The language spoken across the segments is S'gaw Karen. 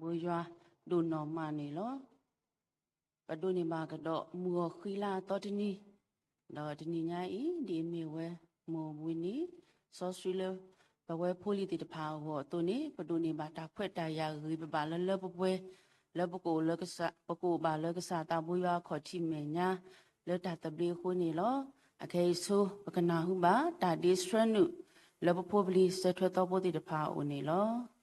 ပှၤလၢအမၤတၢ်သးဘိယွၤဒိၣ်နီၢ်မးန့ၣ်လီၤ. ပဒိးန့ၢ်ဘၣ်ကဒီးမုၢ်ဂီၤဃံလၤအသီတနံၤ, ဒီးတနံၤညါအံၤ ဒ်အမ့ၢ်ဝဲ မိၢ်ဝံနံၤ စီဆှံလၢ ပဝဲဖိလံၤသ့ၣ်တဖၣ်အဂီၢ်အသိးန့ၣ် ပဒိးန့ၢ်ဘၣ်တၢ်ခွဲးတၢ်ယာ်ဂ့ၤ ပဘၣ်လၢလၢပှဲၤပှဲၤ လၢပကအိၣ်လၢကစၢ် ပကအိၣ်ဘၣ်လၢကစၢ်သးဘိယွၤအခီၣ်ထံးမဲာ်ညါ လၢတၢ်သဘျ့အဃိန့ၣ်လီၤ. အခဲအံၤဆိ ပကနၢ်ဟူဘၣ်တၢ်ဒ့ဆှၢနုာ် လၢပဖိပလံၤစၢၤထွဲသီဖိသ့ၣ်တဖၣ်အအိၣ်န့ၣ်လီၤ.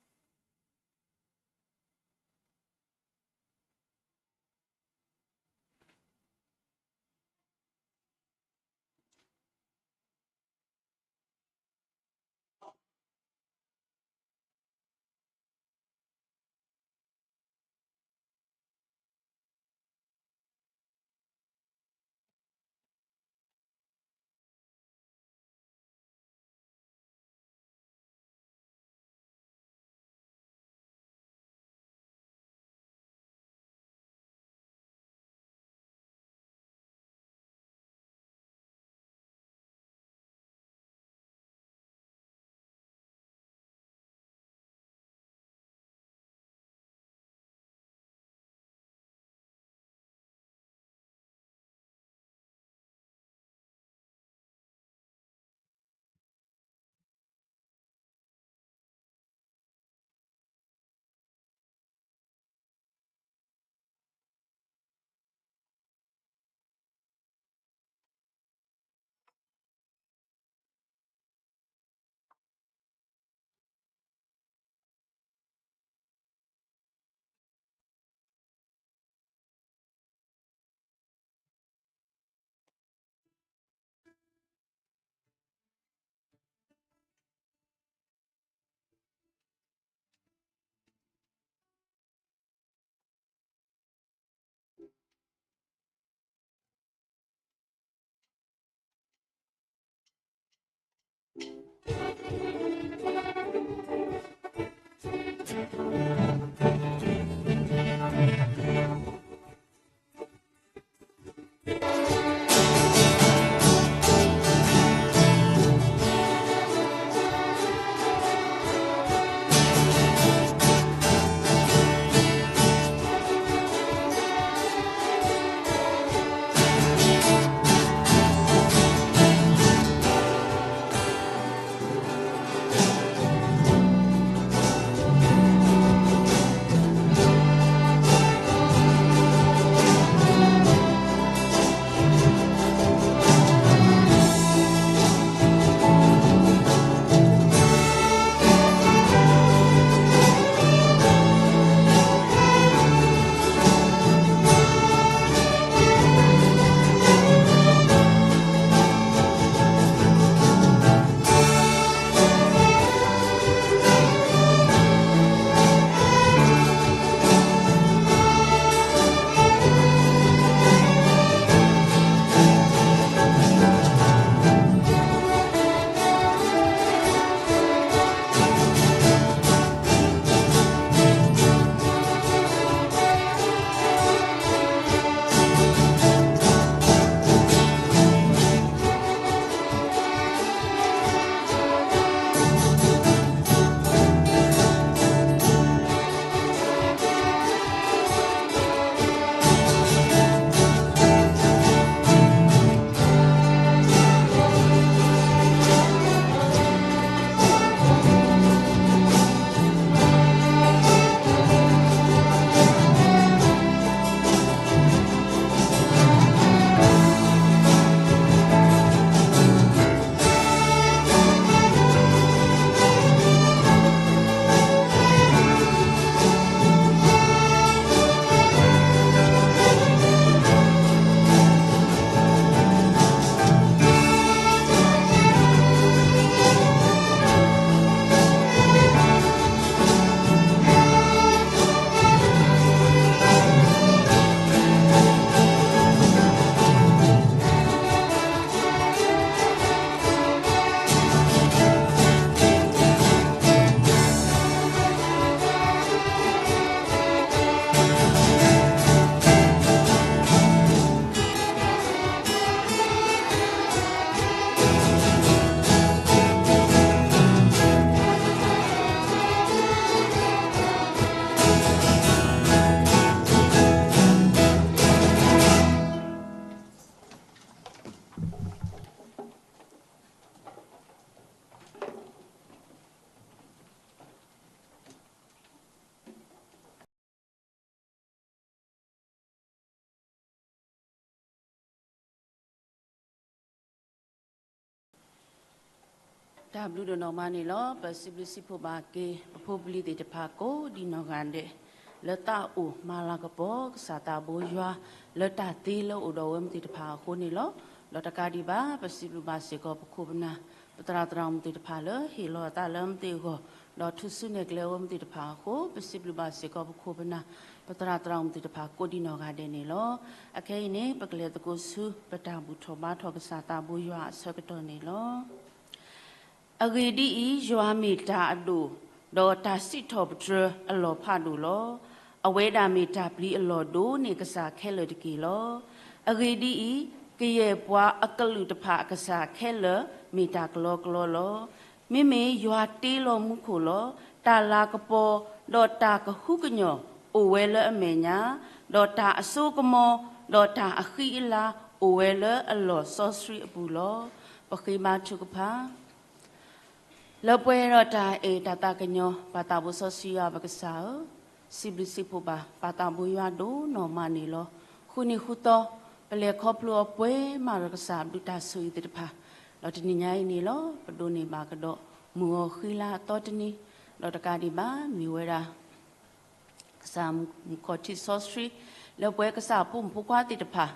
တၢ်ဘျုးဒိၣ်နီၢ်မးန့ၣ်လီၤ. ပစံးဘျုးစံးဖှိၣ်ဘၣ်က့ၤ ပဖိပလံၤသ့ၣ်တဖၣ်ကိးဒံးနီၢ်ဂၤဒဲး လၢသးအိၣ်မၤလၤကပီၤ ကစၢ်သးဘိယွၤ လၢတၢ်သ့လၢအိၣ်ဒီးအဝဲမုၢ်သ့ၣ်တဖၣ်အဃိန့ၣ်လီၤ. ဒီးတကးဒံးဘၣ် ပစံးဘျုးဘၣ်စ့ၢ်ကီးပခိၣ်ပနၢ် ပသရၣ်သရၣ်မုၣ်သ့ၣ်တဖၣ်လၢဟ့ၣ်လီၤအသးလၢမုၢ်သ့ၣ်အဂီၢ် ဒီးထုးစုနဲၣ်ကျဲအဝဲမုၢ်သ့ၣ်တဖၣ်အဃိ ပစံးဘျုးဘၣ်စ့ၢ်ကီးပခိၣ်ပနၢ် ပသရၣ်သရၣ်မုၣ်သ့ၣ်တဖၣ်ကိးဒံးနီၢ်ဂၤဒဲးန့ၣ်လီၤ. အခဲအံၤန့ၣ် ပကလဲၤသကိးဆူ ပတၢ်ဘူၣ်ထီၣ်ဘါထီၣ်ကစၢ်သးဘိယွၤအဆၢကတီၢ်န့ၣ်လီၤ. အဂ့ၢ်ဒ်အံၤ, ယွၤမ့ၢ်တၢ်အဒိၣ်, ဒီးတၢ်စံးထီၣ်ပတြၢၤအလီၢ်ဖးဒိၣ်လီၤ. အဝဲဒၣ်မ့ၢ်တၢ်ပျံၤအလီၢ်ဒိၣ်န့ၢ်ကစၢ်ခဲလၢာ်တက့ၢ်လီၤ. အဂ့ၢ်ဒ်အံၤ, ကယဲၢ်ပှၤအကလုာ်တဖၣ်အကစၢ်ခဲလၢာ် မ့ၢ်တၢ်ကလီကလီလီၤ. မ့မ့ၢ်ယွၤတ့လီၤမူခိၣ်လီၤ. တၢ်လၤကပီၤ, ဒီးတၢ်ကဟုကညီၢ် အိၣ်ဝဲလၢအမဲာ်ညါ, ဒီးတၢ်အစိကမီၤ, ဒီးတၢ်အဃံအလၤ အိၣ်ဝဲလၢအလီၢ်စီဆှံအပူၤလီၤ. ပဃ့ဘါထုကဖၣ် လၢပှဲၤဒီးတၢ်အဲၣ်တၢ်သးကညီၤ ပၢ်သးဘိစီဆှံယွၤပကစၢ်ဧၢ, စံးဘျုးစံးဖှိၣ်ဘၣ် ပၢ်သးဘိယွၤဒိၣ်နီၢ်မးန့ၣ်လီၤ. ဃုနံၤဃုသီ ပလဲၤခီဖျိအီၤပှဲၤမးဒီးကစၢ်ဘျုးတၢ်ဆိၣ်ဂ့ၤသ့ၣ်တဖၣ်, ဒီးတနံၤညါအံၤန့ၣ်လီၤ ပဒိးန့ၢ်ဘၣ်ကဒီး မုၢ်ဂီၤဃံလၤအသီတနံၤ, ဒီးတကးဒံးဘၣ် မ့ၢ်ဝဲဒၣ် ကစၢ်မုၣ်ခီၣ်ထံးစီဆှံ လၢပဝဲကစၢ်ဖိမုၣ်ဖိခွါသ့ၣ်တဖၣ်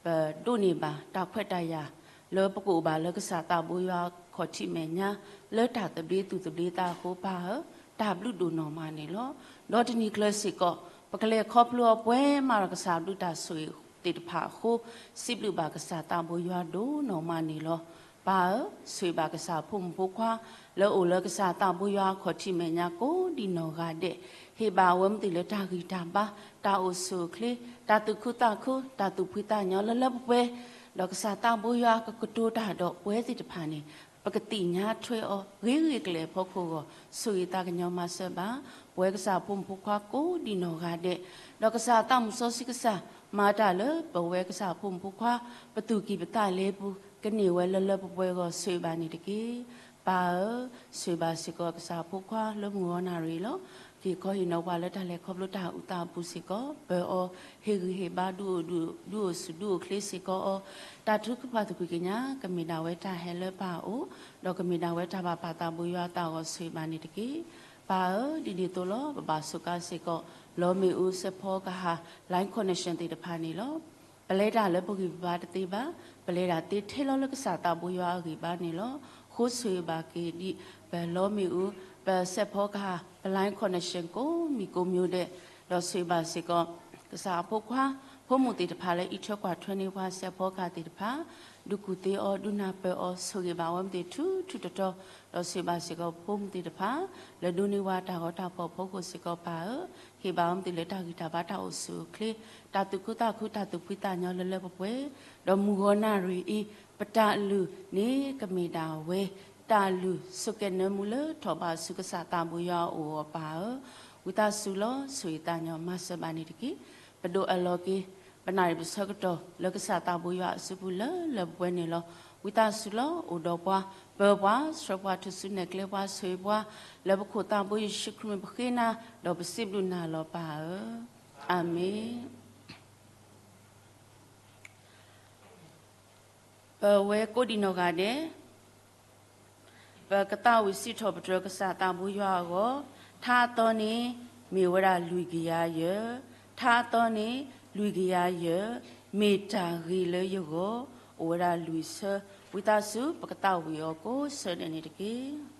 ပဒိးန့ၢ်ဘၣ်တၢ်ခွဲးတၢ်ယာ် လၢပကအိၣ်ဘၣ်လၢကစၢ်သးဘိယွၤခီၣ်ထံးမဲာ်ညါ လၢတၢ်သဘျ့သူၣ်သဘျ့သးအဃိ ပၢ်ဧၢ, တၢ်ဘျုးဒိၣ်နီၢ်မးန့ၣ်လီၤ. ဒီးတနံၤကျၢၤစ့ၢ်ကီး ပကလဲၤခီဖျိအီၤပှဲၤမးဒီးကစၢ်ဘျုးတၢ်ဆိၣ်ဂ့ၤသ့ၣ်တဖၣ်အဃိ စံးဘျုးဘၣ်ကစၢ်သးဘိယွၤဒိၣ်နီၢ်မးန့ၣ်လီၤ. ပၢ်ဧၢ, ဆိၣ်ဂ့ၤဘၣ်ကစၢ်ဖိမုၣ်ဖိခွါ လၢအိၣ်လၢကစၢ်သးဘိယွၤခီၣ်ထံးမဲာ်ညါကိးဒံးနီၢ်ဂၤဒဲး, ဟ့ၣ်ဘၣ်အဝဲမုၢ်သ့ၣ်လၢတၢ်ဂံၢ်တၢ်ဘါ, တၢ်အိၣ်ဆူၣ်အိၣ်ချ့, တၢ်သူၣ်ခုသးခု, တၢ်သူၣ်ဖှံသးညီလၢလၢပှဲၤပှဲၤ, ဒီးကစၢ်သးဘိယွၤကကတိၤတၢ်ဒီးပဝဲသ့ၣ်တဖၣ်န့ၣ် ပကသ့ၣ်ညါထွဲအီၤ ဂ့ၤဂ့ၤကလဲာ်အဖီခိၣ်အဂီၢ် ဆိၣ်ဂ့ၤသးကညီၤမၤစၢၤဘၣ် ပဝဲကစၢ်ဖိမုၣ်ဖိခွါကိးဒံးနီၢ်ဂၤဒဲး, ဒီးကစၢ်သးမုၣ်စီဆှံကစၢ် မၤတၢ်လၢပဝဲကစၢ်ဖိမုၣ်ဖိခွါ ပသူၣ်ကံၢ်ပသးလဲပူၤ ကန့ၢ်ဝဲလၢလၢပှဲၤပှဲၤအဂီၢ် ဆိၣ်ဂ့ၤဘၣ်န့ၣ်တက့ၢ်. ပၢ်ဧၢ, ဆိၣ်ဂ့ၤဘၣ်စ့ၢ်ကီးကစၢ်ဖိခွါလၢမုၢ်ဂီၤနၣ်ရံၣ်လီၤ. က့ၤခီဟ့ၣ်နီၤပှၤလၢတၢ်လဲၤခီဖျိတၢ်အုၣ်သးအပူၤစ့ၢ်ကီး ပၢၤအီၤ, ဟ့ၣ်ဂံၢ်ဟ့ၣ်ဘါ ဒုးအိၣ်ဒုးအိၣ်ဆူၣ်ဒုးအိၣ်ချ့စ့ၢ်ကီးအီၤ, တၢ်ထုကဖၣ်သကွံာ်ကညး ကမ့ၢ်ဒၣ်ဝဲတၢ်ဟဲလၢပၢ်အအိၣ်, ဒီးကမ့ၢ်ဒၣ်ဝဲတၢ်ဘၣ်ပၢ်သးဘိယွၤအသးအဂီၢ် ဆိၣ်ဂ့ၤဘၣ်န့ၣ်တက့ၢ်. ပၢ်ဧၢ, ဒ်န့ၣ်အသိးလီၤ ပဘၣ်စူးကါစ့ၢ်ကီး လီမ့ၣ်အူ စဲးဖီကဟၣ် line connection သ့ၣ်တဖၣ်န့ၣ်လီၤ. ပလဲၤတၢ်လၢပဂံၢ်ပဘါတသ့ဘၣ်, ပလဲၤဒၣ်သ့ထဲလီၤလၢကစၢ်သးဘိယွၤအဂံၢ်ဘါန့ၣ်လီၤ. ဃိဆိၣ်ဂ့ၤဘၣ်က့ၤဒံး ပလီမ့ၣ်အူ, ပစဲးဖီကဟၣ်, ပ line connection ကိးမံၤကိးမံၤဒဲး, ဒီးဆိၣ်ဂ့ၤဘၣ်စ့ၢ်ကီး ကစၢ်အဖိခွါ ဖိမုၣ်သ့ၣ်တဖၣ်လၢအံးထွဲကွၢ်ထွဲန့ၢ်ပှၤစဲးဖီကဟၣ်သ့ၣ်တဖၣ်, ဒုးကူၣ်သ့အီၤ ဒုးနၢ်ပၢၢ်အီၤ ဆိၣ်ဂ့ၤဘၣ်ဝဲမုၢ်သ့ၣ်ထူထူတီတီ, ဒီးဆိၣ်ဂ့ၤဘၣ်စ့ၢ်ကီးဖိမုၣ်သ့ၣ်တဖၣ် လၢဒိးန့ၢ်ဝဲတၢ်ဂီၤတၢ်ဖီၣ်အဖီခိၣ်စ့ၢ်ကီး ပၢ်ဧၢ, ဟ့ၣ်ဘၣ်ဝဲမုၢ်သ့ၣ်လၢတၢ်ဂံၢ်တၢ်ဘါ တၢ်အိၣ်ဆူၣ်အိၣ်ချ့, တၢ်သူၣ်ခုသးခု တၢ်သူၣ်ဖှံသးညီလၢလၢပှဲၤပှဲၤ, ဒီးမုၢ်ဂီၤနၣ်ရံၣ်အံၤ ပတၢ်လုၢ်န့ၣ်ကမ့ၢ်ဒၣ်ဝဲ တၢ်လုၢ်ဆိးကဲနၢမူလၢထီၣ်ဘးဆူကစၢ်သးဘိယွၤအအိၣ်အီၤ ပၢ်ဧၢ, ဝံသးစူၤလီၤ ဆိၣ်ဂ့ၤသးကညီၤမၤစၢၤဘၣ်န့ၣ်တက့ၢ်. ပဒိးအၢၣ်လီၤက့ၤ ပနၣ်ရံၣ်ပဆၢကတီၢ်လၢကစၢ်သးဘိယွၤအစုပူၤလၢလၢပှဲၤပှဲၤန့ၣ်လီၤ. ဝံသးစူၤလီၤ အိၣ်ဒီးပှၤ, ပၢၤပှၤ, ဆှၢပှၤ ထုးစုနဲၣ်ကျဲပှၤ ဆိၣ်ဂ့ၤပှၤ, လၢပခိၣ်သးဘိယ့ၣ်ၡူးခရံာ်မံၤပဃ့နၤ, ဒီးပစံးဘျုးနၤလီၤ ပၢ်ဧၢ, အၤမ့ၣ်. ပဝဲကိးဒံးနီၢ်ဂၤဒဲး ပကသးဝံၣ်စံးထီၣ်ပတြၢၤကစၢ်သးဘိယွၤအဂီၢ်, ထါအသီန့ၣ် မ့ၢ်ဝဲဒၣ်လွံၢ်ကယၤယဲၢ်, ထါအသီန့ၣ် လွံၢ်ကယၤယဲၢ်, မ့ၢ်တၢ်ဂ့ၤလၢယဂီၢ်, အိၣ်ဝဲဒၣ်လွံၢ်ဆၢ, ဝံသးစူၤ ပကသးဝံၣ်အီၤကိးဆၢဒဲးန့ၣ်တက့ၢ်.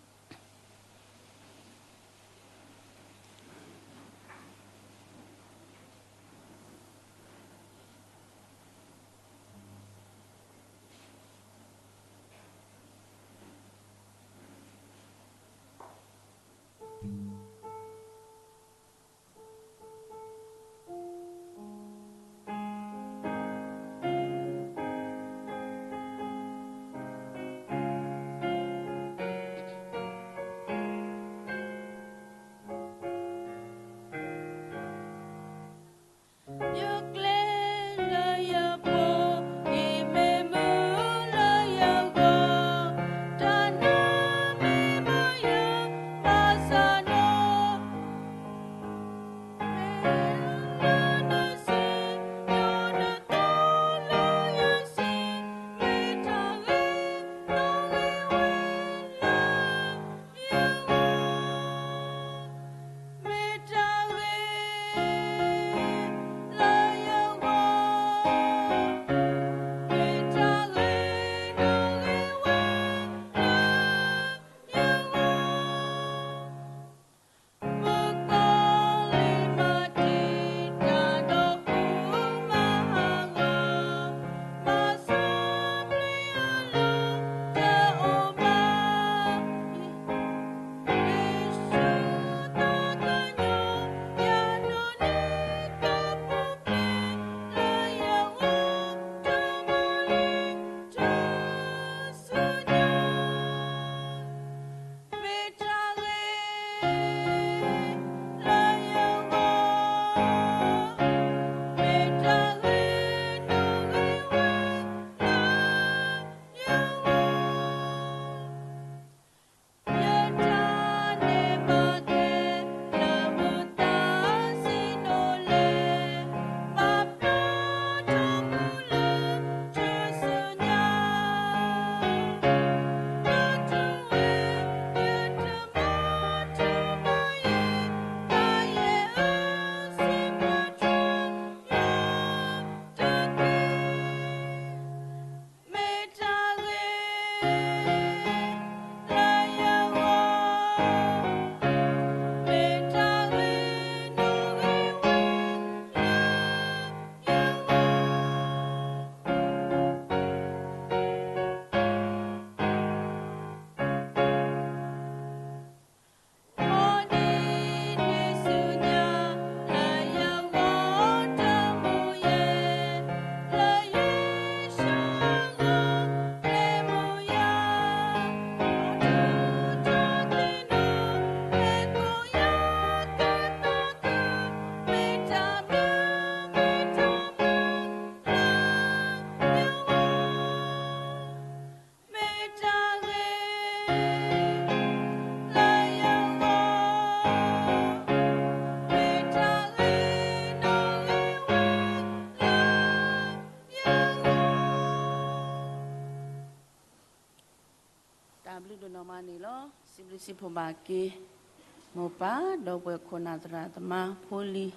န့ၣ်လီၤ. စံးဘျုးစံးဖှိၣ်ဘၣ်က့ၤ မိၢ်ပၢ် ဒီပုၢ်ဝဲၢ်ခိၣ်နၢ်သရၣ်သမါဖိလံၤ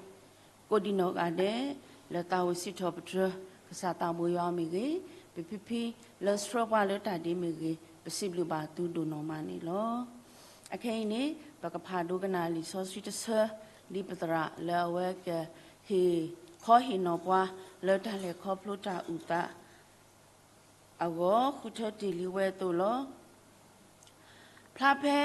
ကိးဒံနီၢ်ဂၤဒဲး လၢသးအိၣ်စံးထီၣ်ပတြၢၤ ကစၢ်သးဘိယွၤမ့ၢ်ဂ့ၤ, ပဖံဖံလၢဆှၢပှၤလၢတၢ်ဒ့မ့ၢ်ဂ့ၤ, ပစံးဘျုးဘၣ်သုဒိၣ်နီၢ်မးန့ၣ်လီၤ. အခဲအံၤန့ၣ် ပကဖးဒိကနၣ်လံာ်စီဆှံတဆၢ ဒ်ပသရၣ်လၢအဝဲကဟ့ၣ်ခီဟ့ၣ်နီၤပှၤ လၢတၢ်လဲၤခီဖျိတၢ်အုၣ်သး အဂီၢ် ဃုထၢတ့ၢ်လံဝဲအသိးလီၤ. ဖျါဖဲ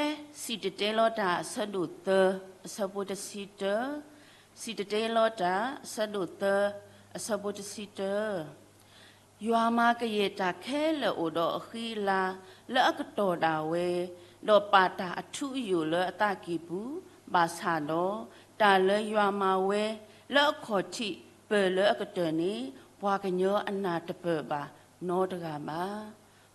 စံၣ်တဲၤတဲလီၤတၢ်အဆၢဒိၣ်သၢ အဆၢဖိတဆံတၢ, စံၣ်တဲၤတဲလီၤတၢ်အဆၢဒိၣ်သၢ အဆၢဖိတဆံတၢ, ယွၤမၤကယဲၢ်တၢ်ခဲလၢာ်အိၣ်ဒီးအဃံအလၤ လၢအကတီၢ်ဒၣ်ဝဲ, ဒီးပာ်တၢ်အထူအယိာ်လၢအသးကံၢ်ပူၤ, ဘၣ်ဆၣ်ဒီး တၢ်လၢယွၤမၤဝဲ လၢအခီၣ်ထံးပၢၢ်လၢအကတၢၢ်န့ၣ် ပှၤကညီအနၢ်တပၢၢ်ဘၣ်နီတဂၤဘၣ်.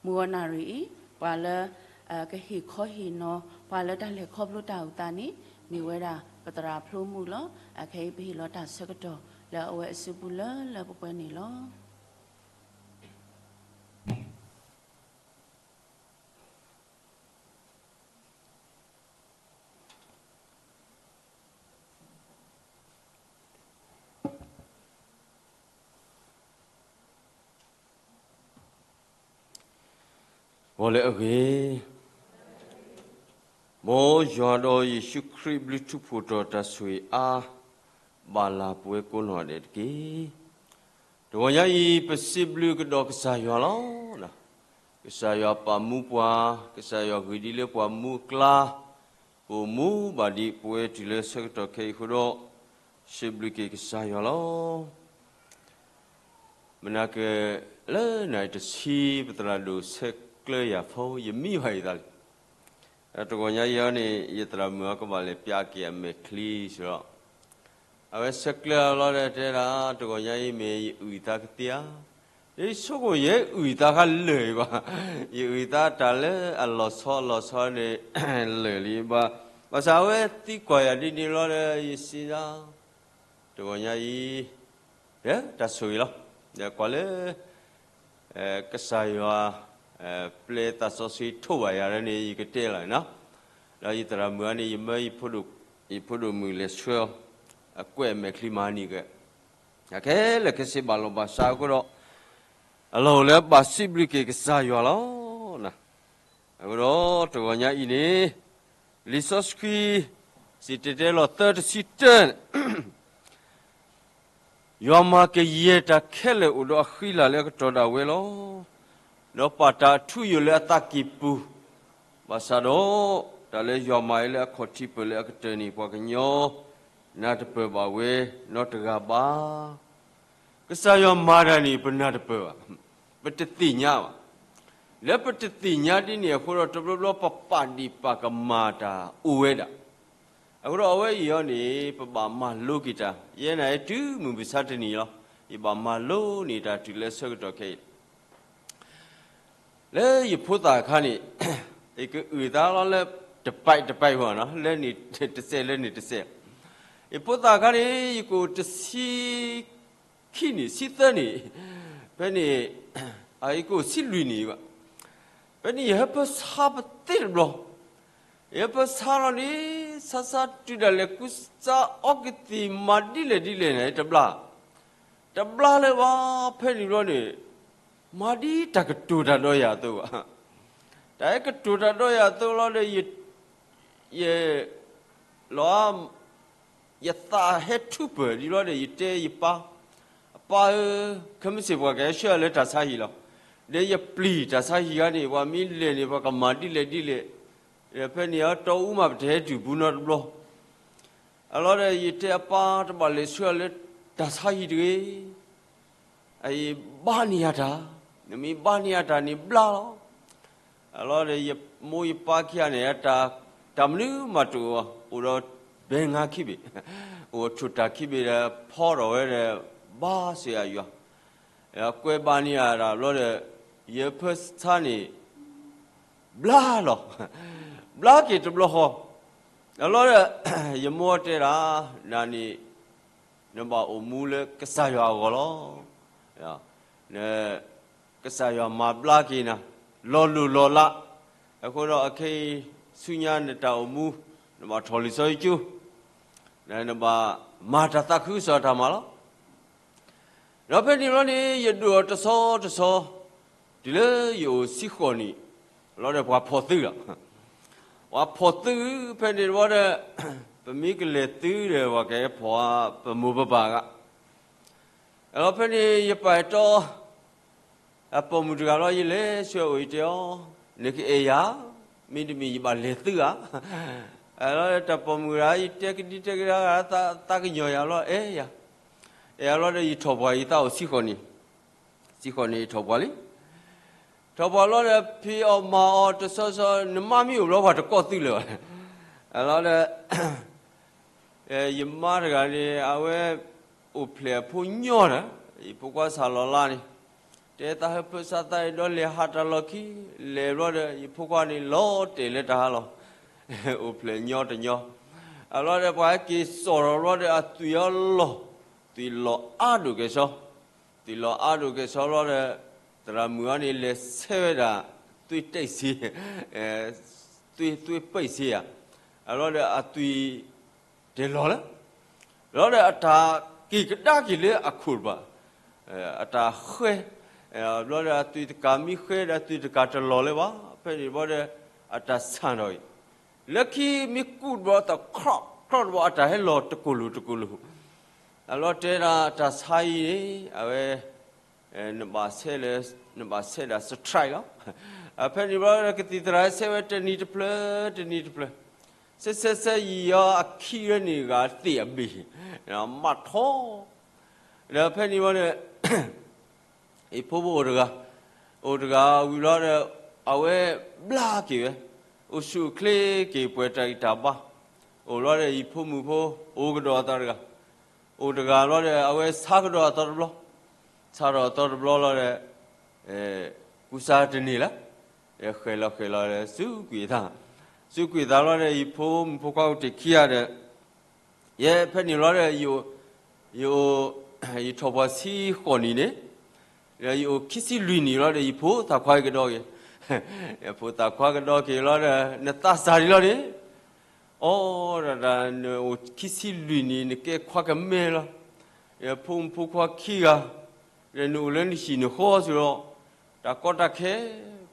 မုၢ်ဂီၤနၣ်ရံၣ်အံၤ ပှၤလၢ ကဟ့ၣ်ခီဟ့ၣ်နီၤ ပှၤလၢတၢ်လဲၤခီဖျိတၢ်အုၣ်သးန့ၣ် မ့ၢ်ဝဲဒၣ်ပသရၣ်ဖျိမုၢ်လီၤ. အခဲအံၤပဟ့ၣ်လီၤတၢ်ဆၢကတီၢ်လၢအဝဲအစုပူၤလၢလၢပှဲၤပှဲၤန့ၣ်လီၤ. ဂီၤလၢအဂ့ၤ, မ်ယွၤဒီးယ့ၣ်ၡူးခရံာ်ဘျုးထူးဖှိၣ်တီၤတၢ်ဆိၣ်ဂ့ၤအါ ဘၣ်လၢပဝဲကိးနီၢ်ဒဲးတက့ၢ်. တဂီၤညါအံၤ ပစံးဘျုးကဒီးကစၢ်ယွၤလီၤ. ကစၢ်ယွၤပာ်မူပှၤ, ကစၢ်ယွၤဂ့ၤဒ်လၢပှၤမူအကျါ, ပအိၣ်မူဘၣ်ဒံးပဝဲတုၤလၢဆၢကတီၢ်ခဲအံၤအဃိဒီး, စံးဘျုးက့ၤကစၢ်ယွၤလီၤ. မနၤက့ လၢနၣ်ရံၣ်တဆံ ပသရၣ်ဒိၣ်ဆဲးကျၢယၤဖီ ယမံဘၣ်ယသးလံ. တဂီၤညါအံၤန့ၣ် ယသရၣ်မုၣ်အကဘၣ်လဲၤပျးက့ၤအမဲာ်ချံစ့ၢ်ကီး, အဝဲဆဲးကျၢအလီၤဒီးတဲဒၣ် တဂီၤညါအံၤမ့ၢ်ယအုၣ်ယသးကသ့ဧါ, ယဆိကမိၣ်ယအုၣ်ယသးခါလၢာ်ဘၣ်, ယအုၣ်ယသးတၢ်လၢအလီၤဆီအလီၤဆီန့ၣ် လၢာ်လံဘၣ်. ဘၣ်ဆၣ်အဝဲသံကွၢ်ယၤဒ်န့ၣ်လီၤဒီး ယစံးဒၣ် တဂီၤညါအံၤ တၢ်ဆိၣ်ဂ့ၤလီၤ. ဒီးကွၢ်လၢ ကစၢ်ယွၤ ပျဲသးစီဆှံထိးဘၣ်ယၤဒ်န့ၣ် ယကတဲလီၤန့ၣ်, ဒီးယသရၣ်မုၣ်အံၤန့ၣ် ယမၢယဖိဒိၣ်မုၣ်လဲၤဆှၢအီၤ, အကွဲးအမဲာ်ချံမၤန့ၢ်က့ၤ, ခဲလၢာ်ခဲဆ့ဘၣ်လီၤဘၣ်စးအဃိဒီး, အလီၢ်အိၣ်လၢဘၣ်စံးဘျုးက့ၤကစၢ်ယွၤလီၤ. အဃိဒီးတဂီၤညါအံၤန့ၣ် လံာ်စီဆှံ စံၣ်တဲၤတဲလီၤသၢတဆံတၢ ယွၤမၤကယဲၢ်တၢ်ခဲလၢာ်အိၣ်ဒီးအဃံအလၤလၢအကတီၢ်ဒၣ်ဝဲလီၤ. ဒီးပာ်တၢ်အထူအယိာ်လၢအသးကံၢ်ပူၤ, ဘၣ်ဆၣ်ဒီး တၢ်လၢယွၤမၤဝဲလၢအခီၣ်ထံးပၢၢ်လၢအကတၢၢ်န့ၣ် ပှၤကညီ နၢ်တပၢၢ်ဘၣ်ဝဲနီတဂၤဘၣ်. ကစၢ်ယွၤမၤတၢ်န့ၣ် ပနၢ်တပၢၢ်ဘၣ်, ပတသ့ၣ်ညါဘၣ်. လၢပတသ့ၣ်ညါဒ်န့ၣ်အဃိဒီး တဘျီဘျီပပာ်ဒံးပာ်ကမၣ်တၢ်အိၣ်ဝဲဒၣ်. အဃိဒီးအဝဲအံၤအီၤန့ၣ် ပဘၣ်မၤလိက့ၤတၢ်, ယဲန့ၣ်တုၤမုၢ်မဆါတနံၤလီၤ, ယဘၣ်မၤလိန့ၢ်တၢ်တုၤလၢဆၢကတီၢ်ခဲအံၤ လၢယဖိသၣ်အခါန့ၣ် ယကအုၣ်သးလီၤလၢ တပိုက်တပိုက်ဝဲနီၤ, လၢန့ၣ်တစဲး လၢန့ၣ်တစဲး. ယဖိသၣ်အခါန့ၣ် ယကအိၣ်တဆံခံနံၣ် ဆံသၢနံၣ်, ဖဲန့ၣ် ယကအိၣ်ဆံလွံၢ်နံၣ်ဘၣ်. ဖဲန့ၣ် ယဟၢဖၢဆါပသ့ၣ်တဘျီ, ယဟၢဖၢဆါလီၤန့ၣ် ဆါဆါတုၤဒၣ်လဲာ်ကူစါအီကသံၣ်မၤဒ်လဲၣ်ဒ်လဲၣ်န့ၣ် တဘျါ တဘျါလၢၤဘၣ်. ဖဲန့ၣ်ဘျီန့ၣ် မၤဒ်တၢ်ကတိၤတၢ်ဒီးယၤအသိးဘၣ်. တၢ်အဲၣ်ကတိၤတၢ်ဒီးယၤအသိးလီၤဒီး ယ ယ လီၤ ယသးဟဲထူပၢၢ်ဒ်လီၤဒီး ယတဲယပၢ်, အပၢ်ဧၢ, ခဲမုၢ်ဆ့ၣ်ပှၤကဟဲဆှၢလၢတၢ်ဆါဟံၣ်လီၤ. ဒီးယပျံၤတၢ်ဆါဟံၣ်ခါန့ၣ် ပှၤမ့ၢ်လဲၤန့ၣ် ပှၤကမၤဒ်လဲၣ်ဒ်လဲၣ်, ဒီးဖဲန့ၣ်အတီအူမး ပတဟဲတုၤဘူးနီတဘျီ အလီၤဒီး ယတဲအပၢ် တဘၣ်လဲၤဆှၢလၢတၢ်ဆါဟံၣ်တဂ့ၤ, အအံၤဘါန့ၢ်ယၤတၢ်, နမ့ၢ်ဘါန့ၢ်ယၤတၢ်န့ၣ်ဘျါလီၤ. အလီၤဒီး ယမိၢ်ယပၢ်ခံဂၤန့ၣ် တၢ်မနုၤမးတအိၣ်, အိၣ်ဒီးဘဲငါခံဘ့ၣ်, အိၣ်ထိၣ်တၢ်ခံဘ့ၣ်ဒီး ဖီထီၣ်ဝဲဒီး ဘါစ့ၢ်အယွၤ, ကွဲဘါန့ၢ်ယၤတၢ်ဘျီဒီး ယဟၢဖၢဆါန့ၣ် ဘျါလီၤ, ဘျါက့ၤတဘျီဃီ, အလီၤဒီး ယမိၢ်တဲဒၣ် နၤန့ၣ် နဘၣ်အိၣ်မူလၢကစၢ်ယွၤအဂီၢ်လီၤ. ကစၢ်ယွၤမၤဘျါက့ၤနၤ လီၤလိၢ်လီၤလး အဃိဒီးအခဲအံၤ ဆူညါနတၢ်အိၣ်မူ နဘၣ်ထီၣ်လံာ်စီဆှံကၠိ, ဒီးနဘၣ်မၤတၢ်သးခုကစီၣ်တၢ်မၤလီၤ. ဒီးဖဲန့ၣ်ဘျီန့ၣ် ယဒိၣ်အီၤတဆီတဆီ တုၤလၢယအိၣ်ဆံဃိးနံၣ် လီၤဒီးပှၤဖီၣ်သုလီၤ. ပှၤဖီၣ်သု ဖဲန့ၣ်တဘျီဒီး ပမ့ၢ်ကလဲၤသုဒီး ပှၤကဟဲဖီၣ်ပမိၢ်ပပၢ်ဂၤ လီၤဖဲန့ၣ် ယပာ်တီ အပိာ်မုၣ်တဂၤလီၤ ယလဲၤဆှၢအိၣ် ယတဲအီၤ, နကအဲၣ်ယၤ, မ့တမ့ၢ်ယဘၣ်လဲၤသုဧါ. လီၤဒီးတၢ်ပိာ်မုၣ်တဂၤ ယတဲကဒံတဲကဒါ သးကညီၤယၤလီၤ အဲၣ်ယၤ, အဲၣ်ယၤလီၤဒီး ယထီၣ်ပှၢ် ယသးအိၣ်ဆံဃိးနံၣ်, ဆံဃိးနံၣ်ယထီၣ်ပှၢ်လံ. ထီၣ်ပှၢ်လီၤဒီး ဖံးအီၣ်မၤအီၣ်တဆီဆီ နမါမ့ၢ်အိၣ်ဘျီ ပှၤတကိးသုလၢၤဘၣ်. လီၤဒီး ယမါတဂၤန့ၣ် အဝဲ အိၣ်ဖျဲၣ်အဖိညီဒီး ယဖိခွါစၢ်လီၤလါန့ၣ် တဲသးဟၢဖၢစးသး အဲၣ်ဒိးလဲၤဟးတၢ်လီၢ်ခံ, လဲၤဘျီဒီး ယဖိခွါန့ၣ် လီၤတဲာ်လၢတၢ်ဟးလီၢ်, အိၣ်ဖျဲၣ်ညီတညီ, အဘျီဒီး ပှၤဟဲက့ၤစိာ်ထီၣ်ဘျီဒီး အသွံၣ်အီၤလီၤ, သွံၣ်လီၤအါဒိၣ်ကဲၣ်ဆီ, သွံၣ်လီၤအါဒိၣ်ကဲၣ်ဆီဘျီဒီး သရၣ်မုၣ်အံၤန့ၣ် လဲၤဆဲးဝဲဒၣ် သွေးတိတ်ဆေး, သွေးပိတ်ဆေးဧါ, အဘျီဒီးအသွံၣ် တဲလီၤလၢ ဘျီဒီးအတၢ်က့ၤကဒါက့ၤလၢအခိၣ်တဘၣ်, အတၢ်ဃဲ, ဘျီဒီးအသွံၣ်တကးမ့ၢ်ဃဲဒီး အသွံၣ်တကးတလီၤလၢၤဘၣ်. ဖဲန့ၣ်ဘျီဒီး အတၢ်ဆၣ်ထီၣ်အံၤ, လၢခံမ့ၢ်ကူးတဘျီ သးခြီၣ်ခြီၣ်တဘျီ အတၢ်ဟဲလီၤတကိၢ်လိာ်တကိၢ်လိာ်, အဘျီတဲဒၣ်တၢ်ဆါအံၤန့ၣ် အဝဲ နဘၣ်ဆဲးလၢ နဘၣ်ဆဲးဒၣ် strike လီၤ. ဖဲန့ၣ်ဘျီဒီး ကသံၣ်သရၣ်ဆဲးဝဲတနံၤတဖျၢၣ် တနံၤတဖျၢၣ်, ဆဲးဆဲးဆဲးယံာ်အီၤ အခံဝဲန့ၣ်ဂၤသ့ၣ်အဘ့ၣ်, မးထီၣ်, ဒီးဖဲန့ၣ်ဘျီဒီး ယဖိဖိအိၣ်တဂၤ, အိၣ်တဂၤဝံၤဘျီဒီး အဝဲဘျါက့ၤဝဲ, အိၣ်ဆူၣ်အိၣ်ချ့က့ၤ ပှဲၤတၢ်ဂံၢ်တၢ်ဘါ, အိၣ်ဘျီဒီး ယဖိမုၣ်ဖိ အိၣ်ကဒီးအသီတဂၤ, အိၣ်တဂၤဘျီဒီး အဝဲဆါကဒီးအသီတဘျီ, ဆါထီၣ်အသီတဘျီလီၤဒီး ကူစါတန့ၢ်လၢၤ, ဃဲၤလီၤဃဲၤလီၤဒီး စူးကွံာ်အသး, စူးကွံာ်အသးလီၤဒီး ယဖိမုၣ်ဖိခွါအိၣ်တ့ၢ်ခံဂၤဒီး ယဲဖဲန့ၣ်လီၤဒီး ယအိၣ်, ယအိၣ်, ယထီၣ်ပှၢ်ဆံဃိးနံၣ်န့ၣ်, ဒီးယအိၣ်ခံဆံလွံၢ်နံၣ်လီၤဒီး ယဖိသၣ်ခွါကဒီက့ၤ, ယဖိသၣ်ခွါကဒီက့ၤလီၤဒီး နသးစၢ်ဒံးလီၤန့ၣ်, အိၣ်ဒၣ်ဒၣ် နအိၣ်ခံဆံလွံၢ်နံၣ် နကဲခွါကမဲလီၤ, ယဖိမုၣ်ဖိခွါခံဂၤ, ဒီးနအိၣ်လၢနဟံၣ်နဃီစ့ၢ်ကီး, တၢ်ကီတၢ်ခဲ,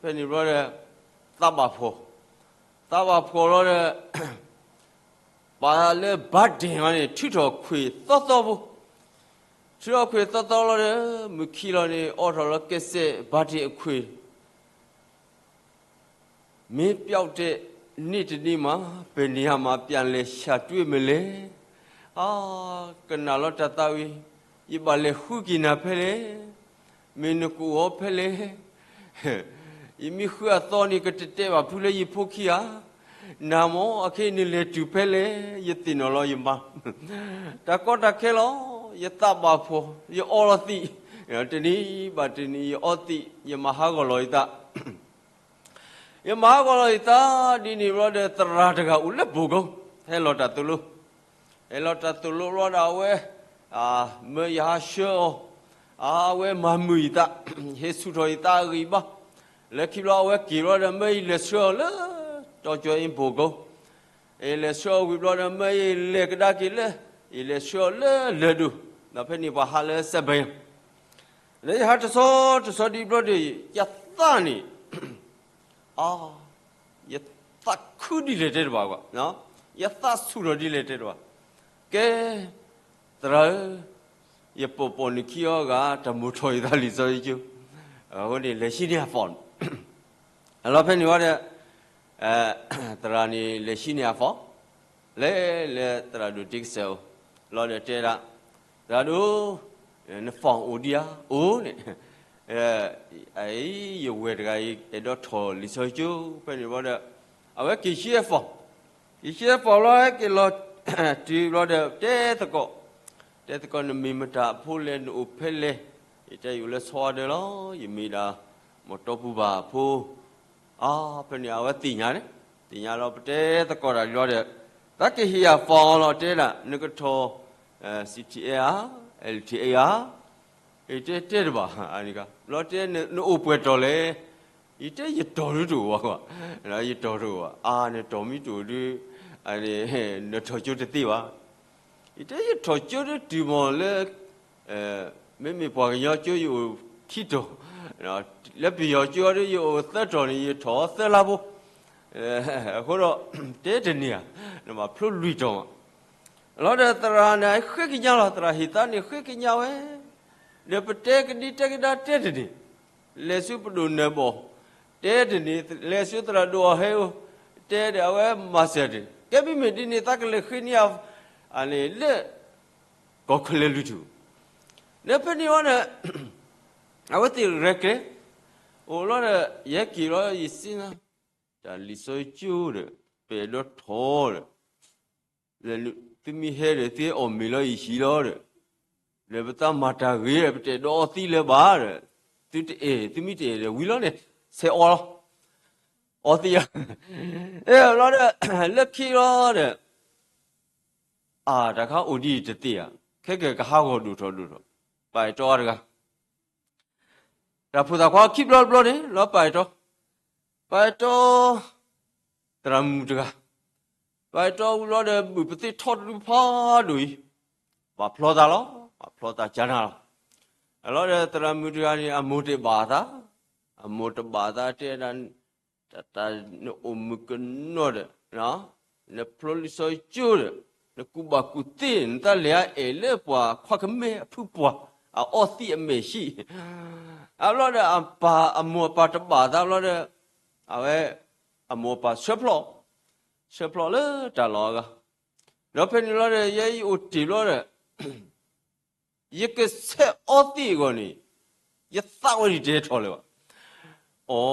ဖဲန့ၣ်ဘျီဒီး သးဘၣ်ဖှီၣ်, သးဘၣ်ဖှီၣ်လီၤဒီး ပာ်လၢဘါတ့ၢ်အီၤန့ၣ် ထုးထီၣ်ခွံာ်သီသီဖိ, ထုးထီၣ်ခွံာ်သီသီလီၤဒီး မုၢ်ခံလီၤန့ၣ် အိးထီၣ်လီၤကဲးစဲး ဘါတ့ၢ်အခွံာ်, မင်းပျောက်တဲ့နေ့တနေ့မှာ ဘယ်နေရာမှာ ပြန်လည်ရှာတွေ့မလဲ, အါ, ကနၣ်လီၤတၢ်သးဝံၣ်, ယဘၣ်လဲၤဃုက့ၤနၤဖဲလဲၣ်, မ့ၢ်နကအိၣ်အီၤဖဲလဲၣ် ယမ့ၢ်ဃုအသီန့ၣ် ကတတဲဘၣ်ဖုလၢယဖိခံဂၤ, နၤမ့ၢ်အခဲအံၤနလဲၤတုၤဖဲလဲၣ်, ယသ့ၣ်နီၣ်လီၤယမါ, တၢ်ကီတၢ်ခဲလီၤ, ယသးဘၣ်ဖှီၣ်, ယအီလီၤသံး, တနံၤဘၣ်တနံၤ ယအီသံး, ယမၤဟးဂီၤလီၤယသး, ယမၤဟးဂီၤလီၤယသး, ဒ်န့ၣ်ဘျီဒီး သရၣ်တဂၤအိၣ်လၢဘိၣ်ကိ, ဟဲလီၤတၢ်သိၣ်လိ ဟဲလီၤတၢ်သိၣ်လိဘျီဒီး အဝဲ, မၢယဟးဆှၢအီၤ, အဝဲမၤမုာ်ယသး, ဟဲဆူၣ်ထီၣ်ယသးအဂံၢ်ဘါ, လၢခံဘျီအဝဲက့ၤဘျီဒီး မၢယလဲၤဆှၢအီၤလၢ တီကၠီအ့ဘိၣ်ကိ, ယလဲၤဆှၢအီၤဝံၤဘျီဒီး မၢယလဲၤကဒါက့ၤလၢ, ယလဲၤဆှၢအီၤလၢလၢၢ်ဒိၣ်, ဒီးဖဲန့ၣ်ပှၤဟးလၢစဲးဘဲၣ်, ဒီးယဟးတဆီတဆီဒ်ဘျီဒီး ယသးန့ၣ် အါ, ယသးခုဒ်လဲၣ်တဲတဘၣ်, ယသးဆူၣ်ထီၣ်ဒ်လဲၣ်တဲတဘၣ်, ကဲ, သရၣ်ဧၢ, ယပိာ်ပိာ်နခံအီၤဂၤ တၢ်မိၣ်ထီၣ်ယသးလံာ်စီဆှံကၠိ, အဃိန့ၣ် လဲၤဟံးန့ၢ်အ phone, အလီၤဖဲန့ၣ်ဝဲဒီး, သရၣ်န့ၣ် လဲၤဟံးန့ၢ်အ phone, လဲၤလၢသရၣ်ဒိၣ်တံကစၢၢ်အိၣ်, လီၤဒီးတဲဒၣ်, သရၣ်ဒိၣ်, န phone အိၣ်ဒံးဧါ, အိၣ်န့ၣ်, အံၤ ယဝဲၢ်တဂၤအံၤ အဲၣ်ဒိးထီၣ်လံာ်စီဆှံကၠိ, ဖဲန့ၣ်ဘျီဒီး, အဝဲက့ၤဟံးအ phone, က့ၤဟံးအ phone လီၤ ဟဲက့ၤလီၤ, တုၤဘျီဒီး တဲသကိး, တဲသကိး နမ့ၢ်မတၤအဖိလဲၣ် နအိၣ်ဖဲလဲၣ်, ယတဲယအိၣ်လၢဆီအဒၢးလီၤ, ယမ့ၢ်ဒၣ် မီၢ်တီပူၤဘၣ်အဖိ အါ, ဖဲန့ၣ်အဝဲသ့ၣ်ညါန့ၣ်, သ့ၣ်ညါလီၤ ပတဲသကိးတၢ်လီၤဒီး, သးကဟ့ၣ်ယၤ phone လီၤတဲဒၣ် နကထီၣ်, CTA ဧါ, LTA ဧါ, တဲတဲတဘၣ်, လီၤတဲ နအိၣ်ပှဲၤတီၤလဲၣ်, ယတဲယတီၢ်ဒုတအိၣ်ဘၣ်, ယတီၢ်တအိၣ်ဘၣ်, အါ နတီၢ်မ့ၢ်တအိၣ်ဒု, နထီၣ်ကၠိတသ့ဘၣ်. ယတဲယထီၣ်ကၠိဒုတုၤမ့ၢ်လၢ မ့မ့ၢ်ပှၤကညီကၠိယအိၣ်ခံတီၢ်, လၢပယီၤကၠိအီၤဒု ယအိၣ်သၢတီၢ်န့ၣ် ယထီၣ်သၢလါဖိ, အဃိဒီး တဲတန့ၢ်ဧါ, နဘၣ်ဖျိလွံၢ်တီၢ်မး. လီၤဒီးသရၣ်န့ၣ်ဃ့ကညးလီၤ, သရၣ်ဟ့ၣ်သါန့ၣ်ဃ့ကညးဝဲ, ဒီးပတဲကဒံတဲကဒါတဲတန့ၢ်, လဲၤဆူပဒိၣ်နၢၤဘီၣ်, တဲတန့ၢ်, လဲၤဆူသရၣ်ဒိၣ်အီၤဟဲအိၣ်, တဲဒီးအဝဲမၤစၢၤတ့ၢ်, ကဲမ့မ့ၢ်ဒ်န့ၣ် သးကလဲၤဃ့န့ၢ်အီၤ လၢ ကီၢ်ခဲလၢာ်လွံၢ်ထူၣ်, ဒီးဖဲန့ၣ်ဝဲဒီး အဝဲသ့ၣ်ရဲၣ်ကျဲၤ, အိၣ်လီၤဒီး ယဟဲက့ၤလီၤယစ့နၤ, တၢ်လံာ်စီဆှံကၠိဒီး ပအဲၣ်ဒိးထီၣ်ဒီး သုမ့ၢ်ဟဲဒီး သုဟဲအီၣ်မ့ၤလီၤယဟံၣ်လီၤဒီး, ဒီးပသးမၤတၢ်ဂ့ၤဒီး ပတအဲၣ်ဒိးအီသံးလၢၤဘၣ်ဒီး, သုတအဲၣ် သုမ့ၢ်တအဲၣ်ဒီးဝံၤလီၤန့ၣ် ဆဲးအီလီၤ, အီသံး, အဲၣ်လီၤဒီး လၢခံလီၤဒီး အါ တၢ်ခါအိၣ်ဒ်အံၤတသ့ဧါ, ခဲကဲကဟးဂီၤဒိၣ်ထီၣ်ဒိၣ်ထီၣ်, ပာ်အဲၣ်တီအါတဂၤ, တၢ်ဖိသၣ်ခွါခံဘျီတဘျီန့ၣ် လီၤပာ်အဲၣ်တီ, ပာ်အဲၣ်တီ သရၣ်မုၣ်တဂၤ, ပာ်အဲၣ်တီဝံၤလီၤဒီး ဘုၣ်ပသ့ၣ်ထီၣ်တဒုဖးဒိၣ်အံၤ, ပာ်ဖျီသးလီၤ, ပာ်ဖျီသးကၢနၤလီၤ. အလီၤဒီးသရၣ်မုၣ်တဂၤန့ၣ် အမိၢ်တဘၣ်သး, အမိၢ်တဘၣ်သးတဲဒၣ် တၢ် နအိၣ်မုာ်ကနီၤဒီး, နဖျိလံာ်စီဆှံကၠိဒီး, နကူၣ်ဘၣ်ကူၣ်သ့, နတၢ်လဲၤအအဲၣ်လၢပှၤခွါကမဲအဖုပှၢ်, အအီသံးအမဲာ်ဆှံ, အဘျီဒီး အမိၢ်အပၢ်တဘၣ်သးဘျီဒီး, အဝဲ အမိၢ်အပၢ်ဆၢဖျိး, ဆၢဖျိးလၢတၢ်လီၢ်အဂၤ, ဒီးဖဲန့ၣ်လီၤဒီး ယဲယအိၣ်တ့ၢ်ဘျီဒီး ယကဆဲးအီသံးအဂီၢ်န့ၣ်, ယသးဝဲဒၣ်တဟဲထီၣ်လၢၤဘၣ်. အိ,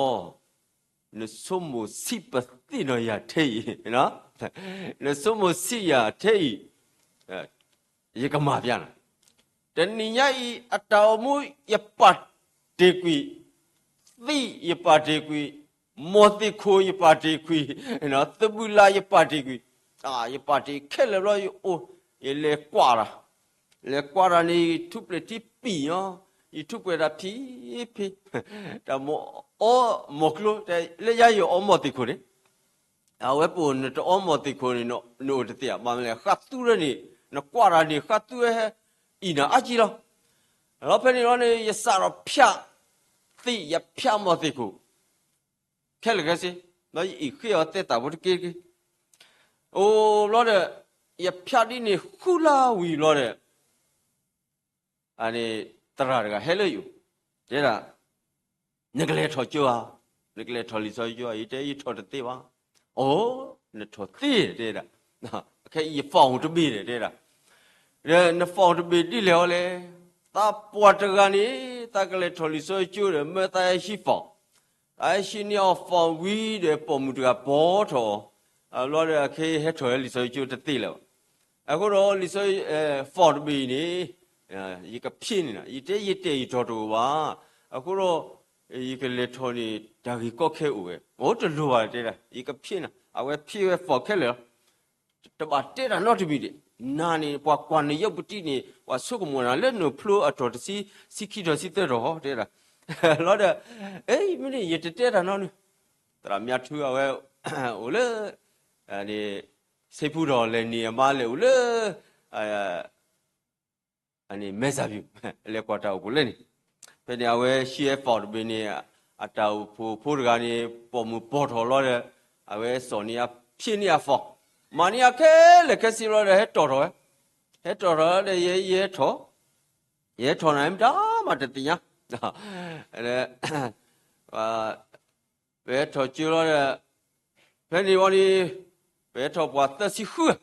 နဆိကမိၣ်ဆံးပသ့ၣ်နီၣ်ယၤထဲအံၤ, နဆိကမိၣ်ဆံးယၤထဲအံၤ, ယကမၤပျါနၤ, တနံၤညါအံၤ အတၢ်အိၣ်မူယပာ်တ့ၢ်ကွံာ်, သံးယပာ်တ့ၢ်ကွံာ်, မိၢ်သ့ၣ်ခိၣ်ယပာ်တ့ၢ်ကွံာ်, သဘုၣ်လၢ်ယပာ်တ့ၢ်ကွံာ်, ယပာ်တ့ၢ်ခဲလၢာ်ဘျီ ယအိၣ်, ယလဲၤကွၢ်တၢ်, လဲၤကွၢ်တၢ်န့ၣ် ယထူးပှဲၤထံပံာ်ညီ, ယထူးပှဲၤတၢ်ဖံးဖံး, တၢ်မိၢ်အီမိၢ်ကျိ လၢယၤယအီမိၢ်သ့ၣ်ခိၣ်န့ၣ်, အဝဲပအိၣ်နတအီမိၢ်သ့ၣ်ခိၣ်န့ၣ် နအိၣ်တသ့ဧါ, ဘၣ်မနုၤလဲၣ် ဃးသူရဲန့ၣ်, နကွၢ်တၢ်န့ၣ် ဃးသူရဲ အံၤနၤအါကံလီၤ. လီၤဖဲန့ၣ်လီၤန့ၣ် ယစးထီၣ်ဖၠးသံး ယဖၠးမိၢ်သ့ၣ်ခိၣ် ခဲလၢာ်ခဲဆ့, ဒီးယအံးဃ့အီၤသဲသးဖိတက့ၢ်တက့ၢ်, အိၣ်ဘျီဒီး ယဖၠးဒ်န့ၣ်ဃုလါဝံၤဘျီဒီး အန့ၣ် သရၣ်တဂၤဟဲလၢယအိၣ်, တဲဒၣ်, နကလဲၤထီၣ်ကၠိဧါ, နကလဲၤထီၣ်လံာ်စီဆှံကၠိဧါ, ယတဲယထီၣ်တသ့ဘၣ်. အိ, နထီၣ်သ့တဲဒၣ်, ခဲအံၤယ phone တဘ့ၣ်ဒီး တဲဒၣ်, ဒီးန phone တဘ့ၣ်ဒ်လဲၣ်အီၤလဲၣ်, သးပှၢ်တဂၤန့ၣ် သးကလဲၤထီၣ်လံာ်စီဆှံကၠိဒီး မၢသးဟဲဟံး phone, သးဟဲဟံးန့ၢ်အီၤ phone ဝံၤဒီး ပိာ်မုၣ်တဂၤပိာ်ထီၣ်အီၤ, အဘျီဒီး အခဲအံၤဟဲထီၣ်လံာ်စီဆှံကၠိတသ့လၢၤဘၣ်. အဃိဒီးလံာ်စီ phone တဘ့ၣ်အံၤန့ၣ် ယကဖျ့န့ၣ်လီၤ, ယတဲယတဲာ်ယတီၢ်တအိၣ်ဘၣ်. အဃိဒီး ယကလဲၤထီၣ်န့ၣ် တၢ်ဂ့ၢ်ကီခဲအိၣ်ဝဲ, အိ တလိၣ်ဘၣ်တဲဒၣ်, ယကဖျ့နၤ, အဝဲဖျ့ဝဲ phone ခဲလၢာ်လီၤ. တဘၣ်တဲတၢ်နီတမံၤဒံး, နၤန့ၣ် ပှၤကွၢ်နယုၢ်ပတံၢ်န့ၣ် ပှၤဆိကမိၣ်နၤလၢနအိၣ်ဖျိအတီၢ်တဆံ, ဆံခံတီၢ်ဆံသၢတီၢ် တဲဒၣ်, လီၤဒီး အ့ မ့ၢ်န့ၣ် ယတတဲတၢ်နီတမံၤ, သရၣ်မၠါထူအဝဲ အိၣ်လၢ စ့ဖူထီၣ်လဲၣ်န့ၣ် အမါလဲၣ်အိၣ်လၢ မဲၢ်စၢ်ဖၠူၣ်, လဲၤကွၢ်တၢ်အိၣ်ဖှိၣ်လၢန့ၣ်, ဖဲန့ၣ် အဝဲဟံးဝဲ phone တဘ့ၣ်န့ၣ် အတၢ်အိၣ်ဖှိၣ်ဖိတဂၤန့ၣ် ပိာ်မုၣ်ပိာ်ထီၣ်လီၤဒီး အဝဲစိာ်န့ၢ်အ ဖျ့န့ၢ်အ phone, မၤန့ၢ်အခဲလၢာ်ခဲဆ့လီၤဒီး ဟဲတီၢ်ထီၣ်ဝဲ, ဟဲတီၢ်ထီၣ်လီၤဒီး ယဲယဟဲထီၣ်, ယဟဲထီၣ်နၤမ့ၢ်တၢ်မၤတသ့ၣ်ညါ ပဟဲထီၣ်ကၠိလီၤဒီး ဖဲန့ၣ်ဝံၤန့ၣ် ပဟဲထီၣ်ပှၤသၢဆံဃုဂၤ,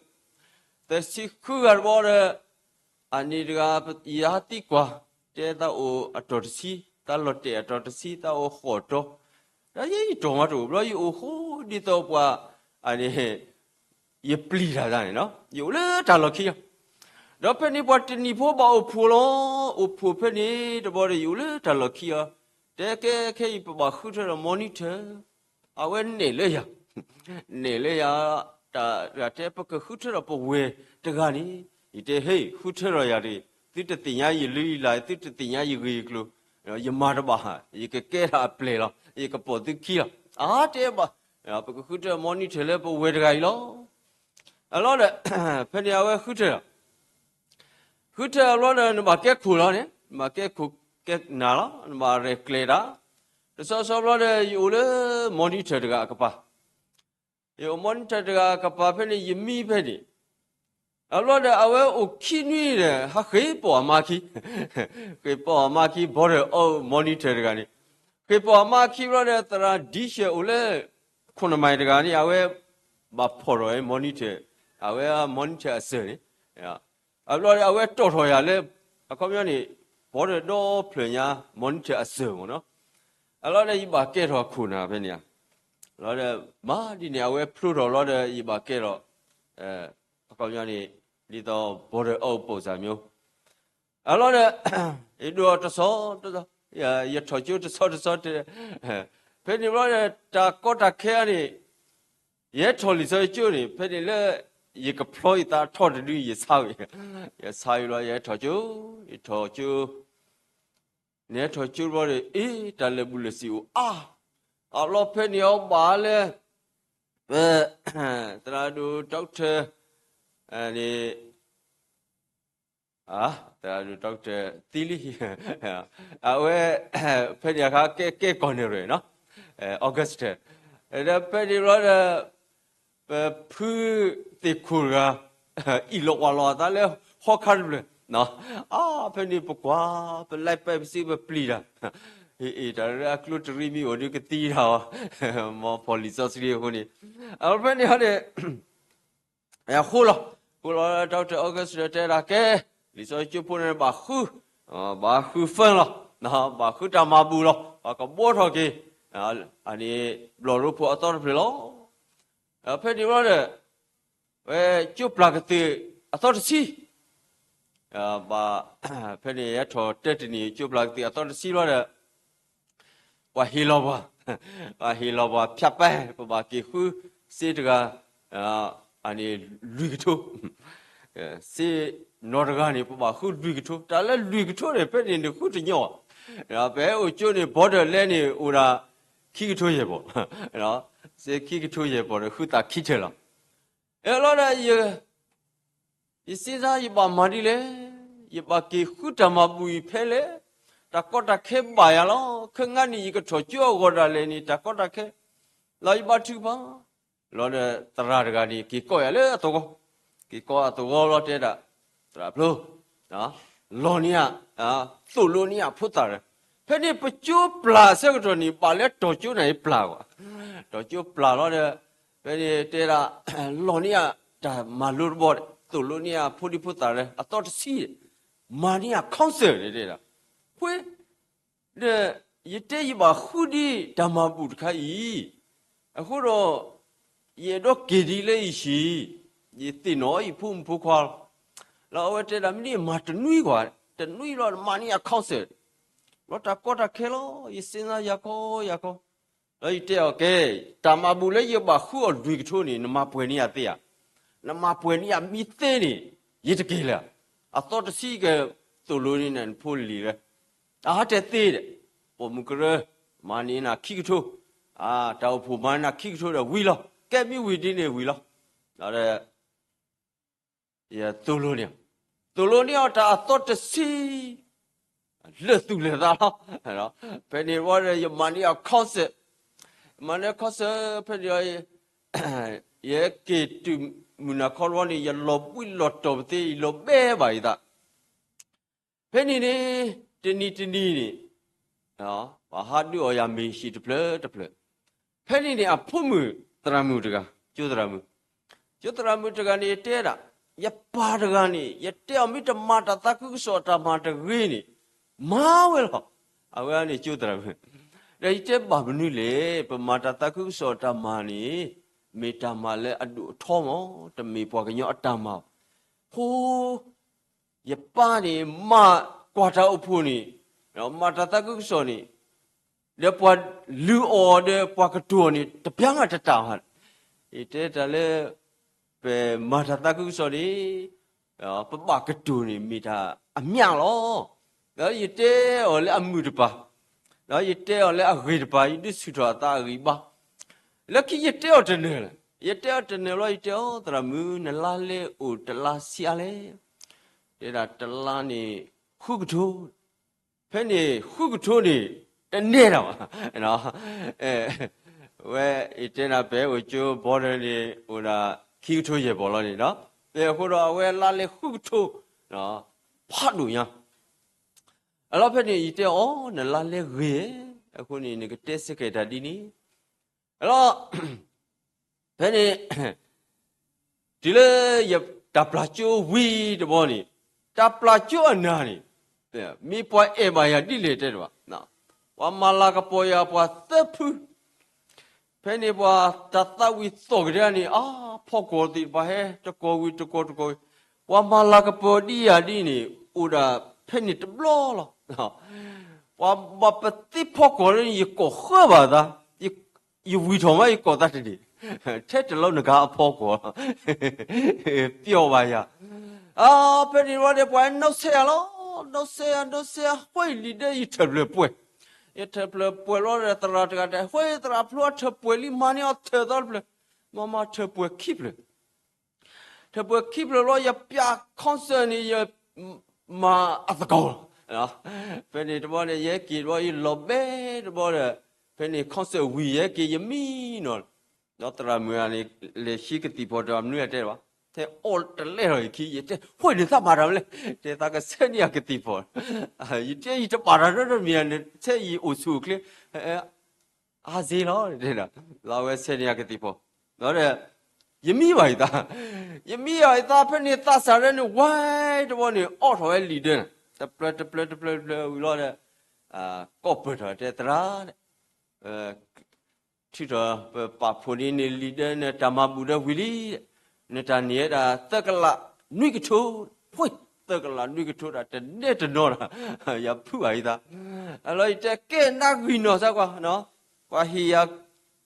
သၢဆံဃုဂၤတဘျီဒီး အန့ၣ်တဂၤ ယဟးသံကွၢ်, တဲသးအိၣ်အတီၢ်တဆံ, သးလီၤတဲာ်အတီၢ်တဆံ, သးအိၣ်ဃိးတီၤ, ဒီးယဲယတီၢ်မးတအိၣ်ဘျီ ယအိၣ်ဃိဒ်သိးပှၤ အန့ၣ် ယပျံၤတၢ်န့ၣ်လီၤ, ယအိၣ်လၢတၢ်လီၢ်ခံလီၤ. ဒီးဖဲန့ၣ်ပှၤတနံၤဖိဘၣ်အိၣ်ဖှိၣ်လီၤ, အိၣ်ဖှိၣ်ဖဲန့ၣ်တဘျီဒီး ယအိၣ်လၢတၢ်လီၢ်ခံလီၤ. တဲကဲခဲအံၤ ပဘၣ်ဃုထၢဒီး monitor, အဝဲနဲၣ်လၢယၤ, နဲၣ်လၢယၤ, တၢ်တဲပကဃုထၢဒီးပဝဲၢ်တဂၤန့ၣ်, ယတဲဟ့ၣ် ဃုထၢဒီးယၤတဂ့ၤ, သုတသ့ၣ်ညါယလုၢ်ယလၢ်, သုတသ့ၣ်ညါယဂ့ၢ်ယကျိၤ, ယမၤတဘၣ်, ယကကဲထီၣ်အပျဲၢ်လီၤ. ယကပိာ်သုခံလီၤ. အါတဲဘၣ်, ပကဃုထၢ monitor လၢပဝဲၢ်တဂၤအံၤလီၤ. အလီၢ်ဒီး ဖဲန့ၣ်အဝဲဃုထၢလီၤ. ဃုထၢအဘျီဒီး နဘၣ်ကဲခိၣ်လီၤန့ၣ်, နဘၣ်ကဲခိၣ်ကဲနၢ်လီၤ, နဘၣ်ရဲၣ်ကျဲၤတၢ်. တဆီဆီဘျီဒီး ယအိၣ်လၢ monitor တဂၤအကပၤ ယအိၣ် monitor တဂၤအကပၤဖဲန့ၣ် ယမံဖဲန့ၣ်, အဘျီဒီးအဝဲအိၣ်ခံနွံဒီး ဟးဃ့ၢ်ပိာ်အမါခံ, ဃ့ၢ်ပိာ်အမါခံ border အိၣ် monitor တဂၤန့ၣ်, ဃ့ၢ်ပိာ်အမါခံဘျီဒီး သရၣ်ဒံၣ်ရှဲအိၣ်လၢ ခိၣ်နမံၤတဂၤန့ၣ် အဝဲ ဘၣ်ဖီၣ်ထီၣ် monitor, အဝဲ monitor အစၢၤန့ၣ်, အဘျီဒီး အဝဲတီၣ်ထီၣ်ယၤလၢ အခီပညီန့ၣ် border ဒီဖျၢၣ်ညါ monitor အစၢၤမ့ၢ်နီၤ, အလီၢ်ဒီး ယဘၣ်ကဲထီၣ်ခိၣ်နၢ်ဖဲန့ၣ်ဧါ, လီၤဒီး မၤဒ်န့ၣ် အဝဲဖျိထီၣ်လီၤဒီး ယဘၣ်ကဲထီၣ် အခီပညီန့ၣ် ဒ်သိး border outpost စၢ်မ့ၢ်, အလီၢ်ဒီး ယဒိးတဆီတဆီ, ယထီၣ်ကၠိတဆီတဆီတဲ, ဖဲန့ၣ်ဘျီဒီး တၢ်ကီတၢ်ခဲန့ၣ် ယဟဲထီၣ်လံာ်စီဆှံကၠိန့ၣ် ဖဲန့ၣ်လၢ ယကဖျီယသးထီၣ်တဒု ယဆါဝဲ, ယဆါဝဲလီၤ ယဟဲထီၣ်ကၠိ, ယထီၣ်ကၠိ နဟဲထီၣ်ကၠိဘျီဒီး အ့ တၢ်လၢာ်ဘူၣ်လၢာ်စံာ်အိၣ်အါ, အလီၢ်ဖဲန့ၣ်အီၤဘၣ်လၢ ပ သရၣ်ဒိၣ် doctor န့ၣ် သရၣ်ဒိၣ် doctor သံလံ, အဝဲ ဖဲန့ၣ်အခါ ကဲကီၢ်နဲၣ်ရွဲၣ်နီၤ, August, ဒီးဖဲန့ၣ်ဘျီဒီး ပဖုသ့ၣ်ခိၣ်တဂၤ အံၣ်လီၤဝးလီၤအသးလၢဟီခါတဖျၢၣ်, အါ ဖဲန့ၣ်ပကွၢ် ပလဲၤပဲာ်ပစံးပပျံၤတၢ်, အ့ တၢ်လၢအကျိတရံးမ့ၢ်အိၣ်ဒီးကသံတၢ်အီၤ, မ်ဖီၣ်လံာ်စီဆှံအဃိန့ၣ်, အဖဲန့ၣ်ဟီဒီး ဃိလီၤ, ဃိလီၤ doctor August တဲဒၣ်ကဲ, လံာ်စီဆှံကၠိဖိန့ၣ်ဘၣ်ဃု, ဘၣ်ဃု film လီၤ, ဘၣ်ဃုတၢ်မၤဘူၣ်လီၤ, ပှၤကဘှီထီၣ်က့ၤ အန့ၣ် ဘျီၣ်ရိဖှိၣ်အသီတဖျၢၣ်လီၤ. ဖဲန့ၣ်ဘျီဒီး ဝဲကၠိပျၢ်ကသ့ၣ်အသီတဆံ, ဘၣ် ဖဲန့ၣ်ယဟဲထီၣ်တဲတနံၤ ကၠိပျၢ်ကသ့ၣ်အသီတဆံဘျီဒီး ပှၤဟ့ၣ်လီၤပှၤ, ပှၤဟ့ၣ်လီၤပှၤ ဖြတ်ပဲ, ပဘၣ်က့ၤဃုစ့တဂၤ, အန့ၣ်လွံၢ်ကထိ, စ့နီတဂၤန့ၣ် ပဘၣ်ဃုလွံၢ်ကထိ, တၢ်လၢလွံၢ်ကထိန့ၣ် ဖဲန့ၣ်နဃုတညီဘၣ်, ပဟဲအိၣ်ကၠိန့ၣ် border လဲန့ၣ် အိၣ်ဒၣ်ခံကထိယဲၢ်ပီၢ်, စ့ခံကထိယဲၢ်ပီၢ်ဒီး ဃုသးခံထၢၣ်လီၤ. အလီၢ်ဒီး ယစ့ၢ်ကီး ယဘၣ်မၤဒ်လဲၣ်, ယဘၣ်က့ၤဃုတၢ်မၤဘူၣ်အံၤဖဲလဲၣ်, တၢ်ကီတၢ်ခဲဘၣ်ယၤလီၤ, ခဲငါန့ၣ် ယကထီၣ်ကၠိအဂီၢ်ဒၣ်လဲာ်န့ၣ် တၢ်ကီတၢ်ခဲ လီၤယဘါထုကဖၣ်, လီၤဒီးသရၣ်တဂၤန့ၣ် က့ၤကိးယၤလၢအသဝီ, က့ၤကိးအသဝီလီၤတဲဒၣ်, သရၣ်ဖျိ လီၤန့ၢ်ဧါ, သိၣ်လိန့ၢ်ဧါဖိသၣ်ဒီး, ဖဲန့ၣ်ပကၠိပျၢ်အဆၢကတီၢ်န့ၣ် ဘၣ်လၢတီၢ်ကၠိန့ၣ်ပျၢ်ဘၣ်, တီၢ်ကၠိပျၢ်လီၤဒီး, ဖဲန့ၣ်တဲဒၣ်, လီၤန့ၢ်ဧါတၢ်မၤလိတဘီဒီး သိၣ်လိန့ၢ်ဧါဖိဒံဖိသၣ်ဒီး အသီတဆံဒီး, မၤန့ၢ်ဧါ council န့ၣ်တဲဒၣ်, ဖဲ ဒီးယတဲယဘၣ်ဃုဒ်တၢ်မၤဘူၣ်တခါအံၤ, အဃိဒီး ယအဲၣ်ဒိးက့ၤဒ်လဲၣ်အံၤဆံး, ယသ့ၣ်နီၣ်အံၤဖိမုၣ်ဖိခွါလီၤ. လၢအဝဲတဲဒၣ်မ့ၢ်န့ၣ်မၤတနွံကွၢ်, တနွံလီၤမၤန့ၢ်ဧါ council, လီၤတၢ်ကီတၢ်ခဲလီၤ, ယစ့ၢ်ကီးယၤခီယၤခီ, လီၤယတဲအီၤကဲ, တၢ်မၤဘူၣ်လၢယဘၣ်ဃုအီၤလွံၢ်ကထိန့ၣ် နမၤပှဲၤန့ၢ်ယၤသ့ဧါ, နမၤပှဲၤန့ၢ်ယၤမ့ၢ်သ့န့ၣ်, ယတက့ၤလၢၤ, အသီတဆံကဲ သိၣ်လိန့ၢ်နဖိလံၤလၢ အဟးတဲသ့ဒီး, ပိာ်မုၣ်ကရၢ, မၤန့ၢ်နၤခံကထိ, တၢ်အိၣ်ဖှိၣ်မၤန့ၢ်နၤခံကထိဒီးဝံၤလီၤ, ကဲမ့ၢ်ဝံၤဒ်န့ၣ်ဝံၤလီၤ. ဒီး ယသိၣ်လိန့ၢ်, သိၣ်လိန့ၢ်အီၤတၢ်အသီတဆံ, လၢာ်သူၣ်လၢာ်သးလီၤ. ဖဲန့ၣ်ဝံၤဒီးယမၤန့ၢ်အီၤ council, မၤန့ၢ် council ဖဲန့ၣ် ယက့ၤတုၤမုၢ်နၤခီတဘျီန့ၣ် ယလီၤဘှံးလီၤတီၤပသ့ ယလီၤဘဲဘၣ်ယသး ဖဲန့ၣ်န့ၣ် တနံၤတနံၤန့ၣ် ပှၤဟးဒုးအီၣ်ယၤမ့ၤဟံၣ်တဖျၢၣ်တဖျၢၣ်, ဖဲန့ၣ်န့ၣ် အဖိမုၣ်သရၣ်မုၣ်တဂၤ, ကၠိသရၣ်မုၣ်, ကၠိသရၣ်မုၣ်တဂၤန့ၣ် ယတဲဒၣ်, ယပၢ်တဂၤန့ၣ် ယတဲအီၤမ့ၢ်တမၤတၢ်သးခုကစီၣ်အတၢ်မၤတဂ့ၤန့ၣ်, မၤဝဲလီၤ. အဝဲန့ၣ်ကၠိသရၣ်မုၣ်, ဒီးယတဲဘၣ်မနုၤလဲၣ်, ပမၤတၢ်သးခုကစီၣ်အတၢ်မၤန့ၣ် မ့ၢ်တၢ်မၤလၢအဒိၣ်အထီမး, တမ့ၢ်ပှၤကညီအတၢ်မၤဘၣ်. ဖိ ယပၢ်န့ၣ် မၤကွၢ်တၢ်အိၣ်ဖှိၣ်န့ၣ်, မၤတၢ်သးခုကစီၣ်န့ၣ်, ဒီးပှၤလုၢ်အီၣ်ဒီးပှၤကတိၤအီၤန့ၣ် တပျၢ်မးတတၢ်ဘၣ်. ယတဲတၢ်လၢ ပမၤတၢ်သးခုကစီၣ်န့ၣ် ပဘၣ်ကတိၤန့ၣ် မ့ၢ်တၢ်အမျးလီၤ. ဒီးယတဲအီၤလၢအမုာ်တပၤ, ဒီးယတဲအီၤလၢအဂ့ၤတပၤ ယဒုးဆူၣ်ထီၣ်အသးအဂံၢ်ဘါ, လၢခံယတဲအီၤတနၢၤလဲၣ်, ယတဲအီၤတနၢၤဘျီ ယတဲအီၤ သရၣ်မုၣ် နလါလဲအိၣ်တလါဆံးအါလဲၣ်, တဲဒၣ်တလါန့ၣ် ဃုကထိ, ဖဲန့ၣ်ဃုကထိန့ၣ် တနဲၣ်တၢ်ဘၣ်, ဝဲ ယတဲနၤ ပဲအိၣ်ကၠိဘီဒၢန့ၣ် အိၣ်ဒၣ်ခံကထိယဲၢ်ပီၢ်လီၤန့ၣ်ဒီး, အဃိဒီးအဝဲလါလဲဃုကထိ ဖးဒိၣ်ညါ, အလီၢ်ဖဲန့ၣ် ယတဲအီၤ နလါလဲဂ့ၤ, အဃိန့ၣ် နကတဲစ့ၢ်ကီးတၢ်ဒ်န့ၣ်, အလီၢ် ဖဲန့ၣ် တုၤလၢ တၢ်ပျၢ်ကၠိဝံၤတဘီန့ၣ်, တၢ်ပျၢ်ကၠိအနၤန့ၣ် မ့ၢ်ပှၤအဲၣ်ဘၣ်ယၤဒ်လဲၣ်တဲတဘၣ်, ပှၤမၤလၤကပီၤယၤပှၤသၢဖု, ဖဲန့ၣ်ပှၤတၢ်သးဝံၤသီၣ်ကဒါန့ၣ် အါဖီကီၢ်သ့ၣ်တဖၣ်ဟဲ တကီၢ်ဝံၤတကီၢ်တကီၢ်ဝံၤ, ပှၤမၤလၤကပီၤဒ်ယၤဒ်န့ၣ် အိၣ်ဒၣ်ဖဲန့ၣ်တဘျီလီၤ. ပှၤဘၣ်ပသ့ဖီကီၢ်လၢန့ၣ် ယကိးဃၢဘၣ်သး, ယဝံၤထီၣ်မး ယကိးသးတန့ၢ်, ထဲတလီၤနကါအဖီကီၢ်လီၤ, ပျီဘၣ်ယၤ, အါ ဖဲန့ၣ်ဘျီဒီး ပှၤနီၣ်ဆဲးယၤလီၤ, နီၣ်ဆဲးယၤ နီၣ်ဆဲးယၤ ဃိလံာ်ဒၢယထၢၣ်ဖျၢၣ်ပှဲၤ, ယထၢၣ်ဖျၢၣ်ပှဲၤလီၤဒီး သရၣ်တဂၤတဲ ဃိသရၣ်ဖျိအထၢၣ်ပှဲၤလံ မၤန့ၢ်အီၤထၢၣ်သီတဖျၢၣ်, မၤမၤထၢၣ်ပှဲၤခံဖျၢၣ် ထၢၣ်ပှဲၤခံဖျၢၣ်လီၤ ယပျၢ် concert န့ၣ် ယမၤအသကိးလီၤ. ဖဲန့ၣ်တဘျီန့ၣ် ယဟဲက့ၤတဘျီ ယလီၤဘဲတဘျီဒီး ဖဲန့ၣ် concert ဝံၤ ယဟဲက့ၤ ယမံနီၤ, ဒီးသရၣ်မုၣ်ဂၤန့ၣ် လဲၤဆှံကသံၣ်ဖီၣ်ဒီး မနုၤအတဲဘၣ်, ထဲအီၣ်တလဲၢ်လီၤ ယခံ ယတဲ ဃိန့ၣ် သးဘၣ်တၢ်မနုၤလဲၣ်, တဲသးကဆဲန့ၢ်ယၤကသံၣ်ဖီၣ်, ယတဲ ယတဘၣ်တၢ်နီတမံၤ နဆဲယအိၣ်ဆူၣ်အိၣ်ချ့ အါစ့လီၤ, လီၤဝဲဆဲန့ၢ်ယၤကသံၣ်ဖီၣ်, ဒီး ယမံဘၣ်ယသး, ယမံဘၣ်ယသး ဖဲန့ၣ်သးစၢ်ဒၢန့ၣ် ဝဲတဘျီန့ၣ် အီၣ်ထီၣ်ဝဲလံာ်ဒၢန့ၣ် တဖျၢၣ်တဖျၢၣ်တဖျၢၣ်တဖျၢၣ်ဝံၤလီၤဒီး ကိးပၢၢ်ထီၣ်တဲ သရၣ် ထုးထီၣ်ပပာ်ဖှိၣ်န့ၢ်နလံာ်ဒၢ နတၢ်မၤဘူၣ်ဒၢဝံၤလံ, နတၢ်န့ၢ်ဝဲဒၣ်သၢကလးနွံကထိ, သၢကလးနွံကထိဒၣ် တနဲၣ်တနီၤဒၣ်, ယဖုးဘၣ်ယသး, အလီၤယတဲကဲနဂံၢ်နီၢ်စၢ်ကွၢ်, ပှၤဟ့ၣ်ယၤ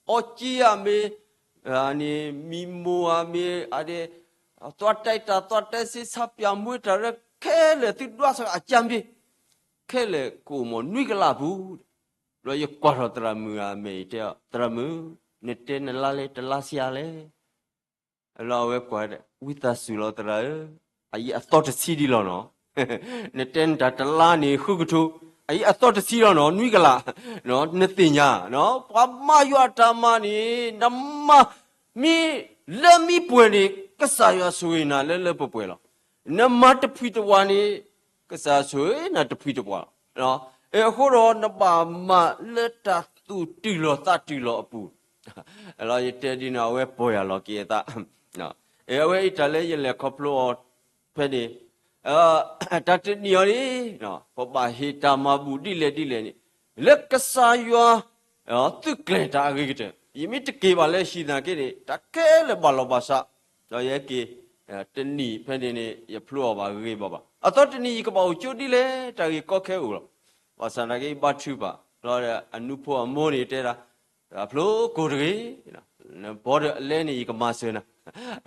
အီကံယၤမ့ၢ် န့ၣ် မံမိၢ်ဧါမ့ၢ် အဒဲ သွားတိုက်တာ သွားတိုက်စစ် ဆပ်ပြာ မွေးတာ ခဲလၢာ် သုဒွးစ့ၢ်ကီးအကြမ်းဖျဉ်း ခဲလၢာ်ကအိၣ်မ့ၢ်နွံကလးအပူၤ, ဒီးယကွၢ်ထီၣ်သရၣ်မုၣ်အမဲာ်အံၤတဲအီၤ သရၣ်မုၣ်, နတဲနလါလဲတလါဆံးအါလဲၣ်, အလီၤအဝဲကွၢ် ဝံသးစူၤလီၤသရၣ်ဧၢ, အယံၤအသီတဆံဒံးလီၤနီၤ, နတဲနတၢ်တလါန့ၣ်ဃုကထိ, အယံၤအသီတဆံလီၤနီၤ နွံကလး, နသ့ၣ်ညါ, ပှၤမၤယွၤအတၢ်မၤန့ၣ် နမၤ မ့ၢ်လၢမ့ၢ်ပှဲၤန့ၣ် ကစၢ်ယွၤဆိၣ်ဂ့ၤနၤလၢလၢပှဲၤပှဲၤလီၤ. နမၤတဖှံတဝးန့ၣ် ကစၢ်ဆိၣ်ဂ့ၤနၤတဖှံတဝးလီၤ. အဃိဒီး နဘၣ်မၤလၢတၢ်သူၣ်တုၤလီၤသးတုၤလီၤအပူၤ, လီၤယတဲဒ်န့ၣ် အဝဲပီၢ်ယၢ်လီၤက့ၤအသး, အဝဲအံၤတၢ်လၢယလဲၤခီဖျိအီၤဖဲန့ၣ် တၢ်တနံၤအံၤန့ၣ် ပဘၣ်ဟ့ၣ်တၢ်မၤဘူၣ်ဒ်လဲၣ်ဒ်လဲၣ်န့ၣ် လၢကစၢ်ယွၤ သုးကျဲၤတၢ်အဂ့ၤကတၢၢ်, ယမ့ၢ်တက့ၤဘၣ်လၢဟံၣ်သနာ်က့န့ၣ် တၢ်ခဲလၢာ်ဘၣ်လီၤဘၣ်စး, ဒီးယဟဲက့ၤ တနံၤဖဲန့ၣ်န့ၣ် ယဖျိအီၤဘၣ်ဂ့ၤဂ့ၤဘၣ်ဘၣ်. အသီတနံၤယကဘၣ်အိၣ်ကၠိဒ်လဲၣ် တၢ်ဂ့ၢ်ကီခဲအိၣ်လီၤ. ဘၣ်ဆၣ်သနာ်က့ ယဘါထုကဖၣ် လီၤဒီးအနူဖိအမိၢ်န့ၣ်တဲဒၣ် အဖျိကိၢ်တဂ့ၤ, နဘီဒီးအလဲန့ၣ် ယကမၤစၢၤနၤ,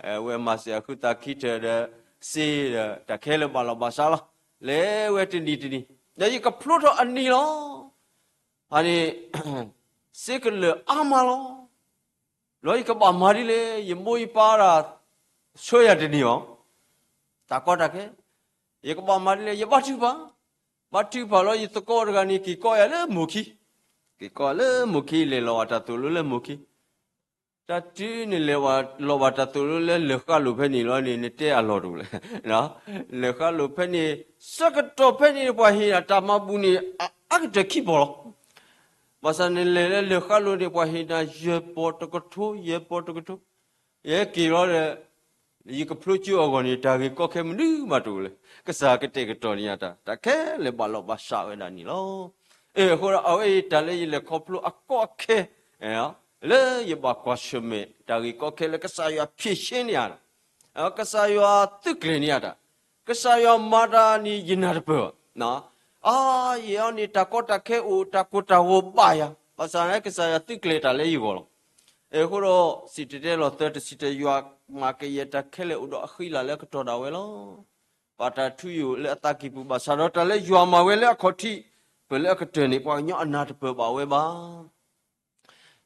အဝဲမၤစၢၤအဃုသးခံထၢၣ်ဒီး စ့ဒီး တၢ်ခဲလၢာ်ဘၣ်လီၤဘၣ်စးလီၤ. လဲၤဝဲတနံၤတနံၤ ဒီးယကဖျိထီၣ်အနံၤလီၤ. အန့ၣ် စ့ကလၢာ်အါမးလီၤ. လီၤယကဘၣ်မၤဒ်လဲၣ်, ယမိၢ်ယပၢ်ဒၣ် ဆှၢယၤတန့ၢ်ဘၣ်, တၢ်ကီတၢ်ခဲ, ယကဘၣ်မၤဒ်လဲၣ်, ယဘါထုကဖၣ်, ဘါထုကဖၣ်လီၤ ယသကိးတဂၤန့ၣ် က့ၤကိးယၤလၢမိၢ်ခံ, က့ၤကိးလၢမိၢ်ခံ လဲၤလီၤဘၣ်တၢ်သိၣ်လိလၢမိၢ်ခံ တၢ်တုၤနလဲၤလီၤဘၣ်တၢ်သိၣ်လိလၢလၢၢ်ဃၣ်လိၤဖဲန့ၣ်လီၤန့ၣ် နတဲအလီၢ်တအိၣ်လဲၣ်. လၢၢ်ဃၣ်လိၤဖဲန့ၣ် ဆၢကတီၢ်ဖဲန့ၣ် ပှၤဟ့ၣ်နၤတၢ်မၤဘူၣ်န့ၣ် အအါကတၢၢ်ခံပီၢ်လီၤ. ဘၣ်ဆၣ်နလဲၤလၢလၢၢ်ဃၣ်လိၤန့ၣ် ပှၤဟ့ၣ်နၤယဲၢ်ပီၢ်တကထိ ယဲၢ်ပီၢ်တကထိ, ယဟဲက့ၤလီၤဒီး ယကဖျိကၠိအဂီၢ်န့ၣ် တၢ်ဂ့ၢ်ကီခဲမနုၤမးတအိၣ်လဲၣ်. ကစၢ်ကတဲာ်ကတီၤန့ၢ်ယၤတၢ်, တၢ်ခဲလၢာ်ဘၣ်လီၤဘၣ်စးဝဲဒၣ်န့ၣ်လီၤ. အဃိဒီး အဝဲအံၤတၢ်လၢယလဲၤခီဖျိအကီအခဲ လၢယဘၣ်ကွၢ်ဆၢၣ်မဲာ် တၢ်ဂ့ၢ်ကီခဲလၢကစၢ်ယွၤဖြေရှင်းန့ၢ်ယၤတၢ်, ကစၢ်ယွၤသုးကျဲၤန့ၢ်ယၤတၢ်, ကစၢ်ယွၤမၤတၢ်န့ၣ် ယနၢ်တပၢၢ်ဘၣ်. အါ ယဲအံၤန့ၣ် တၢ်ကီတၢ်ခဲအိၣ် တၢ်ကိၢ်တၢ်ဂီၤဘၣ်ယၤ, ဘၣ်ဆၣ်န့ၣ် ကစၢ်ယွၤသုးကျဲၤတၢ်လၢယဂီၢ်လီၤ. အဃိဒီး စံၣ်တဲၤတဲလီၤသၢတဆံတၢ ယွၤမၤကယဲၢ်တၢ်ခဲလၢာ်အိၣ်ဒီးအဃံအလၤလၢအကတီၢ်ဒၣ်ဝဲလီၤ. ပာ်တၢ်ထုကဖၣ်လၢအသးကံၢ်ပူၤ ဘၣ်ဆၣ်ဒီးတၢ်လၢယွၤမၤဝဲလၢအခီၣ်ထံး ပၢၤလၢအကတၢၢ်န့ၣ် ပှၤကညီအနၢ်တပၢၢ်ဘၣ်ဝဲဘၣ်.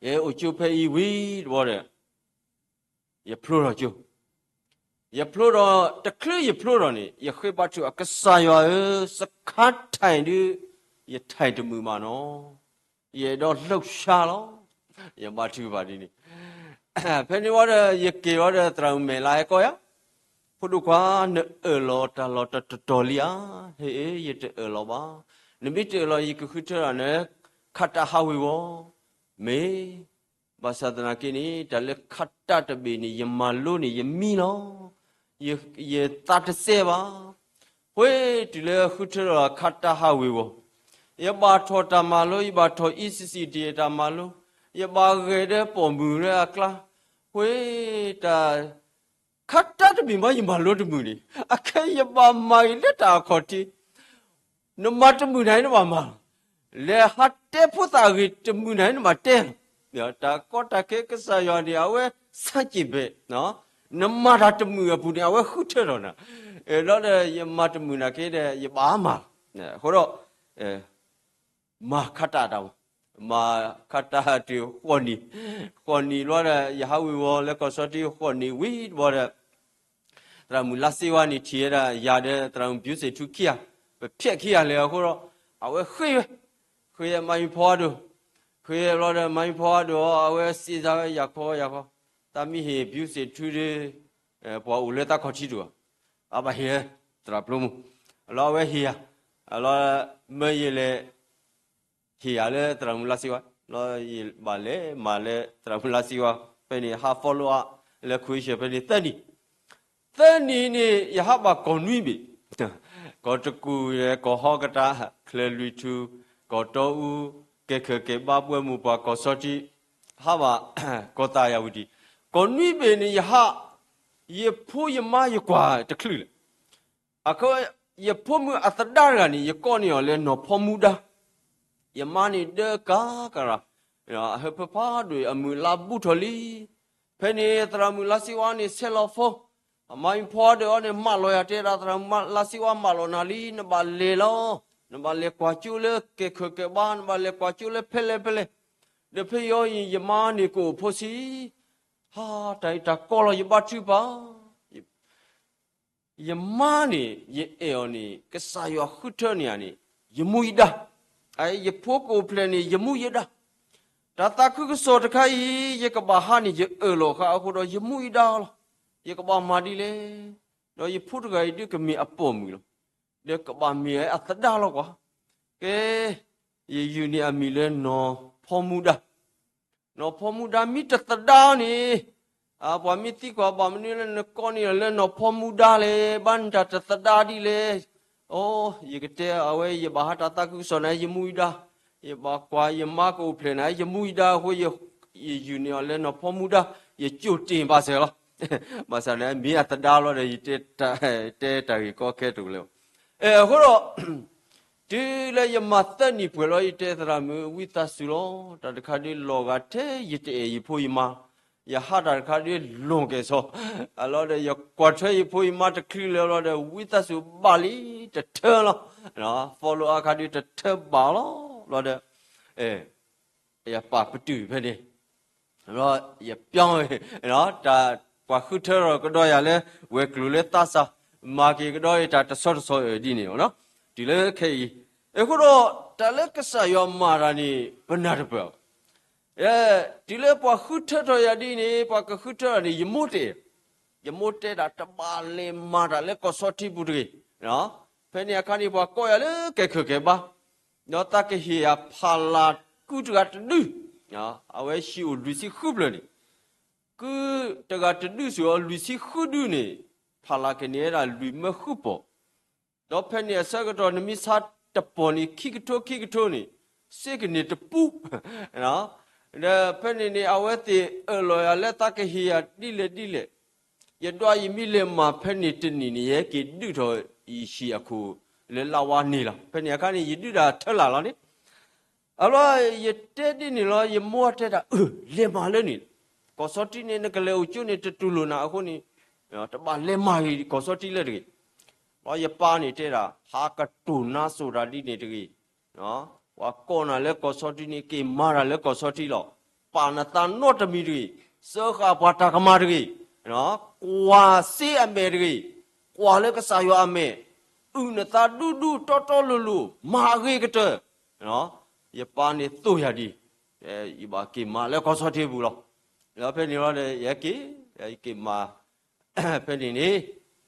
ယအိၣ်ကၠိဖဲအံၤဝံၤတဘျီဒီး ယဖျိထီၣ်ကၠိ, ယဖျိထီၣ်တချုးယဖျိထီၣ်န့ၣ် ယဃ့ဘါထုကစၢ်ယွၤဧၢ, စခါထံၣ်ဒုး ယထံၣ်တမုာ်ဘၣ်နီၤ, ယအဲၣ်ဒိးလှုပ်ရှားလီၤ. ယဘါထုကဖၣ်ဒ်န့ၣ် ဖဲန့ၣ်ဝံၤဒီး ယက့ၤဝံၤဒီး သရၣ်မုၣ်မဲာ်လါဟဲကိးယၤ, ဖိဒိၣ်ခွါ နအၢၣ်လီၤတၢ်လီၢ်တတီၤလံဧါ. ဟ့ၣ် ယတအၢၣ်လီၤဘၣ်. နမ့ၢ်တအၢၣ်လီၤ ယကဃုထၢဒီးနၤ ခးတၢ်ဟးဝ့ၤဝီၤ, မ့ၢ် ဘၣ်ဆၣ်သနာ်က့န့ၣ် တၢ်လၢခးတၢ်တဘ့ၣ်န့ၣ် ယမၤလိန့ၣ် ယမံလီၤ. ယသးတစဲဘၣ်. ဃ့တုၤလၢဃုထၢဒီးခးတၢ်ဟးဝ့ၤဝီၤ, ယဘၣ်ထီၣ်တၢ်မၤလိ, ယဘၣ်ထီၣ် E C C D တၢ်မၤလိ, ယဘၣ်ဂဲၤဒီးပိာ်မုၣ်လၢအကျါ, ဃ့တၢ် ခးတၢ်တဘ့ၣ်မး ယမၤလိတမုာ်န့ၣ် အခဲအံၤယဘၣ်မၤဂ့ၤလၢတၢ်အခီၣ်ထံး, နမၤတမုာ်နၤ နဘၣ်မၤလီၤ. လဲၤဟးတဲဖိသၣ်အဂ့ၢ်တမုာ်နၤ နဘၣ်တဲလီၤ. တၢ်ကီတၢ်ခဲကစၢ်ယွၤန့ၣ် အဝဲဆၢက့ၤဘဲး, နမၤတၢ်တမုာ်အပူၤန့ၣ် အဝဲဃုထၢထီၣ်နၤ, လီၤဒီး ယမၤတမုာ်နၤက့ဒီး ယဘၣ်မၤလီၤ. အဃိဒီး မၤခးတၢ်တၢ်မး, မၤခးတၢ်တုၤဃိးနံၣ်, ဃိးနံၣ်ဘျီဒီး ယဟးဝ့ၤဝီၤလၢကီၢ်စီၤထံဃိးနံၣ်ဝံၤတဘျီဒီး သရၣ်မုၣ်လါစ့ဝါန့ၣ် ထံၣ်ဝဲဒၣ်ယၤဒီးသရၣ်မုၣ် ဘုစ့ၣ်ထူ ခံဂၤ, ပဖျဲးခံဂၤလဲၤအဃိဒီး အဝဲဃ့ဝဲ, ဃ့မါယဖီအဒိၣ်, ဃ့ဘျီဒီး မါယဖီအဒိၣ်အီၤ အဝဲစံးစၢ်ဝဲ ယၤခီယၤခီ, တၢ်မ့ၢ်ဟ့ၣ် ဘုစ့ၣ်ထူ ဒီး ပှၤအိၣ်လၢတၢ်ခီၣ်ထံးတအိၣ်, အဘၣ်ဟ့ၣ် သရၣ်ပျိမူ, အလီၤအဝဲဟ့ၣ်ယၤ, အလီၤ မၢယလဲၤ ဟ့ၣ်ယၤလၢသရၣ်မုၣ်လါစ့ဝါ, လီၤယဘၣ်လဲၤမၤလၢသရၣ်မုၣ်လါစ့ဝါ, ဖဲန့ၣ်ဟး follow up လၢ ခွ့ဆၢၣ် ဖဲန့ၣ်သၢနံၣ်, သၢနံၣ်န့ၣ် ယဟးဘၣ်ကီၢ်နွံဘ့ၣ်, ကီၢ်တကူၣ်, ကီၢ်ဟီကတၢၢ်, ချၢၣ်လွံၢ်ထူၣ်, ကီၢ်တီအူ, ကဲၤခၢၣ်ကဲၤဘါ ပှဲၤမုၢ်ပှၢ် ကီၢ်စီၤထံ, ဟးဘၣ် ကီၢ်သးယၤဝံၤဒံး, ကီၢ်နွံဘ့ၣ်န့ၣ် ယဟး ယဖိယမါယကွၢ်တချုးလၢၤ အဃိ ယဖိမုၣ်အသဒါတဂၤန့ၣ် ယကိးန့ၢ်အီၤလၢနီၢ်ဖီမူဒါ, ယမါန့ၣ်ဒၢကၤကရၢ, အဟၢဖၢဖးဒိၣ် အမုၢ်အလါဘူးထီၣ်လံ, ဖဲန့ၣ်သရၣ်မုၣ်လါစ့ဝါန့ၣ် ဆဲးလီၤ phone, အမါယဖီဒီးအီၤန့ၣ် မၢလီၤယၤ တဲဒၣ်သရၣ်မုၣ်လါစ့ဝါ မၢလီၤနၤလံ နဘၣ်လဲၤလီၤ, နဘၣ်လဲၤကွၢ်ကၠိလၢကဲၤခၢၣ်ကဲၤဘါ နဘၣ်လဲၤကွၢ်ကၠိလၢဖဲလဲၣ်ဖဲလဲၣ်, ဒီးဖဲယီၤအံၤ ယမါန့ၣ်ကအိၣ်ဖိဆံး, ဟါ တၢ်အံၤတၢ်ကီလီၤ ယဘါထုကဖၣ် ယမါန့ၣ် ယအဲၣ်အီၤန့ၣ် ကစၢ်ယွၤဃုထၢန့ၢ်ယၤန့ၣ် ယမူယဒါ, ယဖိကအိၣ်ဖျဲၣ်န့ၣ် ယမူယဒါ, တၢ်သးခုကစီၣ်တခါအံၤ ယကဘၣ်ဟးန့ၣ် ယအၢၣ်လီၤဃာ်အဃိဒီး ယမူယဒါလီၤ, ယကဘၣ်မၤဒ်လဲၣ်, ဒီးယဖိတဂၤအံၤဒုးကမ့ၢ်အပိာ်မုၣ်လီၤ, ဒီးကဘၣ်မ့ၢ်အသဒါလီၤကွၢ်, ကဲ, ယယုၢ်န့ၢ်အမံၤလၢနီၢ်ဖီမူဒါ နီၢ်ဖီမူဒါ မ့ၢ်တသဒါန့ၣ်, ပှၤမ့ၢ်သံကွၢ် ဘၣ်မနုၤလၢနကိးန့ၢ်လၢနီၢ်ဖီမူဒါလဲၣ်, ဘၣ်နတၢ်တသဒါဒ်လဲၣ်, အိ, ယကတဲအဝဲ ယဘၣ်ဟးတၢ်သးခုကစီၣ်န့ၣ် ယမူယဒါ, ယဘၣ်ကွၢ်ယမါကအိၣ်ဖျဲၣ်န့ၣ် ယမူယဒါအဃိ, ယယုၢ်န့ၢ်အီၤလၢနီၢ်ဖီမူဒါ, ယကၠိၣ်တ့ၢ်ဘၣ်စၢၤလီၤ, ဘၣ်ဆၣ်န့ၣ် မ့ၢ်အသဒါလီၤဒီး ယတဲတၢ်ဂ့ၢ်ကီခဲတအိၣ်လၢၤ, အဃိဒီး တုၤလၢယမၤသၢနံၣ်ပှဲၤလီၤ ယတဲသရၣ်မုၣ် ဝံသးစူၤလီၤ, တၢ်တခါဒုးလီၤဂာ်ထဲယတအဲၣ်ယဖိယမါ, ယဟးတၢ်တခါဒုးလီၤကဲၣ်ဆိး, အလီၤဒီး ယကွၢ်ထွဲယဖိယမါတချုးလၢၤလီၤဒီး ဝံသးစူၤဘၣ်လံတထၢလီၤ, follow up အခါဒုးတထၢဘၣ်လီၤ, လီၤဒီး ယပာ်ပတုာ်ဖဲန့ၣ် လီၤ, ယပျီဝဲ တၢ်ပှၤဃုထၢထီၣ်ကဒီးယၤလၢ ဝဲၤကျိၤလၢသးစၢ်, မၤက့ၤကဒီးယတၢ်တဆီတဆီဒ်န့ၣ်လီၤ, တုၤလၢခဲအံၤ, အဃိဒီး တၢ်လၢကစၢ်ယွၤမၤတၢ်န့ၣ် ပနၢ်တပၢၢ်ဘၣ်, တုၤလၢပှၤဃုထၢထီၣ်ယၤဒ်န့ၣ် ပှၤကဃုထၢထီၣ်န့ၣ် ယမိၢ်တဲ, ယမိၢ်တဲဒၣ် တဘၣ်လဲၤမၤတၢ်လၢကီၢ်စီၤထံပူၤတဂ့ၤ, ဖဲန့ၣ်အခါန့ၣ် ပှၤကိးယၤလၢကဲၤခၢၣ်ကဲၤဘါ ဒီးသးကဟ့ၣ်ယၤဖးလၢ်ကုတဂၤတဒု, အဝဲဟံၣ်အိၣ်လွံၢ်ဆံဃုဖျၢၣ်န့ၣ်, ကုတဂၤတဒုစ့ၢ်ကီး လွံၢ်ဆံဃုဒုန့ၣ်, ဖးလၢ်ကန့ၢ်ဝဲဒၣ်လွံၢ်မၢဃုပီၢ်, ဒီးဖဲန့ၣ်အဆၢကတီၢ် နမ့ၢ်ဆါတပီၢ်န့ၣ် ခံကထိခံကထိန့ၣ်, စ့ကန့ၢ်တပူ, ဒီးဖဲန့ၣ်န့ၣ် အဝဲသ့ၣ်အၢၣ်လီၤယၤလၢသးကဟ့ၣ်ယၤဒ်လဲၣ်ဒ်လဲၣ်, ယဒွးယမ့ၢ်လဲၤမၤဖဲန့ၣ်တနံၣ်န့ၣ် ယဟဲက့ၤဒုးထီၣ်ယဟံၣ်အခိၣ်လၢလါဝါန့ၣ်လီၤ, ဖဲန့ၣ်အခါန့ၣ် ယဒုးဒၣ်ထၢလၢ်လီၤန့ၣ်, အလီၤ ယတဲဒ်န့ၣ်လီၤ ယမိၢ်တဲတၢ် အၢၣ် လဲၤမၤလၢန့ၣ်, ကီၢ်စီၤထံန့ၣ် နကလဲၤအိၣ်ကၠိန့ၣ် တတူၢ်လိာ်နၤအဃိန့ၣ်, တဘၣ်လဲၤမၤဂ့ၤကီၢ်စီၤထံလၢတဂ့ၤ, ဒီးယပၢ်န့ၣ်တဲဒၣ် ဟးကတိၤနါစိၤတၢ်ဒ်န့ၣ်တဂ့ၤ, ပှၤကိးနၤလၢကီၢ်ဆီထံန့ၣ် က့ၤမၤတၢ်လၢကီၢ်ဆီထံလီၤ. ပာ်နသးနီတမံၤတဂ့ၤ, စၢဃာ်ပှၤတၢ်ကမၣ်တဂ့ၤ, ကွၢ်စ့အမဲာ်တဂ့ၤ, ကွၢ်လၢကစၢ်ယွၤအမဲာ်, အုၣ်နသးဒူဒူတီတီလိၤလိၤ, မၤအဂ့ၤကတၢၢ်, ယပၢ်န့ၣ်သိၣ်ယၤဒ်, ယဘၣ်က့ၤမၤလၢကီၢ်ဆီထံအပူၤလီၤ. ဒီးဖဲန့ၣ်လီၤဒီး ယဟဲက့ၤ, ယက့ၤမၤ ဖဲန့ၣ်န့ၣ်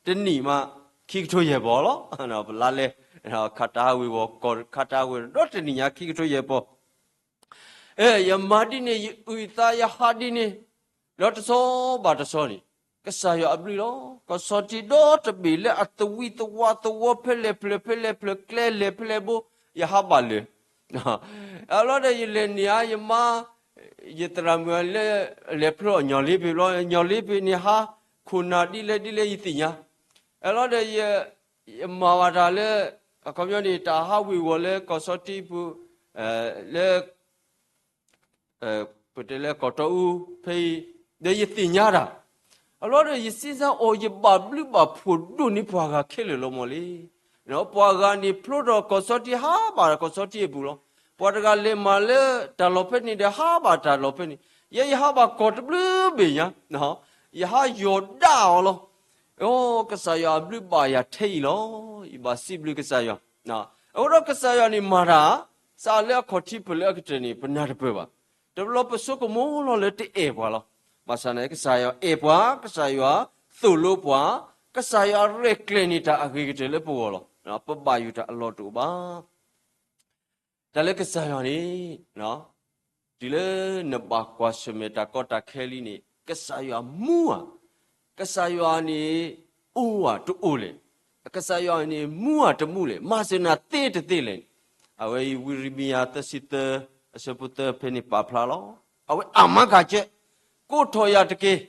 တနံၣ်မး ခံကထိယဲၢ်ပီၤလီၤ. ပလါလဲ, ခးတၢ်ဟးဝ့ၤဝီၤ ခးတၢ်ဟးဝ့ၤဒီးတနံၣ်ညါခံကထိယဲၢ်ပီၤ, ယမၤဒ်န့ၣ် ယအုၣ်ယသး ယဟးဒ်န့ၣ်, ဒီးတဆီဘၣ်တဆီန့ၣ် ကစၢ်ယွၤအဘျုးလီၤ. ကီၢ်ဆီထံဒီတဘ့ၣ်လၢအသဝံသဝါသဝီဖဲလဲၣ်ဖျၢၣ်ဖဲလဲၣ်ဖျၢၣ် ကျဲလဲၣ်ဖဲလဲၣ်ဘိ, ယဟးဘၣ်လၢာ် အလီၤဒီးယလဲၤန့ၢ်ဧါ ယမါ, ယသရၣ်မုၣ်လၢ လဲၤဖျိအညီၣ်လ့ပ့ၤဘျီ ညီၣ်လ့ပ့ၤန့ၣ်ဟး, ခိၣ်နၢ်ဒ်လဲၣ်ဒ်လဲၣ်ယသ့ၣ်ညါ, အလီၤဒီး ယမၤဘၣ်တၢ်လၢ အခီပညီန့ၣ် တၢ်ဟးဝ့ၤဝီၤလၢကီၢ်ဆီထံပူၤ, လၢ ပတဲလၢကီၢ်တီအူဖဲအံၤ, ဒီးယသ့ၣ်ညါတၢ်, အလီၤဒီးယစံးစၢ်အီၤ ယဘၣ်ဘျုးဘၣ်ဖှိၣ်ဒိၣ်န့ၢ်ပှၤဂၤခဲလၢာ်လီၤမီၢ်လံ. ပှၤဂၤန့ၣ်ဖျိထီၣ်ကီၢ်ဆီထံဟးဘၣ်ကီၢ်ဆီထံအပူၤလီၤ. ပှၤတဂၤလဲၤမၤလၢတၢ်လီၢ်ဖဲန့ၣ်ဒီးဟးဘၣ်တၢ်လီၢ်ဖဲန့ၣ်, ယဲယဟးဘၣ်ကီၢ်တဘျုးဘ့ၣ်ညါ, ယဟးယီၢ်ဒၣ်အီၤလီၤ. ကစၢ်ယွၤအဘျုးဘၣ်ယၤထဲအံၤလီၤ. ယဘၣ်စံးဘျုးကစၢ်ယွၤ, အဃိဒီးကစၢ်ယွၤန့ၣ်မၤတၢ်, စးလၢအခီၣ်ထံးဖဲလၢအကတၢၢ်န့ၣ် ပနၢ်တပၢၢ်ဘၣ်. တဘျီပဆိကမိၣ်လီၤလၢတအဲၣ်ပှၤလီၤ. ဘၣ်ဆၣ်န့ၣ် ကစၢ်ယွၤအဲၣ်ပှၤ, ကစၢ်ယွၤသိၣ်လိပှၤ, ကစၢ်ယွၤရဲၣ်ကျဲၤန့ၢ်တၢ်အဂ့ၤကတၢၢ်လၢပဂီၢ်လီၤ. ပဘၣ်ယိၣ်တၢ်အလီၢ်တအိၣ်ဘၣ်. တၢ်လၢကစၢ်ယွၤန့ၣ်, တုၤလၢနဘၣ်ကွၢ်ဆၢၣ်မဲာ်တၢ်ကီတၢ်ခဲလံန့ၣ် ကစၢ်ယွၤမူဧါ, ကစၢ်ယွၤန့ၣ် အိၣ်ဧါတအိၣ်လဲၣ်, ကစၢ်ယွၤန့ၣ် မူဧါတမူလဲၣ်, မၤစၢၤနၤသ့တသ့လဲၣ်န့ၣ်, အဝဲအံၤဝံယံးရမံယၤသၢဆံသၢ အဆၢဖိသၢဖဲန့ၣ်ပာ်ဖျါလီၤ. အဝဲအမၤကၤစၢၤ, ကိးထီၣ်ယၤတက့ၢ်,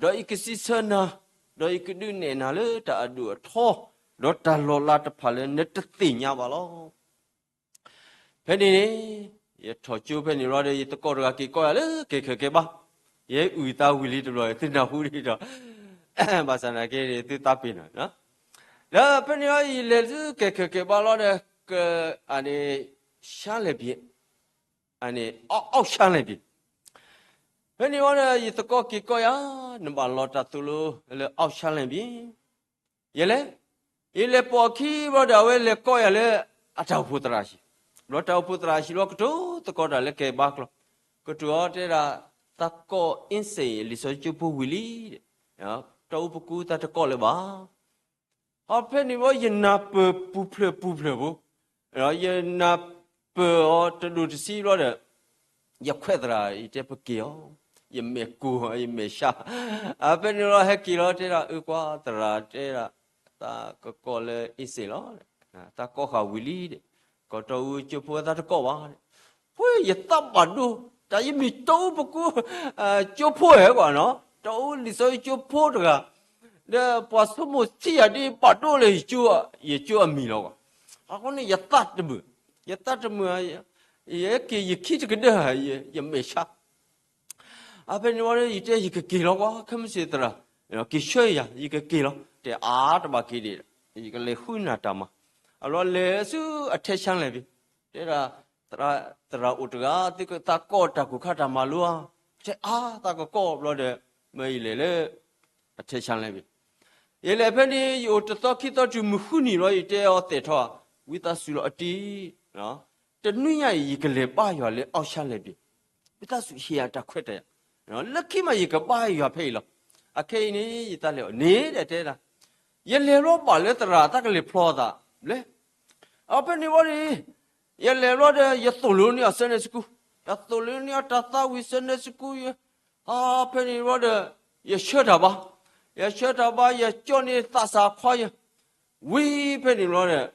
ဒီးယကစံးဆၢနၤ, ဒီးယကဒုးနဲၣ်နၤလၢတၢ်အဒိၣ်အထီ, ဒီးတၢ်လီၤလးတဖၣ်လၢနတသ့ၣ်ညါဘၣ်လီၤ. ဖဲန့ၣ်န့ၣ်, ယထီၣ်ကၠိဖဲန့ၣ်လီၤဒီး ယသကိးတဂၤက့ၤကိးယၤလၢကဲၤခၢၣ်ကဲၤဘါ, ယအုၣ်သးဝံၤလံတဘျီ သုနၢ်ဟူဒ်ဒီး, ဘၣ်ဆၣ်နာ်က့န့ၣ် သုသးပ့ၤနီၣ်, ဒီးဖဲန့ၣ်လီၤ ယလဲၤသုကဲၤခၢၣ်ကဲၤဘါလီၤဒီး, အန့ၣ်, ဆါလဲၣ်ဘ့ၣ်, အန့ၣ်, အီၣ်ဆါလဲၣ်ဘ့ၣ်, ဖဲန့ၣ်လီၤဒီး ယသကိးက့ၤကိးယၤ, နဘၣ်လီၤတၢ်သိၣ်လိလၢအီၣ်ဆါလဲၣ်ဘ့ၣ် ယလဲၤ, ယလဲၤပိာ်အခံဘျီဒီး အဝဲလဲၤကိးယၤလၢအတၢ်အိၣ်ဖှိၣ်သရၣ်ဆံး, ဘျီတၢ်အိၣ်ဖှိၣ်သရၣ်ဆံးလီၤ ကတိၤသကိးတၢ်လၢကဲၤဘါကျိာ်, ကတိၤအီၤတဲဒၣ်, သးကိးအ့စ့ၣ်လံာ်စီဆှံကၠိဖိဝံၤလံ, တၢ်အိၣ်ပကူသးတကိးလၢၤဘၣ်. အဖဲန့ၣ်ဘျီ ယနၢ်ပၢၢ်ပူၤဖျဲးပူၤဖျဲးဖိ, ယနၢ်ပၢၢ်အီၤတဒိၣ်တဆံဘျီဒီး ယခွဲးသရၣ် ယတဲပက့ၤအီၤ, ယမဲာ်ကိၢ် ယမဲာ်ဆါ, အဖဲန့ၣ်လီၤ ဟဲက့ၤလီၤ တဲဒၣ် အၢ ကွၢ်သရၣ်တဲဒၣ်, သးကကိးလၢအ့စ့ၣ်လီၤ, သးကိးဃာ်ဝံၤလံ, ကီၢ်တီအူကၠိဖိသးတကိးဘၣ်, ဖဲယသးဘၣ်ဒိ, တၢ်ယမ့ၢ်တၢ်အိၣ်ပကူ ကၠိဖိဧဲကွၢ်နီၤ, တၢ်အိၣ်လံာ်စီဆှံကၠိဖိတဂၤ, ဒီးပှၤဆိကမိၣ်ထံယၤဒ်ဘၣ်ဒိလၢ ယကၠိအမံၤလီၤကွၢ်, အဃိန့ၣ် ယသးတမုာ်, ယသးတမုာ်, ယက့ၤယခံတကဒၢၢ်, ယမဲာ်ဆါ အဖဲန့ၣ်ဝံၤဒီး ယတဲယကက့ၤလီၤကွၢ် ခဲမုၢ်ဆ့ၣ်သရၣ်, က့ၤဆှၢယၤ ယကက့ၤလီၤ တဲအါတဘၣ်က့ၤဒံး, ယကလဲၤဃုနၢ်တၢ်မၤ, အလီၤလဲၤဆူအထဲဆါလဲၣ်ဘ့ၣ်, တဲဒၣ်, သရၣ်အိၣ်တဂၤ သုကသးကိးတၢ်ကူၣ်ခါတၢ်မၤလိဧါ, တဲအါသးကကိးဘျီဒီး, မ့ၢ်ယလဲၤလၢ အထဲဆါလဲၣ်ဘ့ၣ်, ယလဲၤဖဲန့ၣ် ယအိၣ်တသီခံသီတုၤမုၢ်ဃုနံၤလီၤ ယတဲအီၤသဲးထီၣ်, ဝံသးစူၤလီၤအတံၤ တနွံညါအံၤ ယကလဲၤဘါယွၤလၢအီၣ်ဆါလဲၣ်ဘ့ၣ်, ဝံသးစူၤဟ့ၣ်ယၤတၢ်ခွဲးတၢ်ယာ်, လၢခံမးယကဘါယွၤဖဲအံၤလီၤ, အခဲအံၤန့ၣ် ယသးလဲၤအီၤန့ၣ်ဒီးတဲဒၣ်, ယလဲၤလီၤဘၣ်လၢသရၣ်တၢ်ကလဲၤဖျီသး, လဲၤ, အဖဲန့ၣ်ဝံၤဒီး, ယလဲၤလီၤဒီး ယသိၣ်လိန့ၢ်အီၤ Sunday school, ယသိၣ်လိန့ၢ်အီၤတၢ်သးဝံၣ် Sunday school ယ အဖဲန့ၣ်ဘျီဒီး, ယဆှၢတၢ်ဘါ, ယဆှၢတၢ်ဘါ ယကၠီန့ၢ်သးစၢ်ခွါယ, ဝံၤဖဲန့ၣ်ဘျီဒီး,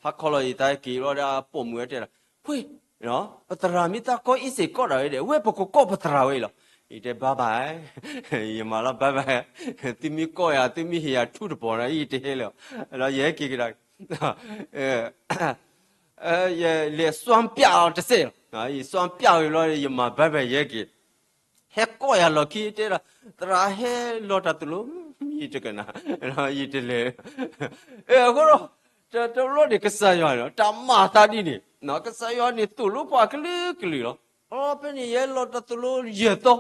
ဟးခီလီၤယသးက့ၤဘျီဒီး ပိာ်မုၣ်ဝဲတဲဒၣ်, ဝ့ၢ်, ပသရၣ်မ့ၢ်သးကိးအ့စ့ၣ်ကိးဒၣ်ဝဲဒီး ဝဲပကကိးပသရၣ်ဝဲအံၤလီၤ, ယတဲ bye bye, ယမၤလီၤ bye bye, သုမ့ၢ်ကိးယၤ သုမ့ၢ်ဟ့ၣ်ယၤထူတပီၤဒီး ယတဟဲလၢၤ, ဒီးယဟဲက့ၤကဒါ ယလဲၤစွမ်းပြအီၤတစဲးလီၤ, ယစွမ်းပြဝံၤဘျီ ယမၤ bye bye ယဟဲက့ၤ, ဟဲကိးယၤလီၢ်ခံတဲဒၣ်, သရၣ်ဟဲလီၤတၢ်သိၣ်လိ, ယတကနၣ်, ယတလဲၤ, အဃိဒီး, တဘျီန့ၣ်ကစၢ်ယွၤန့ၣ် တၢ်မၤသးဒ်န့ၣ် ကစၢ်ယွၤန့ၣ်သိၣ်လိပှၤကလုာ်ကလုာ်လီၤ. အဖဲန့ၣ် ယဲလီၤတၢ်သိၣ်လိယဲၢ်သီ,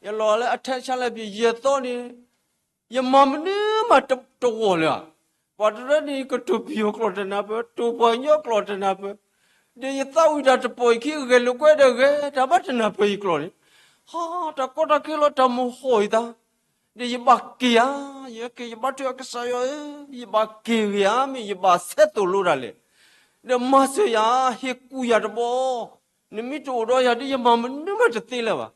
ယလီၤလၢအထဲဆါလဲၣ်ပယဲၢ်သီန့ၣ် ယမၤမနုၤမးတဂီၢ်လၢၤဧါ. ပှၤတရၢန့ၣ် ကတိၤပယီၤကျိာ်တနၢ်ပၢၢ်, တိၤပှၤကညီကျိာ်တနၢ်ပၢၢ်, ဒီးယသးဝံၣ်တၢ်တပိာ်အခံ ဂဲၤလိာ်ကွဲဒီးဂဲၤတၢ်ဘၣ်တနၢ်ပၢၢ်ယကျိာ်န့ၣ်, ဟါ, တၢ်ကီတၢ်ခဲလီၤတၢ်မိၣ်ဟီၣ်ယသး, ဒီးယဘၣ်က့ၤဧါ, ယက့ၤယဘါထုကစၢ်ယွၤဧၢ, ယဘၣ်က့ၤဂ့ၤဧါ, မ့ၢ်ယဘၣ်ဆဲးသိၣ်လိတၢ်လဲၣ်, ဒီးမၤစၢၤယၤ, ဟ့ၣ်ကူၣ်ယၤတဘျီ, နမ့ၢ်တအိၣ်ဒီးယၤဒီး ယမၤမနုၤမးတသ့လၢၤဘၣ်.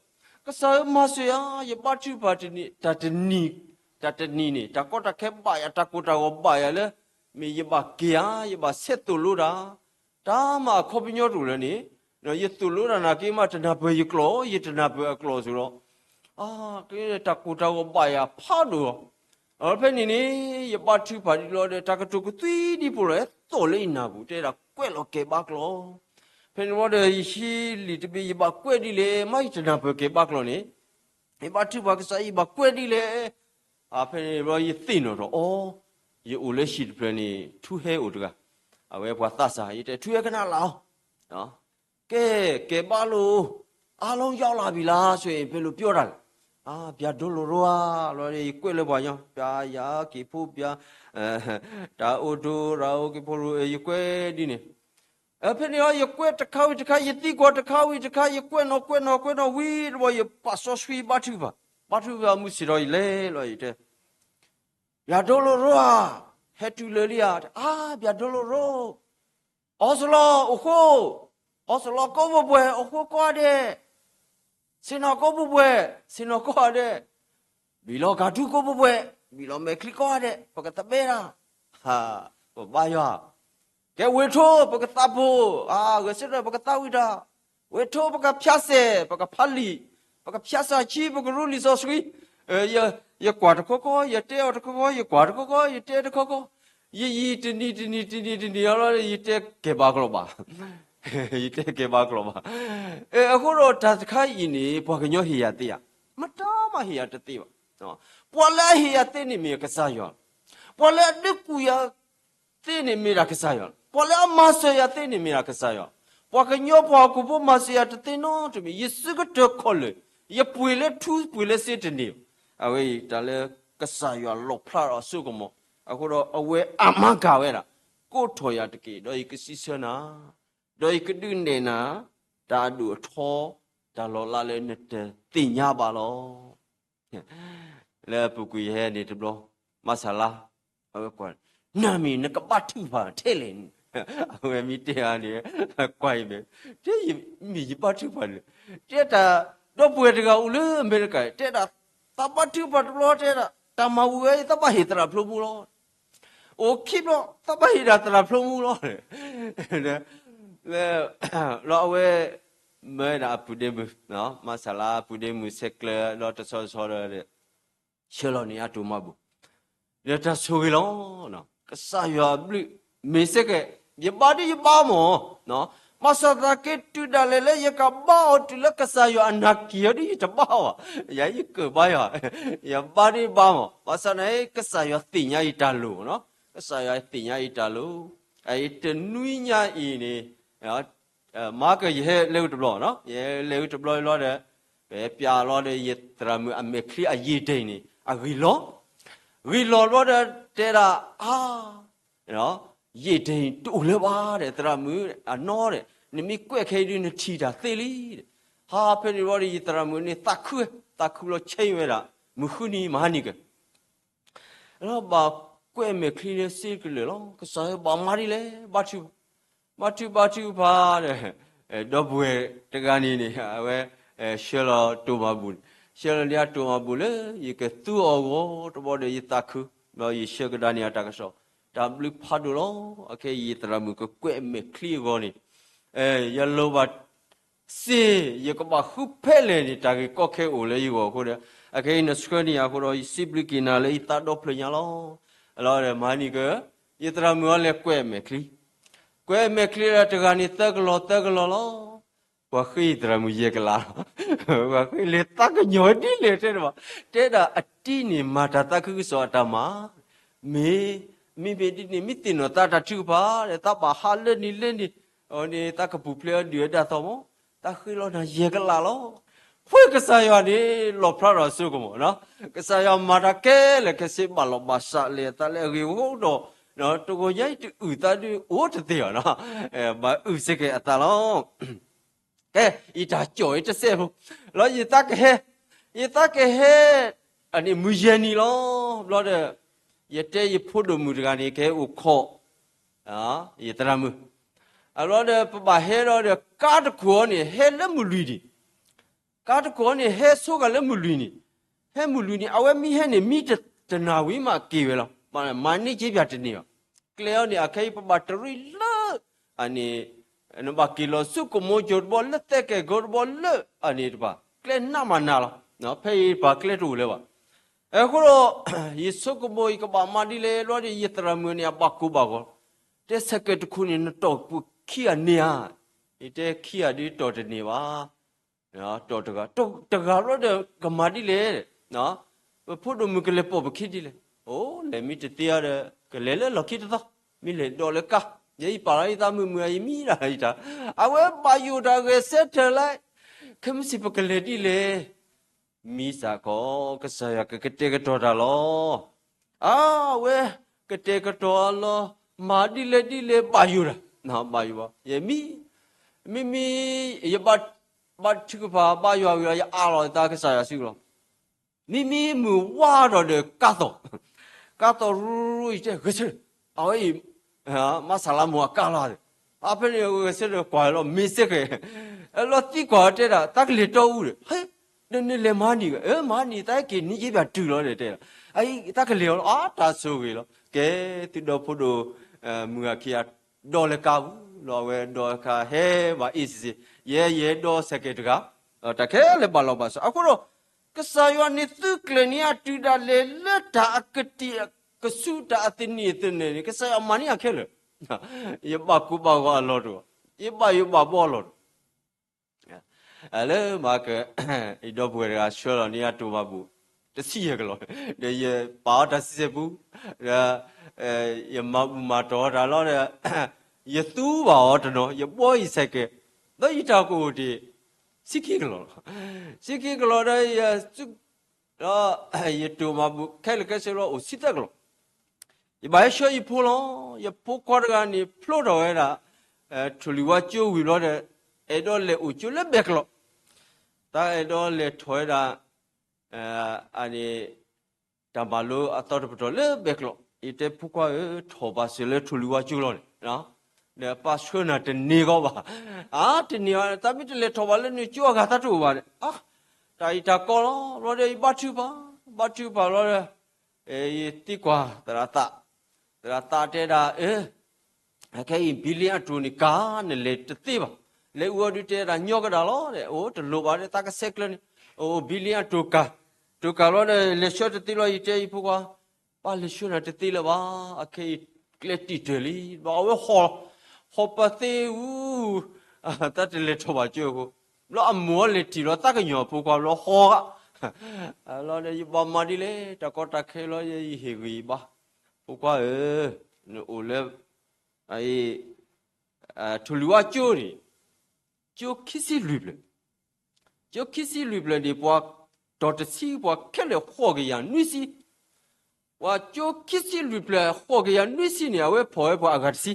ကစၢ်ဧၢ မၤစၢၤယၤ, ယဘါထုကဖၣ်တနံၤ, တၢ်တနံၤ, တၢ်တနံၤန့ၣ် တၢ်ကီတၢ်ခဲဘၣ်ယၤ, တၢ်ကိၢ်တၢ်ဂီၤဘၣ်ယၤလၢ မ့ၢ်ယဘၣ်က့ၤဧါ, ယဘၣ်ဆဲးသိၣ်လိတၢ်, တၢ်မၤအခီပညီတအိၣ်လၢၤန့ၣ်, ယသိၣ်လိတၢ်နာ်က့မး တနၢ်ပၢၢ်ယကျိာ်, ယတနၢ်ပၢၢ်အကျိာ်အသိးဒီး, တၢ်ကိၢ်တၢ်ဂီၤဘၣ်ယၤဖးဒိၣ်လီၤ. ဖဲန့ၣ်န့ၣ် ယဘါထုကဖၣ်ဒ်လီၤဒီး တၢ်ကတိၤကသွံဒ်ဖိလီၤ, သိၣ်လၢယနၢ်ပူၤ, တဲဒၣ်ကွဲးလီၤကဲဘါကျိာ်. ဖဲန့ၣ်ဘျီဒီး ယဟံးလံာ်တဘ့ၣ် ယဘၣ်ကွဲးဒ်လဲၣ်, မ့ၢ်ယတနၢ်ပၢၢ်ကဲဘါကျိာ်န့ၣ်, ယဘါထုကဖၣ်ကစၢ် ယဘၣ်ကွဲးဒ်လဲၣ်. ဖဲန့ၣ်ဘျီ ယသ့ၣ်နီၣ်ထီၣ်အီၤ, ယအိၣ်လၢဟံၣ်တဖျၢၣ်န့ၣ် ထူဟဲအိၣ်တဂၤ, အဝဲပှၤသးစၢ်, ယတဲ ထူဟဲကနၣ်လၢ်အီၤ, ကဲ, ကဲဘါလိာ်, အားလုံးရောက်လာပြီလားဆိုရင် ဘယ်လိုပြောတာလဲ. ဗျာဒိုးလိာ်ရိဧါ, လီၤဒီး ယကွဲးလၢပှၤကညီ, ပျာယာက့ၤဖိပျာ, တၢ်အိၣ်ဒိၣ်ရၤအိၣ်က့ၤဖိရိ, ယကွဲးဒ်န့ၣ်. ဖဲန့ၣ်အီၤ ယကွဲးတခါဝံၤတခါ, ယသံကွၢ်တခါဝံၤတခါ, ယကွဲးနီၣ်ကွဲးနီၣ်ကွဲးနီၣ်ဝံၤတဘျီ, ယပာ်စီဆှံဘါထုကဖၣ်, ဘါထုကဖၣ်မုၢ်ဆ့ၣ်ဒီးယလဲၤလီၤ, ယတဲ ဗျာဒိုးလိာ်ရိဧါ, ဟဲတုၤလၢာ်လံဧါ, အါ, ဗျာဒိုးလိာ်ရိ, အီစလီၤအိၣ်ဃိ, အီစလီၤကိးပူၤပှဲၤ အိၣ်ဃိကိးဂၤဒဲး, ဆ့ၣ်နီၤကိးပူၤပှဲၤ, ဆ့ၣ်နီၤကိးဂၤဒဲး, ဘံၣ်လီၤကၤထူကိးပူၤပှဲၤ, ဘံၣ်လီၤမဲာ်ချံကိးဂၤဒဲး, ပကသဘဲတၢ်, ပဘါယွၤ, ကဲဝ့ၢ်ထိ ပကသးပူၤ, ဂဲၤဆၢထၢၣ် ပကသးဝံၣ်တၢ်, ဝ့ၢ်ထိ ပကဖၠါစဲး ပကဖးလံာ်, ပကဖၠါစၢ်ဆံ ပကရူလံာ်စီဆှံ, ယကွၢ်တခီခီ ယတဲအီၤတခီခီ ယကွၢ်တခီခီ ယတဲတခီခီ, ယယံာ်တနံၤတနံၤတနံၤတနံၤအလီၤ ယတဲကဲဘါကျိာ်ဘၣ်, ယတဲကဲဘါကျိာ်ဘၣ်. အဃိဒီးတၢ်တခါအံၤန့ၣ် ပှၤကညီဟ့ၣ်ယၤသ့ဧါ, မတၤမၤဟ့ၣ်ယၤတသ့ဘၣ်. ပှၤလၢအဟ့ၣ်ယၤသ့န့ၣ်မ့ၢ်ကစၢ်ယွၤ, ပှၤလၢအဒုးကူၣ်ယၤ သ့န့ၣ်မ့ၢ်ဒၣ်ကစၢ်ယွၤ, ပှၤလၢအမၤစၢၤယၤသ့န့ၣ်မ့ၢ်ဒၣ်ကစၢ်ယွၤ, ပှၤကညီပှၤဟီၣ်ခိၣ်ဖိမၤစၢၤယၤတသ့နီတမံၤ, ယစုကတၢၢ်ခီၣ်လၢာ်, ယပှ့ၤလၢထူပှ့ၤလၢစ့တန့ၢ်ဘၣ်. အဝဲအံၤတၢ်လၢကစၢ်ယွၤလီၣ်ဖျါထီၣ်အစိကမီၤ, အဃိဒီးအဝဲအမၤကၤဝဲဒၣ်, ကိးထီၣ်ယၤတက့ၢ်, ဒီးယကစံးဆၢနၤ, ဒီးယကဒုးနဲၣ်နၤ, တၢ်အဒိၣ်အထီ, တၢ်လီၤလးလၢနတသ့ၣ်ညါဘၣ်လီၤ. လၢအပူၤကွံာ်ယဟဲန့ၣ်တဘျီ, မၤစၢ်လါ, အဝဲကွၢ်, နမ့ၢ်နကဘါထုကဖၣ်ထဲလဲၣ်န့ၣ်, အဝဲမ့ၢ်တဲအါန့ၣ်, ကွၢ်အံၤမ့ၢ်, တဲမ့ၢ်ယဘါထုကဖၣ်န့ၣ်, တဲတၢ်, ဒီပုၢ်ဝဲၢ်တဂၤအိၣ်လၢအမဲရကၤ, တဲဒၣ်, သးဘါထုကဖၣ်တဘျီတဲဒၣ်, တၢ်မၤဝံၤဝဲအံၤ သးဘၣ်ဟ့ၣ်သရၣ်ဖျိမူလီၤ. အိၣ်ခံဘျီ, သးဘၣ်ဟ့ၣ်ဒၣ်သရၣ်ဖျိမူလီၤ. လၢ, လၢအဝဲ, မၢဒၣ်အပုၢ်ဒ့မုၣ်, မၤစၢ်လါအပုၢ်ဒ့မုၣ်ဆဲးကျၢဒီးတဆီဆီဒီး, ဆှၢလီၤန့ၢ်အတိၢ်မၤဘူၣ်, ဒီးတၢ်ဆိၣ်ဂ့ၤလီၤ. ကစၢ်ယွၤအဘျုး, မ့ၢ်စ့ၢ်ကီး, ယဘါဒ်ယဘါမၢ်, ဘၣ်ဆၣ်သနာ်က့တုၤဒၣ်လဲာ်လၢယကဘါအီၤတုၤလၢကစၢ်ယွၤအနာ်က့ၤအီၤဒ်ယတဘါဘၣ်, ယၤယကၢၣ်ဘါယွၤ, ယဘါဒ်ယဘါမၢ်, ဘၣ်ဆၣ်န့ၣ် ကစၢ်ယွၤသ့ၣ်ညါယတၢ်လိၣ်, ကစၢ်ယွၤသ့ၣ်ညါယတၢ်လိၣ်, အအံၤတနွံညါအံၤန့ၣ် မၤကယဟဲလဲၤဝဲတဘျီ, ယဟဲလဲၤဝဲတဘျီလီၤဒီး, ပပျးလီၤဒီး ယသရၣ်မုၣ်အမဲာ်ချံအယံာ်တ့ၢ်န့ၣ် အဂံၢ်လီၤ, ဂံၢ်လီၤဘျီဒီးတဲဒၣ်, အါ, ယံာ်တ့ၢ်တအိၣ်လၢၤဘၣ်ဒီး သရၣ်မုၣ်အနီၢ်ဒီး နမ့ၢ်ကွဲးခဲအံၤဒုးနထံၣ်တၢ်သ့လံ. ဟါဖဲန့ၣ်ဘျီဒီး ယသရၣ်မုၣ်န့ၣ်သးခု, သးခုလီၤဆဲးဝဲဒၣ်, မုၢ်ဃုနံၤမဟါနံၤက လီၤဘၣ်ကွဲးမဲာ်ချံလၢစ့ကလၢာ်လီၤ. ကစၢ်ဧၢ ဘၣ်မၤဒ်လဲၣ်, ဘါထု, ဘါထုဘါထုကဖၣ်ဒီး, ဒီပုၢ်ဝဲၢ်တဂၤန့ၣ်န့ၣ် အဝဲ, ဆှၢလီၤတိၢ်မၤဘူၣ်န့ၣ်, ဆှၢလီၤန့ၢ်အတိၢ်မၤဘူၣ်လၢ ယကသူအီၤအဂီၢ်တဘျီဒီးယသးခု, ဒီးယဆှၢကဒါန့ၢ်အတၢ်ကစီၣ်, တၢ်ဘျုးဖးဒိၣ်လီၤ. အခဲအံၤယသရၣ်မုၣ်ကကွဲးမဲာ်ချံအဂီၢ်န့ၣ်, ယလိၣ်ဘၣ် စ့, ယကဘၣ်ဃုဖဲလဲၣ်န့ၣ် တၢ်ဂ့ၢ်ကီခဲအိၣ်လၢယဂီၢ်အဃိဒီး, အခဲအံၤနဆှၢန့ၢ်ယၤအဃိဒီး ယစံးဘျုးက့ၤနၤလၢယသးဒီဖျၢၣ်ညါလီၤ. လီၤဒီးမၤနံၤက, ယသရၣ်မုၣ်အီၤလဲၤကွဲးမဲာ်ချံ, ကွဲးမဲာ်ချံဒီးတဂၤန့ၣ်သၢကလီၤသၢကလီၤလီၤ. ပှၤဃ့ယသရၣ်မုၣ်ယဲၢ်ကလးလီၤ. ပှၤဃ့လဲၤသးကညီၤဒ်လဲၣ်တဲတဘၣ်, တဲဒၣ်အတံၤန့ၣ်မၤတၢ်သးခုကစီၣ်အတၢ်မၤ, မ့ၢ်, မ့မ့ၢ်ဒ်န့ၣ် မ့ၢ်သ့ၣ်နီၣ်သးတၢ်ထုကဖၣ်ဒီး သးဘၣ်ဟးလၢန့ၣ်လၢန့ၣ်, အဝဲန့ၣ် သးကပူၤဖျဲးအီၤဒုၣ်အဒၣ်သီမး, သးဃ့လီၤနၤယဲၢ်ကလးလီၤ. ဖဲကစၢ်ယွၤန့ၣ် လီၣ်ဖျါထီၣ်အစိကမီၤ, ကစၢ်ယွၤမၤတၢ်ခဲလၢာ်ခဲဆ့ဘၣ်လီၤဘၣ်စးလဲၤအသးလၢအဂ့ၤအဃိဒီး, တဂီၤညါအံၤတအုၣ်သးဒုးအိၣ်တသ့ဘၣ်, ဘၣ်အုၣ်စ့ၢ်ကီးအသးလီၤ. ကဲ, ယတၢ်ကၠီၣ်အံၤတစဲးဖိ, လီၤယသးကဟဲ, ယသးကဟဲ, အန့ၣ်မုၢ်ယဲၢ်နံၤလီၤ. ဘျီဒီး, ယတဲယဖိဒိၣ်မုၣ်တဂၤန့ၣ် ကဟဲအိၣ်ခိး ယသရၣ်မုၣ်, အဘျီဒီးပဘၣ်ဟဲဒီး ကါတခိၣ်အံၤန့ၣ် ဟဲလၢမုၢ်လွံၢ်နံၤ, ကါတခိၣ်အံၤန့ၣ် ဟဲဆိကၤလၢမုၢ်လွံၢ်နံၤ, ဟဲမုၢ်လွံၢ်နံၤ အဝဲမ့ၢ်ဟဲန့ၣ် မံတနၣ်ဝံၤမးက့ၤဝဲလီၤ. မၤန့ၢ်က့ၤပၠးတန့ၢ်ဘၣ်. ကျဲအံၤန့ၣ် အခဲအံၤပဘၣ်တရံးလၢ အန့ၣ်, နဘၣ်က့ၤလီၤဆူကမိၤကၠိၤတဘီလၢသဲကဲၣ်ကိတဘီလၢ အန့ၣ်တဖၣ် ကျဲနးမးနးလီၤ. ဖဲအံၤပှၤကျဲတအိၣ်လၢၤဘၣ်. အဃိဒီး, ယဆိကမိၣ်ယကဘၣ်မၤဒ်လဲၣ် ဘျီဒီး ယသရၣ်မုၣ်န့ၣ် အဘၣ်ကိၢ်ဘၣ်ဂီၤ, တဲဆဲးကဲးတခိၣ်န့ၣ် နတီၢ်ပူၤခံဂၤန့ၢ်ဧါ. ယတဲခံဂၤဒ်တီၢ်တန့ၢ်ဘၣ်. တီၢ်တဂၤ, တဂၤဘျီဒီးကမၤဒ်လဲၣ်. ပဖိဒိၣ်မုၣ်ကလဲၤပိာ်ပခံဒ်လဲၣ်. အိၣ် လဲၤမံတသ့အီၤဒီး ကလဲၤလၢလီၢ်ခံတသီ, မ့ၢ်လဲၤဒီးလၢကါ, ယဲယပာ်လီၤယသးမုာ်မုာ်အံၤမံဒၣ်ယတၢ်, အဝဲဘၣ်ယိၣ်တၢ်ဂဲၤဆၢထၢၣ်လၢ, ခဲမုၢ်ဆ့ၣ်ပကလဲၤဒ်လဲၣ်. မံစ့ၢ်ကီး ကစၢ်ယွၤကကတဲာ်ကတီၤတၢ်လီၤ. အဝဲကတဲာ်ကတီၤလီၤ, မၤဒ်လဲၣ်ဒ်လဲၣ်ဘၣ်ယိၣ်တၢ်, ဘၣ်ယိၣ်ဘၣ်, ယမံ, မ့မ့ၢ်, ယဘၣ်, ဘၣ်ထုကဖၣ်ဘါယွၤဝံၤလီၤ ယအးလီၤယသးကစၢ်ယွၤစုလီၤ. မ့မ့ၢ်မုၢ်ဝါထီၣ်ဒီးကါသီၣ်, ကါသီၣ်ရူရူ ယတဲဂဲၤဆၢထၢၣ်, အဝဲအံၤ, မၤစၢ်လါမိၢ်အကါလီၤ, အဖဲန့ၣ်ဂဲၤဆၢထၢၣ်ကွၢ်လီၤ မ့ၢ်စ့ၢ်ကီး, လီၤသံကွၢ်တဲဒၣ် သးကလဲၤတီအူဒီး, နလဲၤမၤနံၤ, မၤနံၤ သးဟဲက့ၤနံၤက့ၤပၠးတုၤလီၤဒီးတဲ, သးကလဲၤအီၤလီၤ အတၢ်ဆိၣ်ဂ့ၤလီၤ. ကဲ, သုဒီဖိဒိၣ်, မုၢ်ဂၤခံဂၤ, ဒီးလၢကါပူၤလီၤ အဝဲဒီးကါဟဲဘၣ်အ့ၣ်စ့ၣ်စ့ၣ်, ယဲယဲဒီးဆဲးကဲးတဂၤ, တၢ်ခဲလၢာ်ဘၣ်လီၤဘၣ်စး အဃိဒီး, ကစၢ်ယွၤန့ၣ်သုကျဲၤန့ၢ်အတုၤဒၣ်လဲာ်လၢတၢ်အကတံာ်, ကဆူးတၢ်အသနံၣ်အသနၢၣ်န့ၣ် ကစၢ်ယွၤမၤန့ၢ်အခဲလၢာ်, ယဘၣ်ကိၢ်ဘၣ်ဂီၤအလီၢ်တအိၣ်, ယဘၣ်ယိၣ်ဘၣ်ဘီအလီၢ်တအိၣ် လၢမၤက, ယဒီပုၢ်ဝဲၢ်တဂၤဆှၢလီၤန့ၢ်အတိၢ်မၤဘူၣ်, တဆံယဲၢ်ကလီၢ်, ဒီးယပာ်အီၤတၢ်စံးဆဲၣ်ပူ, ဒီး, ယမၤဘူၣ်မၤတီၢ်တၢ်လီၤဒီး, ယသူဘၣ်အီၤတနီၤ ယဘှီယဆဲးကဲး, ဒီးယတၢ်ကအိၣ်တ့ၢ်, ဆံခံကလီၢ်လီၤ, ဆံခံကလီၢ်ဒီးယ, ဒီး, ယတိၢ်မၤဘူၣ်ခဲလၢာ်ခဲဆ့လီၤအိၣ်ဆံသၢကလီၢ် ယဘၣ်ဟဲဆှၢယဖိလီၤ. ယဖိခွါတဂၤန့ၣ် ဖျိထီၣ်ဝဲဒၣ်, ထိၣ်လွံၢ်ဝါကၠိဝံၤဘျီဒီး, အဲၣ်ဒိးလဲၤအိၣ်ကၠိလၢဘဲကျိး, တၢ်အဲၣ်ဒိးလဲၤထီၣ်ဝဲဒၣ်, အန့ၣ်, တၢ်မၤလိအသီတပတီၢ်လၢဘဲကျိး, ယတဲဖိခွါဧၢ ထီၣ်ဘၣ်စၢၤလၢထိၣ်လွံၢ်ဝါကၠိလီၤန့ၣ်, ဒီးပၢ်ဆှၢနၤတန့ၢ်ဂီၢ်ဘၣ်, အါ တန့ၢ်ဘၣ် သးမ့ၢ်တလဲၤထီၣ်ဘၣ်လၢနကၠိအဂၤသးတအိၣ်ဘၣ်န့ၣ်, တၢ်အံၤတၢ်ကီလီၤ ဘျီဒီးယဘါထုကဖၣ်, ဘါထုကဖၣ်လီၤဒီး, ယသံကွၢ်သရၣ်သး, သရၣ်သးတဲဒၣ်, အခဲအံၤ ဘံလ့အတိၢ်န့ၣ်ကၤ နလဲၤတသ့ဘၣ်, လဲၤအူအီၤဒုးတဲဒၣ်ညီကဒၣ်လီၤဒီး အိၣ်တလိၣ်ဘၣ်ဒီး သးကဆဲးကျၢန့ၣ်, အိၣ်ဘံလ့အတိၢ်ကၤ, တိၢ်ကၤလီၤဒီး လဲၤဆှၢတသ့လီၤ ယတဲယဖိခွါ, ပၢ်လဲၤဆှၢနၤတသ့လၢၤဘၣ်, အခဲအံၤကျဲတံာ်တၢၢ်လံ, ဘျီအဝဲဟီၣ်, ဟီၣ်ပာ်သ့အူ, သးတလဲၤထီၣ်ဘၣ်ကၠိအဃိ, ဘျီအမိၢ်လဲၤထံၣ်လီၤသးကညီၤဖိခွါဘျီဟီၣ်ဂၤ, လီၤဒီးယဘၣ်မၤဒ်လဲၣ် တၢ်ကီတၢ်ခဲလီၤ ယဟ့ၣ်ဂံၢ်ဘါ, ဖိခွါဧၢ, နအိၣ်လၢ, အ, ထိၣ်လွံၢ်ဝါကၠိန့ၣ်, ကၠိခံဆံလွံၢ်ဖျၢၣ်, ကၠိခံဆံလွံၢ်ဖျၢၣ်န့ၣ် ပှၤတီၢ်တဆံ ပှၤခဲလၢာ်ဃိးကယၤနွံဆံ, ပှၤကၠိခံဆံလွံၢ်ဖျၢၣ်ဃိးကယၤနွံဆံန့ၣ် အဝဲဖီၣ်ဝဲပှၤအဂၤတဆံ,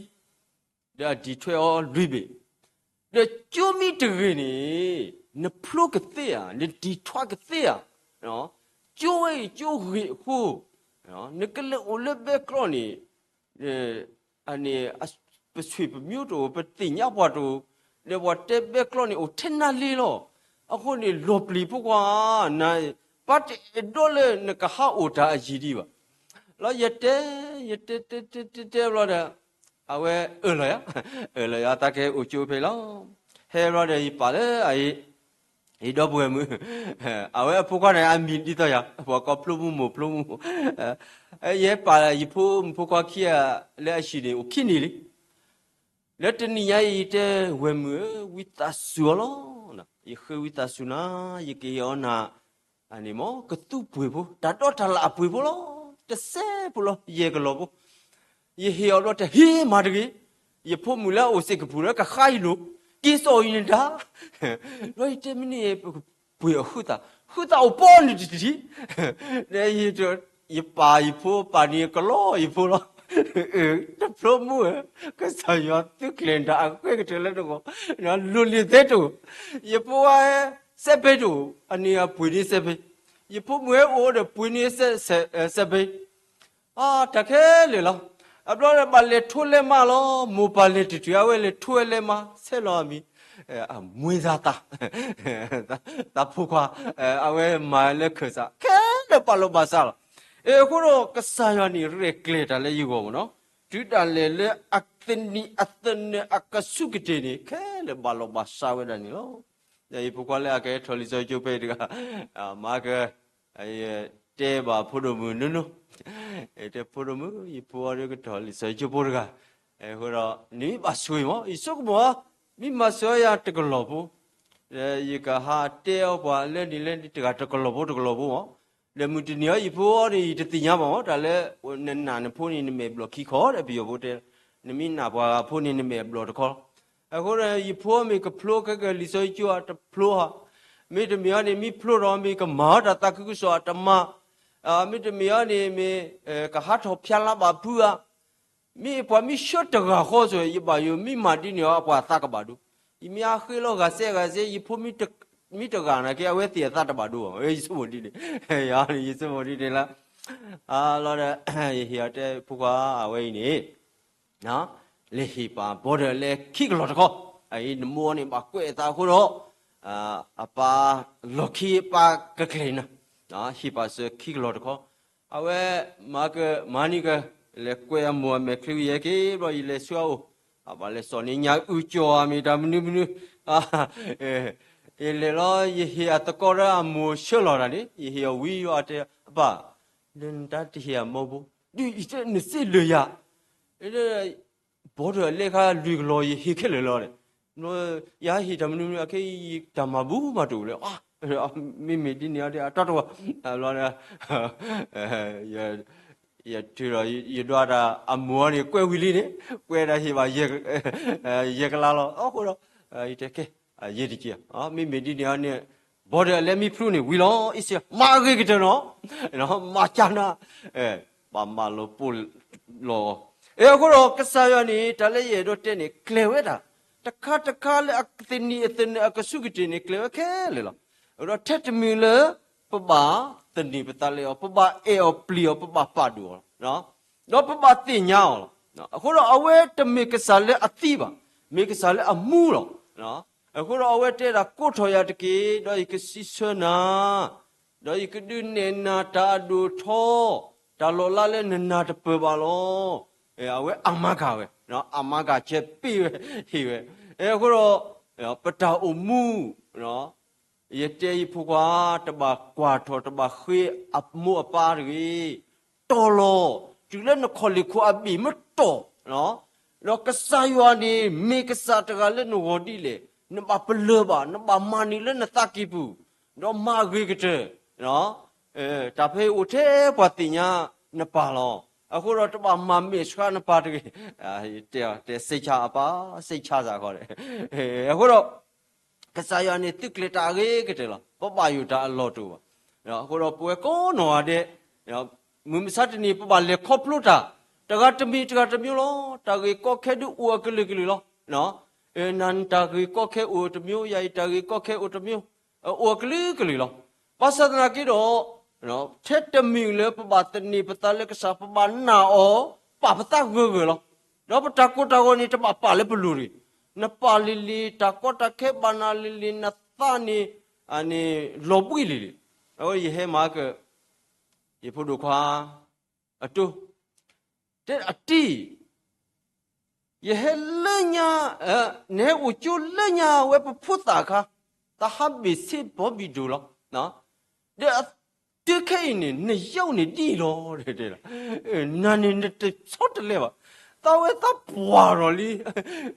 ဒီးအဒံးထွဲအီၤလွံၢ်ဘ့ၣ်, ဒီးကၠိမ့ၢ်တဂ့ၤန့ၣ်, နဖျိကသ့ဧါ, နဒံးထွဲကသ့ဧါ, ကၠိဝဲအံၤကၠိဂ့ၤအဃိ, နကလဲၤအိၣ်လၢဘဲကျိးန့ၣ်, အန့ၣ်, ပဆွေပမျိုးတအိၣ် ပသ့ၣ်ညါပှၤတအိၣ်, ဒီးပှၤတဲဘဲကျိးန့ၣ်အိၣ်ထဲနါလ့လီၤ, အဃိန့ၣ် လီၤပျံၤဖိခွါ, န, ပၢ်တအဲၣ်ဒိးလၢနကဟးအိၣ်တၢ်အယံာ်ဒံးဘၣ်, လီၤယတဲ, ယတဲတဲတဲတဲတဲဘျီဒီး, အဝဲအၢၣ်လီၤယၤ, အၢၣ်လီၤယၤ သးကဟဲအိၣ်ကၠိဖဲလီၤ, ဟဲဘျီဒီးယပာ်လၢအ ယဒီပုၢ်ဝဲၢ်မုၣ်, အဝဲအဖိခွါန့ၣ် အမံၤဒ်သိးယၤ ပှၤကိးဖျိမုၣ်မိၢ်ဖျိမုၣ်မိၢ်, ယဟဲပာ်ယဖိမုၣ်ဖိခွါခံဂၤလၢအဟံၣ်န့ၣ် အိၣ်ခံနံၣ်လံ, လၢတနံၤညါအံၤယတဲဝဲၢ်မုၣ်ဧၢ ဝံသးစူၤအီၤလီၤ, ယဃ့ဝံသးစူၤနၤ, ယကဟ့ၣ်အီၤနၤ, အန့ၣ်မ့ၢ်ကသူပှ့ၤဖိ တၢ်ဒီတၢ်လၣ်အပှ့ၤဖိလီၤ, တစဲးဖိလီၤ ယဲၢ်ကလီၢ်ဖိ, ယဟ့ၣ်အီၤဘျီတဟ့ၣ်မၤတဂ့ၤ, ယဖိမုၣ်လၢအအိၣ်စ့ၢ်ကီးပူၤလၢကဃါယလိာ်, က့ၤစိာ်အံၤန့ၣ်ဒၣ်, ဒီးယတဲမ့ၢ်န့ၣ် ပှ့ၤအဃုသး, ဃုသးအိၣ်ပီန့ၣ်တထံၣ်, ယပာ်ယဖိပာ်န့ၣ်ကလီယဖိလီၤ, တဖျိမုၢ်ဧၢ, ကစၢ်ယွၤသုးကျဲၤတၢ်အဃဲကတၢၢ်လၢတဂီၢ်, လိၤလံၤသ့တအိၣ်, ယဖိဝဲစဲးဖဲတအိၣ်, အန့ၣ်အပှ့ၤန့ၢ်စဲးဖဲ, ယဖိမုၣ်ဟဲအိၣ်ဒီးပှ့ၤန့ၢ်စဲးဖဲ အတၢ်ခဲလၢာ်လီၤ. အဘျီဘၣ်လဲၤထိလဲၤမးလီၤ. မိၢ်ပၢ်လဲၤတတုၤ အဝဲလဲၤထိဝဲလဲၤမး ဆဲးလီၤအမံၤ, အမွေးစားသး, သးဖိခွါ, အဝဲမၤလၢခၢၣ်စး ခဲလၢာ်ဘၣ်လီၤဘၣ်စးလီၤ. အဃိဒီးကစၢ်ယွၤန့ၣ် ရဲၣ်ကျဲၤတၢ်လၢယဂီၢ်မ့ၢ်နီၤ, တုၤဒၣ်လဲာ်လၢအသနံၤအသနၢၣ်အကစူၢ်ကတ့ၢ်န့ၣ် ခဲလၢာ်ဘၣ်လီၤဘၣ်စးဝဲဒၣ်န့ၣ်လီၤ. ယဖိခွါလၢအကဲထီၣ်လံာ်စီဆှံကၠိဖဲတဂၤ, မၤက တဲဘၣ်ဖိဒိၣ်မုၣ်နီၢ်နီၢ်, တဲဖိဒိၣ်မုၣ် ယဖိအီၤဒ်ကထီၣ်လံာ်စီဆှံကၠိဖိတဂၤ, အဃိဒီး နမ့ၢ်ဘၣ်ဆိၣ်ဂ့ၤမး ယဆိကမိၣ်ဧါ, မ့ၢ်မၤစၢၤယၤတကလီၢ်ဖိ, ယကဟးတဲအီၤပှၤလၢနံၤလၢနံၤတဂၤတကလီၢ်ဖိတကလီၢ်ဖိမး, ဒီးမုၢ်တနံၤအံၤယဖိအီၤန့ၣ် ယတသ့ၣ်ညါဘၣ်မး တၢ်လၢနနာ်နဖိန့ၣ် နမဲာ်ဘျီၣ်ခံခီဒီးပယီၤဖိတဲ, နမ့ၢ်နာ်ပှၤဂၤဖိန့ၣ် နမဲာ်ဘျီၣ်တခီလီၤ. အဃိဒီး ယဖိမ့ၢ်ကဖျိခဲကလံာ်စီဆှံကၠိ အတဖျိဧါ, မ့တမ့ၢ်အီၤန့ၣ် မ့ၢ်ဖျိဒီးမ့ၢ်ကမၤအီၤတၢ်သးခုကစီၣ်အတမၤ, မ့တမ့ၢ်အီၤန့ၣ်မ့ၢ် ကဟးထီၣ်ဖၠါလါဘၣ်ဖုဧါ, မ့ၢ်ပှၤမ့ၢ်ဆှၢတဂၤဃီဆိ ယဘၣ်ယိၣ်မ့ၢ်မၤဒ်န့ၣ်အီၤ ပှၤအသးကဘၣ်ဒိ, ယမ့ၢ်အဃ့လီၤဂၤစဲးဂၤစဲး ယဖိမ့ၢ်တဂၤနာ်က့ အဝဲသ့ၣ်အသးတဘၣ်ဒိဘၣ်, ယဆိကမိၣ်ဒ်န့ၣ်, ယဆိကမိၣ်ဒ်န့ၣ်လၢ လီၤဒီး ယဟ့ၣ်အီၤတဲဖိခွါအဝဲအံၤန့ၣ် လဲၤဟ့ၣ်ပာ်ဘီဒၢးလဲခံကလီၢ်တခီ, အအံၤနမိၢ်အီၤန့ၣ် ဘၣ်ကွဲးအသးအဃိဒီး အပၢ်လီၢ်ခံအပၢ်ကကျဲၤနၤ, ဟ့ၣ်ပာ်စၢၤခံကလီၢ်တခီ, အဝဲမၤကမၤန့ၢ်က လဲၤကွဲးအမိၢ်အမဲာ်ချံဝံၤယဲက့ၤ ဘျီယလဲၤဆူအအိၣ်, အပၢ်လဲၤစိာ်န့ၢ်ညၣ်အုၣ်ကၠီအမ့ၢ်တၢ်မနုၤမနုၤ, ယလဲၤလီၤ ယဟ့ၣ်အသကိးဒီးအမိၢ်ဆှၢလီၤတၢ်န့ၣ် ယဟ့ၣ်အီၤဝံၤ ယတဲအပၢ်, ဒီးနတၢ်တဟ့ၣ်အမိၢ်ဖိ, ဒ်အံၤတဲနစ့လၢာ်ယၤ ဘီဒၢးအလဲခါလွံၢ်ကလီၢ် ယဟ့ၣ်ခဲလၢာ်လီၤန့ၣ်, ယဟ့ၣ်တၢ်မနုၤမနုၤ အခဲအံၤယတၢ်မၤဘူၣ်မးတအိၣ်လၢၤ, မ့မ့ၢ်ဒ်န့ၣ်အီၤဒီး အတီတဝီ, ဘျီဒီး ယထုးဒီး ယဒွးတၢ်အမိၢ်အီၤန့ၣ် ကွဲးဝံၤလံန့ၣ်, ကွဲးဒၣ်ဟ့ၣ်ဘၣ် ယဲၢ်ကလးလီၤ. အဃိဒီး ယတဲကဲ ယဲၢ်တက့ၢ်, မ့မ့ၢ်ဒ်န့ၣ်အီၤန့ၣ် ဘီဒၢးအလဲမ့ၢ်ဖျိန့ၣ်ဝံၤလီၤ, အ့ၣ်စ့ မၤအဂ့ၤကတၢၢ်နီၤ, မၤကၢ်နၤ, ဘၣ်မၤလီၤပိာ်လီၤ, အဃိဒီးကစၢ်ယွၤန့ၣ် တၢ်လၢယအဲၣ်ဒိးတဲန့ၣ် ကျဲၤဝဲဒၣ် တခါတခါလၢအသနံၤအသနၢၣ်အကစူၢ်ကတ့ၢ်န့ၣ် ကျဲၤဝဲခဲလၢာ်လီၤ. ဒီးထဲတမံၤလၢ ပဘၣ်သန့ၤပသးလၢအီၤ, ပဘၣ်အဲၣ်အီၤပျံၤအီၤ, ပဘၣ်ပာ်ဒိၣ်အီၤလီၤ. ဒီးပဘၣ်သ့ၣ်ညါအီၤလီၤ. အဃိဒီးအဝဲတမ့ၢ်ကစၢ်လၢအသံဘၣ်, မ့ၢ်ကစၢ်လၢအမူလီၤ. အဃိဒီးအဝဲတဲဒၣ် ကိးထီၣ်ယၤတက့ၢ်, ဒီးယကစံးဆၢနၤ, ဒီးယကဒုးနဲၣ်နၤတၢ်အဒိၣ်ထီ, တၢ်လီၤလးလၢနနၢ်တပၢၢ်ဘၣ်လီၤ. အဝဲအမၤကၢ်ဝဲ, အမၤကၢ်ဆဲးပ့ၢ်ဝဲ, ဟ့ၣ်ဝဲ. အဃိဒီး ပတၢ်အိၣ်မူ ယတဲယဖိခွါ တဘၣ်ကွၢ်ထီၣ် တဘၣ်ဃ့အမိၢ်အပၢ်တဂ့ၤ. တီၢ်လီၤ, တုၤလၢနခီၣ်လ့ၢ်ခိၣ်အဘ့ၣ်မ့ၢ်တီၢ်, ဒီးကစၢ်ယွၤန့ၣ် မ့ၢ်ကစၢ်တဂၤလၢနဂီၢ်ဒ်လဲၣ်, နဘၣ်ပလၢၢ်ဘၣ်, နဘၣ်မၤန့ၢ်လၢနသးကံၢ်ပူၤ, ဒီးမၤအဂ့ၤကတၢၢ်. တၢ်ဖဲအိၣ်ထဲပှၤသ့ၣ်ညါနပၢ်လီၤ. အဃိဒီးတဘၣ်မၤမဲာ်ဆှးနပၢ်တဂ့ၤ. တဲတဲစိတ်ချပါ, စိတ်ချစ့ၢ်ကီး. အဃိဒီး ကစၢ်ယွၤန့ၣ်သုးကျဲၤတၢ်အဂ့ၤကတၢၢ်လီၤ. ပဘၣ်ယိၣ်တၢ်အလီၢ်တအိၣ်ဘၣ်. အဃိဒီးပဝဲကိးနီၢ်ဂၤဒဲး မုၢ်မဆါတနံၤ ပဘၣ်လဲၤခီဖျိတၢ် တဂၤတမံၤတဂၤတမျိုးလီၤ. တၢ်ဂ့ၢ်ကီခဲဒုးအိၣ်အကလုာ်ကလုာ်လီၤ. နၤနတၢ်ဂ့ၢ်ကီခဲအိၣ်တမျိုး, ယၤအံၤတၢ်ဂ့ၢ်ကီခဲအိၣ်တမျိုး, အိၣ်အကလုာ်ကလုာ်လီၤ. ဘၣ်ဆၣ်သနာ်က့ဒီး ထဲတမံၤလၢပဘၣ်သန့ၤပသးလၢကစၢ် ပဘၣ်နာ်အီၤ ပာ်ပသးဂၢၢ်ဂၢၢ်လီၤ. ဒီးပတၢ်ကိၢ်တၢ်ဂီၤန့ၣ် တဘၣ်ပာ်လၢပလိၤတဂ့ၤ. နပာ်လံၤလံၤ တၢ်ကီတၢ်ခဲဘၣ်နၤလံၤလံၤ နသးန့ၣ် န့ၣ်လီၤဘှံးလံၤလံၤ. အဝဲယဟဲမၤက ယဖိဒိၣ်ခွါ အတိ တဲအတံၢ် ယဟဲလၢညါ, နဟဲအိၣ်ကၠိလၢညါဝဲပဖိသၣ်အခါ, တၢ်ဟးဘ့ၣ်ဆ့ဘီဘံၣ်ဒိၣ်လီၤ. ဒီးတုၤခဲအံၤန့ၣ် နယုၢ်န့ၣ်ဒ်အံၤလီၤ. နၤန့ၣ်နတဆီတလဲဘၣ်. သးဝဲသးပှၢ်ထီၣ်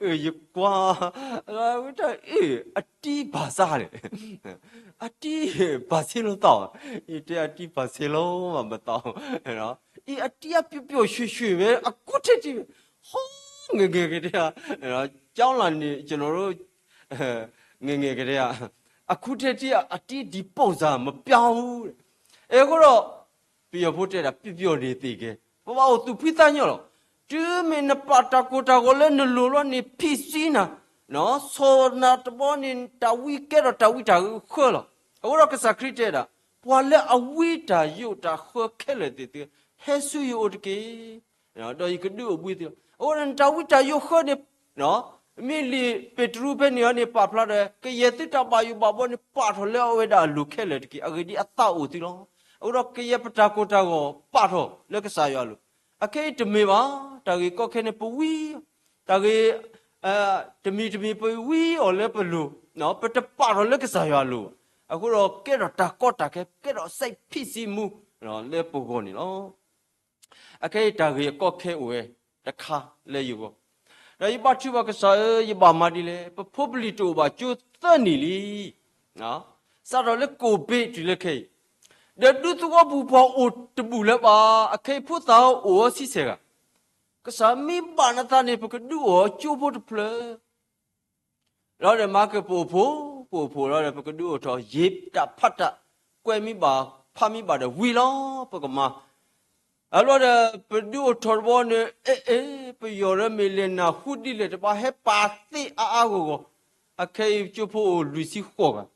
လံ. ယကွၢ် ဝဲတၢ်အ့ၣ် အတံၢ်ဘၣ်ဆၣ်လဲၣ်. အတံၢ်ဘၣ်ဆ့လီၤသး, ယတဲအတံၢ်ဘၣ်ဆ့လီၤမးမသး, အံၤအတံၢ်အပျီပျီၡွ့ၡွ့ဝဲ အကူထဲတံၢ်ဝဲ, ဟီ ငယ်ငယ်ကတည်းက ကျောင်းလာနေ ကျွန်တော်တို့ ငယ်ငယ်ကတည်းက အခုထက်ထိ အတီးဒီပုံစံမပြောင်းဘူးတဲ့. အဲ အဃိဒီး ပယီၤဖိတဲဒၣ် ပျော်ပျော်နေသေကဲ, ပဘၣ်အိၣ်သူၣ်ဖှံသးညီလီၤ. တုၤမ့ၢ်နပာ်တၢ်ကိၢ်တၢ်ဂီၤလၢနလိၤလီၤန့ၣ် ဖံးစံနၤ, နီၢ် ဆီၣ်နၤတဘီန့ၣ် တၢ်ဝံကဲထီၣ်တၢ်ဝံတၢ်ဃၢလီၤ. အဃိဒီးကစၢ်ခရံာ်တဲဒၣ် ပှၤလၢအဝံတၢ်ယိးတၢ်ဃၢခဲလၢာ်သ့ၣ်သုဧၢ, ဟဲဆူယအိၣ်တက့ၢ်, ဒီးယကဒုးအိၣ်ဘှံးသုလီၤ. အဃိဒီးနတၢ်ဝံတၢ်ယိးဃၢန့ၣ် မ့ၢ်လံာ်ပ့းတရူးဖဲန့ၣ်အံၤန့ၣ် ပာ်ဖျါဒီး ကယဲၢ်သုတၢ်ဘၣ်ယိၣ်ဘၣ်ဘီန့ၣ် ပာ်ထီၣ်လၢအဝဲဒၣ်အလိၤခဲလၢာ်တက့ၢ်. အဂ့ၢ်ဒ်အံၤ အသးအိၣ်သုလီၤ. အဃိဒီးကယဲၢ်ပတၢ်ကိၢ်တၢ်ဂီၤပာ်ထီၣ်လၢကစၢ်ယွၤအလိၤ. အခဲအံၤတမ့ၢ်ဘၣ်, တၢ်ဂ့ၢ်ကီခဲန့ၣ် ပဝံ တၢ်ဂ့ၢ် တမံၤတမံၤပဝံအီၤလၢပလိၤ, ပတပာ်ထီၣ်လၢကစၢ်ယွၤအလိၤဘၣ်. အဃိဒီးကဲထီၣ်တၢ်ကီတၢ်ခဲ, ကဲထီၣ်စဲးဖံးစံမူ လၢပဂီၢ်န့ၣ်လီၤ. အခဲအံၤတၢ်ဂ့ၢ်အကီခဲအိၣ်ဝဲတခါလၢယဂီၢ်, ဒီးယဘါထုကဖၣ်ကစၢ်ဧၢ, ယဘၣ်မၤဒ်လဲၣ်, ပဖိပလံၤတအိၣ်ဘၣ်ကၠိသၢနံၣ်လံ, စးထီၣ်လၢကိၣ်ဘ့ၣ်တုၤလၢခဲအံၤ, ဒီးဒူသဝီပူၤပှၤအိၣ်တဘူၣ်လၢၤဘၣ်, အခဲအံၤဖိသၣ်အိၣ်အီၤဆံဆဲးဂၤ, ကစၢ်မ့ၢ်ဘၣ်နသးန့ၣ် ပကဒုးအိၣ်အီၤကၠိဖိတဖျၢၣ် လီၤဒီးမၤကပအိၣ်ဖှိၣ်, ပအိၣ်ဖှိၣ်လီၤဒီး ပကဒုးအိၣ်ထီၣ် ယံာ်တၢ်ဖးတၢ်, ကွဲးမ့ၢ်ဘၣ်ဖးမ့ၢ်ဘၣ်ဒီးဝံၤလီၤ ပကမၤ. အလီၤဒီး ပဒုးအိၣ်ထီၣ်တဘျီန့ၣ် အဲၣ်အဲၣ် ပယီၤဒီးမ့ၢ်လဲၤနၢ်ဟူဒ်လဲၣ်တဘၣ် ဟဲပာ်သ့အါအါဂီၢ်ဂီၢ်, အခဲအံၤကၠိဖိအိၣ်လွံၢ်ဆံဃိးဂၤ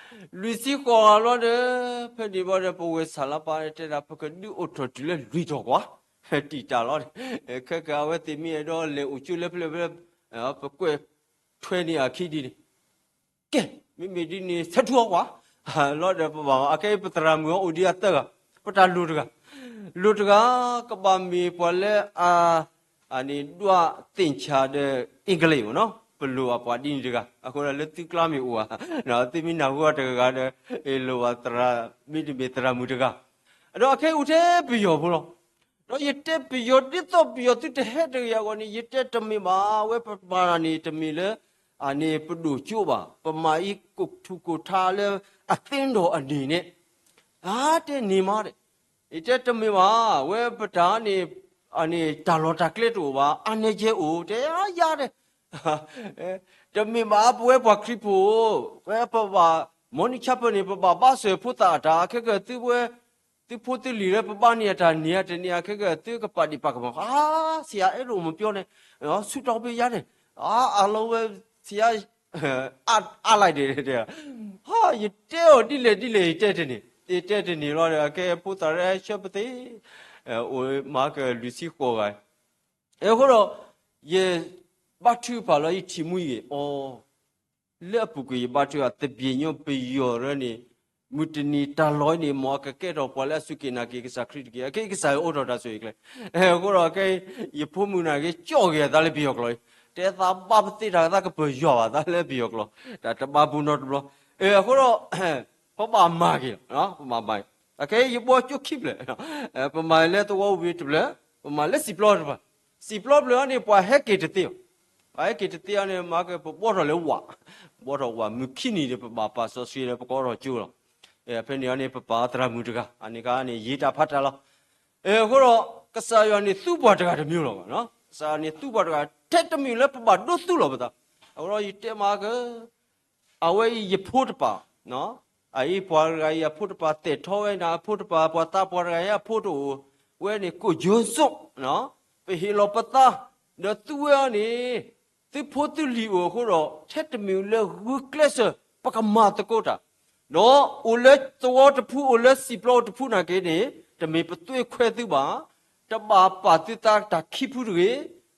လွံၢ်ဆံဃိးဂၤလီၤဒီး ဖဲန့ၣ်ဘၣ်ဒီး ပဝဲဆၣ်လါပၤတဲဒၣ် ပကဒုးအိၣ်ထီၣ်တုၤလၢလွံၢ်ထီၣ်ကွၢ်, တံာ်တာ်လီၤ, ခဲကၢ်အဝဲသ့ၣ်မ့ၢ်အဲၣ်ဒိးလဲၤအိၣ်ကၠိလၢပျၢၢ်ပျၢၢ်, ပကွဲးထွဲန့ၢ်အခံဒ်န့ၣ်, ကဲ, မ့မ့ၢ်ဒ်န့ၣ် ဆဲးထူအီၤကွၢ်, လီၤဒီးပဘၣ်အခဲအံၤပသရၣ်မုၣ်အအိၣ်ဒံးအသၢဂၤ, ပတၢ်လိၣ်တဂၤ, လိၣ်တဂၤ, ကဘၣ်မ့ၢ်ပှၤလၢအ အန့ၣ်ဒွးသ့ၣ်ဆၣ်ဒီး English မ့ၢ်နီၤ, ပလိၣ်ဘၣ်ပှၤဒ်န့ၣ်တဂၤ, အဃိဒီးလၢသုကျါမ့ၢ်အိၣ်ဧါ, သုမ့ၢ်နၢ်ဟူအီၤတဂၤဂၤဒီး လိၣ်ဘၣ်သရၣ်, မ့တမ့ၢ်သရၣ်မုၣ်တဂၤ, ဒီးအခဲအံၤအိၣ်ထဲပယီၤဖိလီၤ. ဒီးယတဲပယီၤဒ်သိးပယီၤသုတဟဲတဂ့ၤအဂီၢ်န့ၣ် ယတဲတမ့ၢ်ဘၣ်, အဝဲပမၤန့ၣ်တမ့ၢ်လၢ အန့ၣ်ပဒိၣ်ကၠိဘၣ်, ပမၤအံၤကိၣ်ထူၣ်ကိၣ်ထါလၢအသ့ဒီးအန့ၣ်န့ၣ်, အတဲန့ၣ်မးဒီး ယတဲတမ့ၢ်ဘၣ်, ဝဲပတၢ်န့ၣ် အန့ၣ်တၢ်လီၢ်တၢ်ကျဲတအိၣ်ဘၣ်, အါန့ၢ်ကဲအိၣ် တဲယါဒီး, တမ့ၢ်ဘၣ် ပဝဲပှၤခရံာ်ဖိ, ဝဲပဘၣ် morning chapel န့ၣ် ပဘၣ်ဘါစၢၤဖိသၣ်အတၢ်, ခဲကၢ်သုဝဲ သုဖိသုလံၤလၢပဘါန့ၢ်အတၢ်န့ၣ်ဧါတန့ၢ်ဧါ, ခဲကၢ်သုကပာ်ဒံးပာ်ကမၣ်, ဆရာအဲၣ်ဒိးမပြောနဲ့, ဆူၣ်ထီၣ်ဖဲယါန့ၣ်, အလီဝဲ ဆရာ အါလိုက်တယ်, ယတဲအီၤဒ်လဲၣ်ဒ်လဲၣ် ယတဲတန့ၢ်, ယတဲတန့ၢ်လီၤဒီး အကဲဖိသၣ်ရဲဆၢပသ့, အိၣ်မၤကလုာ်စံဃိးဂၤ, အဃိဒီး ယဘါထုကဖၣ်လီၤ ယထံၣ်မှံဂ့ၤအီၤ, လၢအပူၤကွံာ်ယဘါထုကဖၣ် သဘျ့ညိပယီၤရၢန့ၣ်, မုၢ်တနံၤတၢ်လီၢ်အံၤန့ၣ် မ်အကကဲထီၣ်ပှၤလၢအစူၢ်က့ၤနာ်က့ၤကစၢ်ခရံာ်တက့ၢ်, အကဲကစၢ်ယွၤအိးထီၣ်တၢ်ဆိၣ်ဂ့ၤကျဲ, အဃိဒီးကဲ ယဖိမုၣ်နာ်က့ၤ ကၠီၣ်ဂ့ၤအသးလၢပယီၤကျိာ်အံၤ, တဲသးဘၣ်ပသ့တၢ်သးကပယီၤဘၣ်သးလၢပယီၤကျိာ်, တၢ်တဘၣ်ဘူးနီတဘျီ, အဃိဒီး ပဘၣ်မၤက့ၤလီၤ, ပဘၣ်မၤ, အခဲအံၤယဘှီကၠိခံဖျၢၣ်, ပမၤလၢသဝီဝံၤတဖျၢၣ်, ပမၤလၢစံာ်ပျီတဖျၢၣ်, စံာ်ပျီဖျၢၣ်အံၤန့ၣ် ပှၤဟဲက့ၤတသ့ဘၣ်, ပှၤဟဲက့ၤတသ့အံၤန့ၣ် မၤက့ၤပဘှီထီၣ်လၢဝး, ဘှီထီၣ်ဝးမုၢ်ခံနံၤဒီး ပဘၣ်ပာ်စီဆှံဒီး ပကအိးထီၣ်ကၠိလီၤ, ဖဲန့ၣ်အံၤန့ၣ် ပပာ်သရၣ်မုၣ်တဂၤ, အန့ၣ်ခါန့ၣ် ယံာ်တၢ်ဖးတၢ်လီၤ, အဃိဒီး ကစၢ်ယွၤန့ၣ်သူပှၤတဂၤတမံၤလီၤ, ကစၢ်ယွၤန့ၣ်သူပှၤတဂၤ ထဲတမံၤလၢပဘၣ်ဒိသူလီၤပသး, အဃိဒီးယတဲမၤက့ၤ အဝဲအံၤယဖိတပၢ်, အအံၤပှၤတဂၤအံၤအဖိတပၢ် သဲးထီဝဲန့ၣ် အဖိတပၢ် ပှၤသးပှၢ်တဂၤအံၤအဖိတအိၣ်ဝဲန့ၣ် ကိၣ်ယိၤစိး, ပဟ့ၣ်လီၤပသး ဒီးသုဝဲအံၤန့ၣ် သုဖိသုလံၤအိၣ်အဃိဒီး ထဲတမံၤလၢဂုာ်ကျဲးစၢး ပကမၤသကိးတၢ်, ဒီးအိၣ်လၢသဝီတဖု အိၣ်လၢစံာ်ပျီတဖုနာ်က့န့ၣ် တမ့ၢ်ပသွ့ခွဲသုဘၣ်, တဘၣ်ပာ်သုသးတၢ်ခံဖုတဂ့ၤ,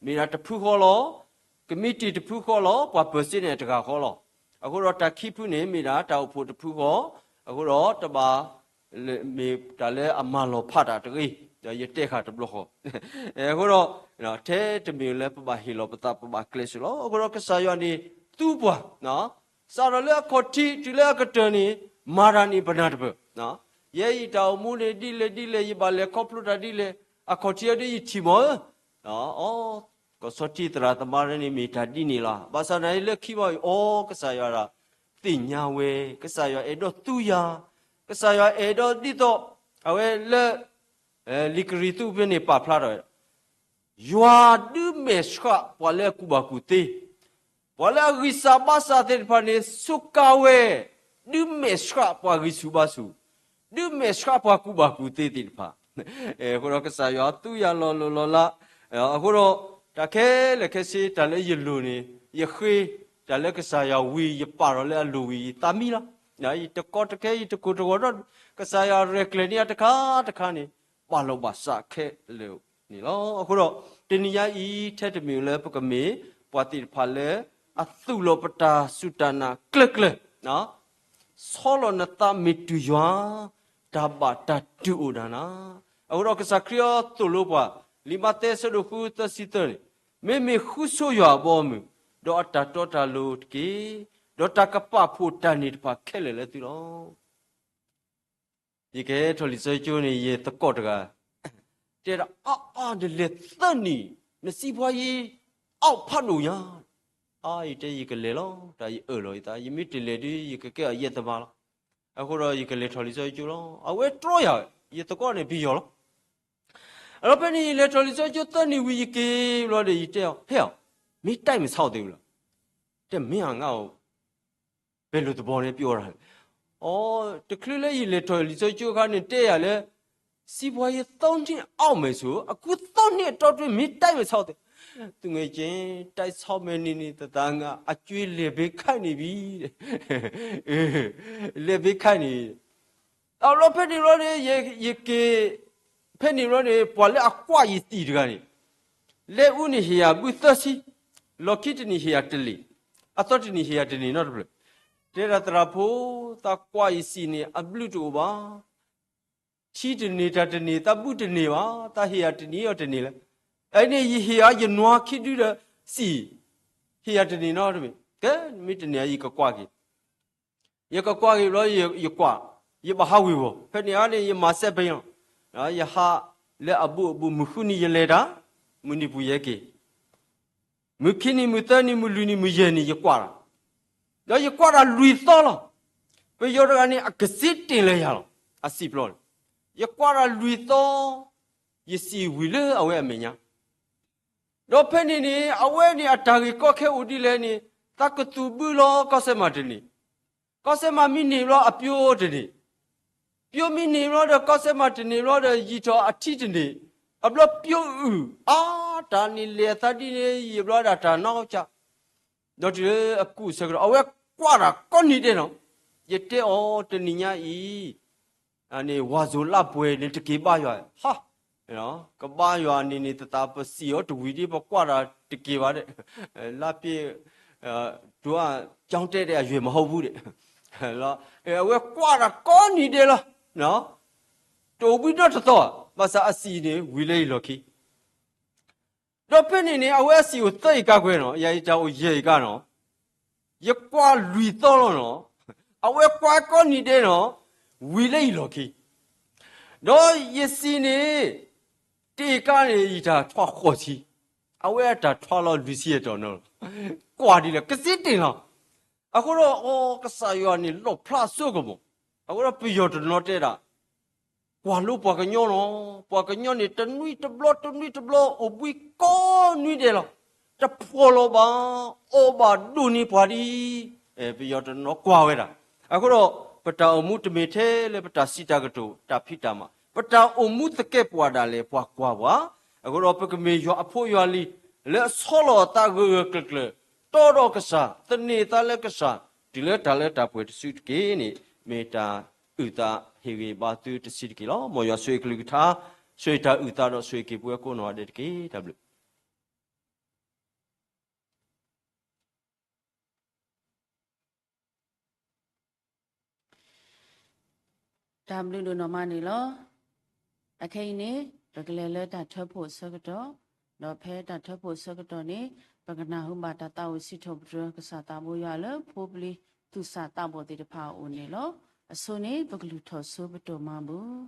မ့ၢ်ဒၣ်တဖုဃီလီၤ ကမံးတံာ်တဖုဃီလီၤ, ပှၤပၢၤစ့န့ၣ်တဂၤဃီလီၤ. အဃိဒီးတၢ်ခံဖုန့ၣ် မ့ၢ်ဒၣ်တၢ်အိၣ်ဖှိၣ်တဖုဃီ, အဃိဒီးတဘၣ် မ့ၢ်တၢ်လၢအမၤလီၤဖးတၢ်တဂ့ၤ, ဒီးယတဲဃာ်တဘျီဃီ, အဃိဒီး ထဲတမံၤလၢပဘၣ်ဟ့ၣ်လီၤပသး ပဘၣ်ကျဲးစၢးလီၤ. အဃိဒီးကစၢ်ယွၤန့ၣ်သူပှၤ, စးထီၣ်လၢအခီၣ်ထံးတုၤလၢအကတၢၢ်န့ၣ် မၤတၢ်န့ၣ်ပနၢ်တပၢၢ်, ယဲအံၤတၢ်အိၣ်မူန့ၣ် ဒ်လဲၣ်ဒ်လဲၣ် ယဘၣ်လဲၤခီဖျိတၢ်ဒ်လဲၣ်, အခီၣ်ထံးအဒ်ယထံၣ်မီၤဧၢ, အ ကီၢ်ဆီထံသရၣ်သမါန့ၣ်မ့ၢ်တၢ်ဒ်န့ၣ်လီၤ. ဘၣ်ဆၣ်သနာ်က့လၢခံဘၣ်အံၤ အီ ကစၢ်ယွၤဒၣ် သ့ၣ်ညါဝဲ, ကစၢ်ယွၤအဲၣ်ဒိးသူယၤ, ကစၢ်ယွၤအဲၣ်ဒိးဒ်သိး အဝဲလၢ လံာ်ကရံၣ်သူးဖဲန့ၣ်ပာ်ဖျါထီၣ်ဝဲဒၣ် ယွၤဒုးမဲာ်ဆှးပှၤလၢအကူၣ်ဘၣ်ကူၣ်သ့, ပှၤလၢအဂံၢ်စၢ်ဘါစၢ်သ့ၣ်တဖၣ်န့ၣ် စူးကါဝဲ, ဒုးမဲာ်ဆှးပှၤဂံၢ်ဆူၣ်ဘါဆူၣ်, ဒုးမဲာ်ဆှးပှၤကူၣ်ဘၣ်ကူၣ်သ့သ့ၣ်တဖၣ်. အဃိဒီးကစၢ်ယွၤသူယၤလီၤလိၤလီၤလး, အဃိဒီး တၢ်ခဲလၢာ်ခဲဆ့ တၢ်လၢယလိၣ်န့ၣ် ယဃ့, တၢ်လၢကစၢ်ယွၤဝံၤ ယပာ်ထီၣ်လၢအလိၣ်ဝံၤ ယသးမံလီၤ. ယတကိးတခဲ ယတကိးတဂီၤဒီး ကစၢ်ယွၤရဲၣ်ကျဲၤန့ၢ်အတခါတခါန့ၣ် ဘၣ်လီၤဘၣ်စးခဲလၢာ်န့ၣ်လီၤ. အဃိဒီး တနံၤညါအံၤ ထဲတမံၤလၢပကမ့ၢ် ပှၤသ့ၣ်တဖၣ်လၢ အသူၣ်လီၤပတၢ်စူၢ်တၢ်နာ်ကျၢၤကျၢၤ, ဆီလီၤနသးမ့ၢ်တုၤယွၤ, တၢ်ဘၣ်တၢ်တုၤအိၣ်နၤနၤ. အဃိဒီးကစၢ်ခရံာ်အသိၣ်လိပှၤ, လံာ်မးသဲအဆၢဒိၣ်ဃုသၢဆံသၢန့ၣ်, မ့မ့ၢ်ဃုဆိယွၤအဘီအမုၢ်, ဒီးအတၢ်တီတၢ်လိၤတက့ၢ်, ဒီးတၢ်ကပာ်ဖှိၣ်တၢ်န့ၣ်တဖၣ်ခဲလၢာ်လၢသုလီၤ. ယကဟဲထီၣ်လံာ်စီဆှံကၠိန့ၣ် ယသကိးတဂၤ တဲဒၣ် အါအါ နလဲၤသၢနံၣ် နစံးပှၤယံၤ အီၣ်ဖးဒိၣ်ညါ. အါ ယတဲ ယကလဲၤလီၤ, တၢ်ယအၢၣ်လီၤယသး, ယမ့ၢ်တလဲၤဒီး ယကကဲအီၤယဲၢ်သမါလီၤ. အဃိဒီး ယကလဲၤထီၣ်လံာ်စီဆှံကၠိလီၤ. အဝဲတြီယၤ, ယသကိးန့ၣ်ပယီၤလီၤ. အလီၤဖဲန့ၣ် ယလဲၤထီၣ်လံာ်စီဆှံကၠိသၢနံၣ်ဝံၤ ယက့ၤဘျီဒီး ယတဲအီၤ, ဟဲအီၤ, မ့ၢ်တၢ်မ့ၢ်ဆါအီၤသ့ဝံၤလီၤ. တဲမ့ၢ်အငါအိၣ် ပဲၤလိာ်သဘီန့ၣ် ပျိအီၤတၢ်န့ၣ်, အိ တချုးလၢယလဲၤထီၣ်လံာ်စီဆှံကၠိအခါန့ၣ် တဲယၤလၢ စံးပှၤယံၤသီန့ၣ်အီၣ်မဲာ်ဆိ, အခုသီန့ၣ်အတီတုၤ မ့ၢ်တၢ်မ့ၢ်ဆါအီၤသ့, သူငယ်ချင်း, တၢ်ဆါမဲာ်န့ၣ်န့ၣ် သးသးငါ အကြွေးလဲၤဘ့ခဲန့ၣ်ဘၣ်, လဲၤဘ့ခဲန့ၣ် အလီၤဖဲန့ၣ်ဘျီန့ၣ် ယက့ၤ, ဖဲန့ၣ်ဘျီန့ၣ် ပှၤလၢအကွၢ်ယသံၣ်တဂၤန့ၣ်, လဲၤအူန့ၣ်ဟ့ၣ်ယၤဘုသၢဆံ, လီၢ်ခံတနံၣ်ဟ့ၣ်ယၤတလ့ၣ်, အသီတနံၣ်ဟ့ၣ်ယၤတန့ၢ်နီတဖျၢၣ်. တဲဒၣ်သရၣ်ဖိ, သးကွၢ်ယသံၣ်န့ၣ် အဘျုးတအိၣ်ဘၣ်. ထံတန့ၢ်တၢ်တန့ၢ် သးဘုတန့ၢ်ဘၣ်, သးဟ့ၣ်ယၤတနံၣ်အီၤတန့ၢ်လၢ, အန့ၣ်ယဟ့ၣ်ယၤယနွါခံဒုဒီး သံၣ်, ဟ့ၣ်ယၤတန့ၢ်နီတမံၤ, ကဲ, မ့ၢ်တန့ၢ်ယကကွၢ်က့ၤ ယကကွၢ်က့ၤဘျီ ယကွၢ်, ယဘၣ်ဟးဝ့ၤဝီၤ, ဖဲန့ၣ်အါန့ၣ် ယမၤစဲးပယီၤ, ယဟးလၢအဘူးအဘူး မုၢ်ဃုနံၤယလဲၤတၢ်, မုၢ်နံၤပူၤယဟဲက့ၤ, မုၢ်ခံနံၤ မုၢ်သၢနံၤ မုၢ်လွံၢ်နံၤ မုၢ်ယဲၢ်နံၤ ယကွၢ်တၢ်, ဒီးယကွၢ်တၢ်လွံၢ်သီလီၤ. ပယီၤတဂၤန့ၣ် အကစ့တ့ၢ်လၢယၤလီၤ, အစံာ်ပျီန့ၣ်, ယကွၢ်တၢ်လွံၢ်သီ, ယစံာ်ဝံၤလၢအဝဲအမဲာ်ညါ ဒီးဖဲန့ၣ်န့ၣ် အဝဲန့ၣ်အတၢ်ဂ့ၢ်ကီခဲအိၣ်ဒ်လဲၣ်န့ၣ်, သးကသူၣ်ဘုလီၤကီၢ်စဲၣ်မးတန့ၢ်, ကီၢ်စဲၣ်မးမံန့ၢ်ဘျီအပျိတန့ၢ်, ပျိမံန့ၢ်ဘျီဒီး ကီၢ်စဲၣ်မးတန့ၢ်ဘျီဒီး ယံာ်ထီၣ်အထံတန့ၢ်, အဘျီပျိအုၣ်, အါ တၢ်န့ၣ်လဲၤအသးဒ်န့ၣ် ယံာ်ဘျီဒၣ်တၢ်နီၢ်ကစၢ်, ဒီးတုၤလၢအကူၣ်အဆၢကတီၢ် အဝဲကွၢ်တၢ်ကိးနံၤဒဲးနီၤ, ယတဲအီၤတနံၤညါအံၤ အန့ၣ် ဝၤစိၤလၢပှဲၤန့ၣ် တက့ၤဘါယွၤ, ဟါ, ကဘါယွၤန့ၣ်န့ၣ် သသးပစံးအီၤတဝံၤဒ် ပကွၢ်တၢ်တက့ၤဘၣ်ဒဲး, လါပ့ၤ, တုၤအကၠီတဲဒဲး အယွဲၢ်မဟီဘူးဒဲး, အဝဲကွၢ်တၢ်ကိးနံၤဒဲးလီၤ, တအိၣ်ဘှံးနီတသီ, ဘၣ်ဆၣ်အစံာ်န့ၣ် ဝံၤလၢယလီၢ်ခံ ဒီးဖဲန့ၣ်န့ၣ် အဝဲအစံာ်အိၣ်သၢအံၤကါကွဲနီၤ, ယၤယတၢ်အိၣ်ယဲၢ်အံၤကါနီၤ, ယကွၢ်လွံၢ်သီလီၤနီၤ, အဝဲကွၢ်ကိးနံၤဒဲးနီၤ, ဝံၤလၢယလီၢ်ခံ, ဒီးယစံာ်န့ၣ် တအံၤကါန့ၣ် ယတၢ်ထွါဃိးဆံ, အဝဲအတၢ်ထွါလီၤလွံၢ်ဆံအတီၢ်နီၤ, ကွၢ်ဒ်လဲၣ် ကစ့တ့ၢ်လီၤ, အဃိဒီး အီ ကစၢ်ယွၤန့ၣ် လီၣ်ဖျါအစိကမီၤ, အဃိဒီးပယီၤတနီၤတဲဒၣ် ကွၢ်လိပှၤကညီလီၤ, ပှၤကညီန့ၣ် တနွံတဘျီ တနွံတဘျီ အိၣ်ဘှံးကိးနွံဒဲးလီၤ, တဖှီၣ်လီၤဘၣ်, အီၣ်ဘၣ်ဒိၣ်န့ၢ်ပှၤဒ်, ပယီၤတနီၤကွၢ်ဝဲဒၣ်, အဃိဒီး ပတၢ်အိၣ်မူတမ့ၢ်ထဲလၢပတၢ်စံးတၢ်ကတိၤ တၢ်ဖံးတၢ်မၤ, ပတၢ်အိၣ်မူသကဲးပဝးဒၣ်လဲာ် ပှၤကွၢ်ပှၤ, အဃိဒီးပကမ့ၢ်ယွၤအဖိယွၤလံၤ လၢအဆီလီၤအသးဂၢၢ်ဂၢၢ်ကျၢၤကျၢၤ, တီဒီးကစၢ်, သန့ၤသးလၢကစၢ်, တုၤလၢတၢ်လၢတၢ်ပှဲၤတစုတက့ၢ်န့ၣ်, မ့ၢ်တၢ်အုၣ်သးဟ့ၣ်ဂံၢ်ဘါသုတစုတက့ၢ်လီၤ. မ်ယွၤဆိၣ်ဂ့ၤကလုၢ်ကထါ, ဆိၣ်ဂ့ၤတၢ်အုၣ်သးဒီးဆိၣ်ဂ့ၤက့ၤပဝဲကိးနီၢ်ဂၤဒဲးတက့ၢ်. တၢ်ဘျုး တၢ်ဘျုးဒိၣ်နီၢ်မးန့ၣ်လီၤ. တၢ်ခဲအံၤန့ၣ် ပကလဲၤလၢတၢ်ထၢဖှိၣ်အဆၢကတီၢ်, ဒီးဖဲတၢ်ထၢဖှိၣ်အဆၢကတီၢ်န့ၣ် ပကနၢ်ဟူဘၣ်တၢ်သးဝံၣ်စံးထီၣ်ပတြၢၤကစၢ်သးဘိယွၤလၢဖိပျံၤသူၣ်စၢ်သးဘီၣ်သ့ၣ်တဖၣ်အအိၣ်န့ၣ်လီၤ. အဆိန့ၣ် ပကလုၢ်ထီၣ်ဆိပတီၢ်မၤဘူၣ်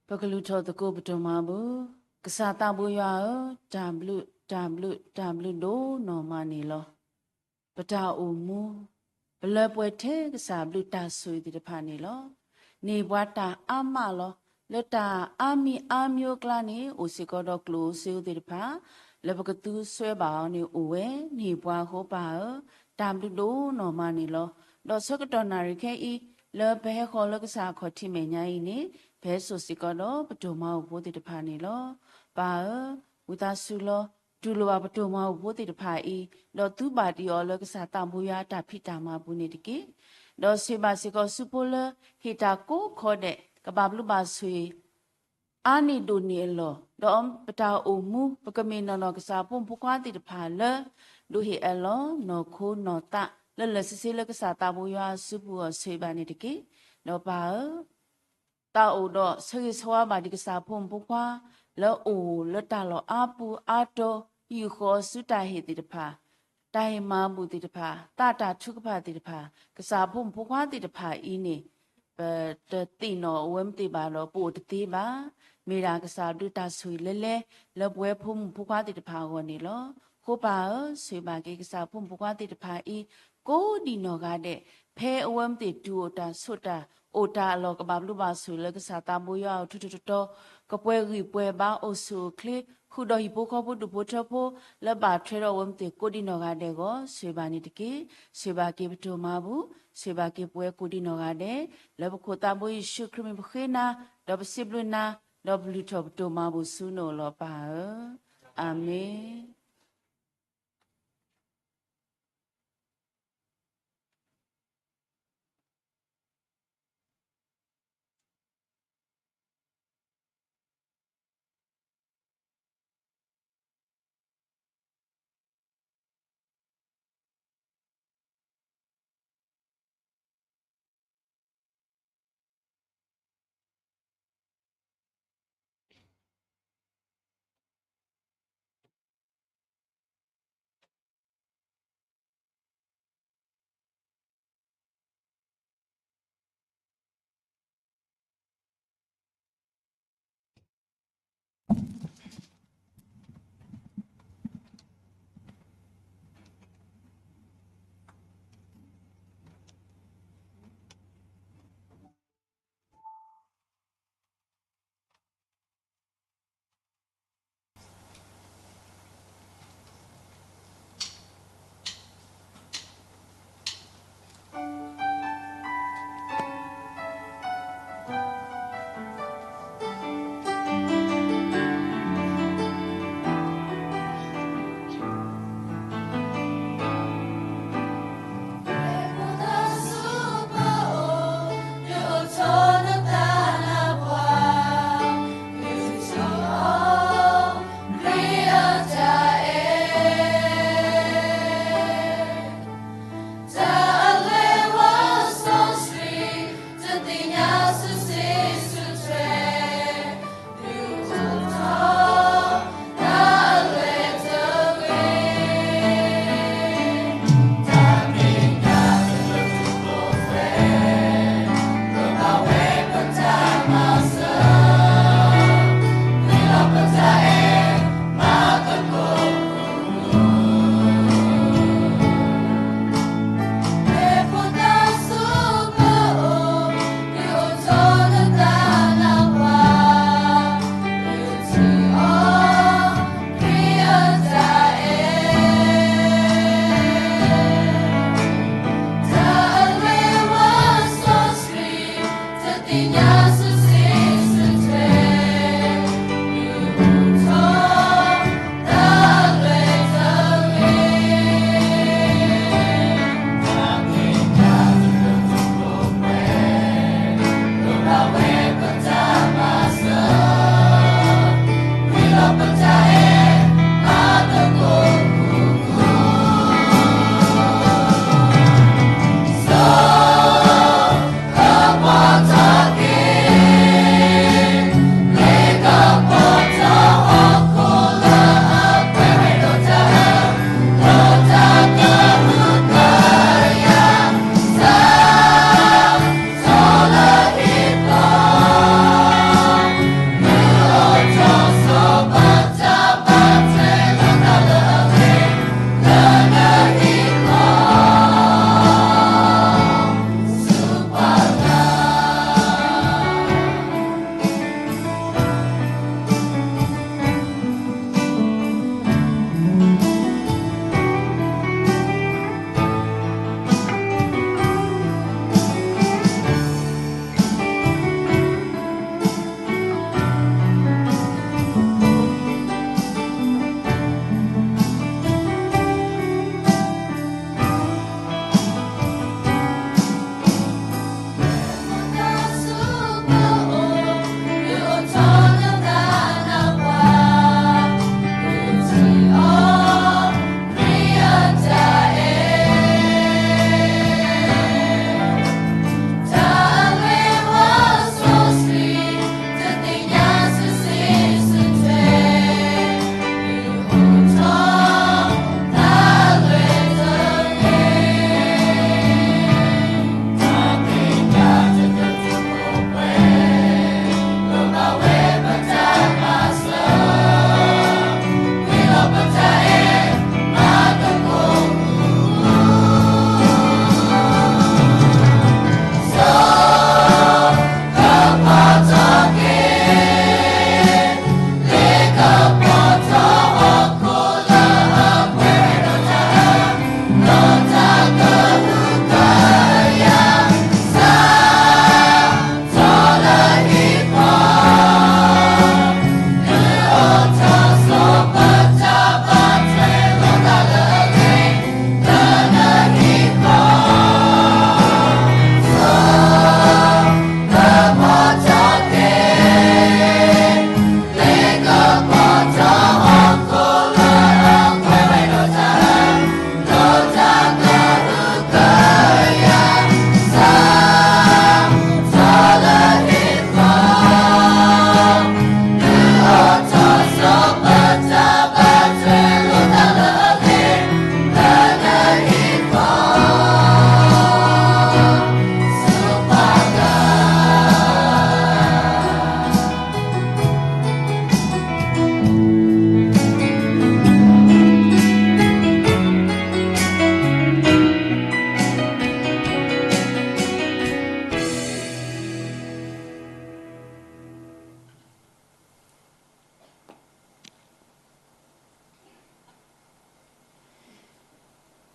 ပကလုၢ်ထီၣ်သကိးပတီၢ်မၤဘူၣ်. ကစၢ်သးဘိယွၤဧၢ, တၢ်ဘျုး, တၢ်ဘျုး, တၢ်ဘျုးဒိၣ်နီၢ်မးန့ၣ်လီၤ. ပတၢ်အိၣ်မူ, ပလၢပှဲၤထဲကစၢ်ဘျုးတၢ်ဆိၣ်ဂ့ၤသ့ၣ်တဖၣ်န့ၣ်လီၤ. န့ၢ်ပှၤတၢ်အါမးလီၤ. လၢတၢ်အါမံၤအါမံၤအကျါန့ၣ် အိၣ်စ့ၢ်ကီးဒီးကျိၣ်ဧိၤစ့ဧိၤသ့ၣ်တဖၣ် လၢပကသူစွဲဘၣ်အီၤန့ၣ်အိၣ်ဝဲန့ၣ် ပှၤအဃိပၢ်ဧၢ, တၢ်ဘျုးဒိၣ်နီၢ်မးန့ၣ်လီၤ. ဒီးဆၢကတီၢ်နၣ်ရံၣ်ခဲအံၤ လၢပဟဲဃီၤလၢကစၢ်အခီၣ်ထံးမဲာ်ညါအံၤန့ၣ် ပဟဲစိာ်စ့ၢ်ကီးဒီးပတိၢ်မၤအိၣ်ဖိသ့ၣ်တဖၣ်န့ၣ်လီၤ. ပၢ်ဧၢ, ဝံသးစူၤလီၤ တူၢ်လိာ်ဘၣ်ပတိၢ်မၤအိၣ်ဖိသ့ၣ်တဖၣ်အံၤ, ဒီးသူဘၣ်တ့ၢ်အီၤလၢကစၢ်သးဘိယွၤအတၢ်ဖံးတၢ်မၤပူၤန့ၣ်တက့ၢ်. ဒီးဆိၣ်ဂ့ၤဘၣ်စ့ၢ်ကီးဆူဖိလၢ ဟ့ၣ်တၢ်ကိးခီဒဲး ကဘၣ်ဘျုးဘၣ်ဆိၣ်ဂ့ၤ အါန့ၢ်ဒိၣ်န့ၢ်အလီၢ်, ဒီးပတၢ်အိၣ်မူ ပကမ့ၢ်နီၢ်နီၢ်ကစၢ်ဖိမုၣ်ဖိခွါသ့ၣ်တဖၣ်လၢ ဒိးဟ့ၣ်အလီၢ် နီၢ်ခိနီၢ်သး လၢလၢာ်ဆ့ဆ့လၢကစၢ်သးဘိယွၤအစုပူၤအီၤ ဆိၣ်ဂ့ၤဘၣ်န့ၣ်တက့ၢ်. ဒီးပၢ်ဧၢ, သးအိၣ်ဒီးဆၢဂ့ၤဆၢဝါဘၣ်ဒံးကစၢ်ဖိမုၣ်ဖိခွါ လၢအိၣ်လၢတၢ်လီၢ်အါပူၤအါတီၤ ယူာ်ဃီၤဆူတၢ်ဟ့ၣ်သ့ၣ်တဖၣ်, တၢ်ဟ့ၣ်မၤဘူၣ်သ့ၣ်တဖၣ်, သးတၢ်ထုကဖၣ်သ့ၣ်တဖၣ်, ကစၢ်ဖိမုၣ်ဖိခွါသ့ၣ်တဖၣ်အံၤန့ၣ် ပတသ့ၣ်နီၣ်အဝဲမ့ၢ်သ့ၣ်ဘၣ်ဒီး ပအိၣ်တသ့ဘၣ်. မ့ၢ်ဒၣ်ကစၢ်ဘျုးတၢ်ဆိၣ်ဂ့ၤလဲၤလဲၤ လၢပဝဲဖိမုၣ်ဖိခွါသ့ၣ်တဖၣ်အဂီၢ်န့ၣ်လီၤ. ဃိပၢ်ဧၢ, ဆိၣ်ဂ့ၤဘၣ်က့ၤကစၢ်ဖိမုၣ်ဖိခွါသ့ၣ်တဖၣ်အံၤ ကိးဒံးနီၢ်ဂၤဒဲး, ဖဲအဝဲမ့ၢ်သ့ၣ်တုၤအိၣ်တၢ်ဆိးတၢ် အိၣ်တၢ်အလီၢ် ကဘၣ်ဘျုးဘၣ်ဆိၣ်လၢကစၢ်သးဘိယွၤအအိၣ်ထူထူတီတီ, ကပှဲၤဂံၢ်ပှဲၤဘါ အိၣ်ဆူၣ်အိၣ်ချ့, ဃုာ်ဒီးဟံၣ်ဖိဃီဖိဒူၣ်ဖိထၢဖိ လၢဘၣ်ထွဲဒီးအဝဲမ့ၢ်သ့ၣ်ကိးဒံးနီၢ်ဂၤဒဲးအဂီၢ် ဆိၣ်ဂ့ၤဘၣ်န့ၣ်တက့ၢ်. ဆိၣ်ဂ့ၤဘၣ်က့ၤပတိၢ်မၤဘူၣ်, ဆိၣ်ဂ့ၤဘၣ်က့ၤပဝဲကိးဒံးနီၢ်ဂၤဒဲး, လၢပခိၣ်သးဘိယ့ၣ်ၡူးခရံာ်မံၤပဃ့နၤ, ဒီးပစံးဘျုးနၤ, ဒီးပလုၢ်ထီၣ်ပတိၢ်မၤဘူၣ်ဆူနအိၣ်လီၤပၢ်ဧၢ. အၤမ့ၣ်.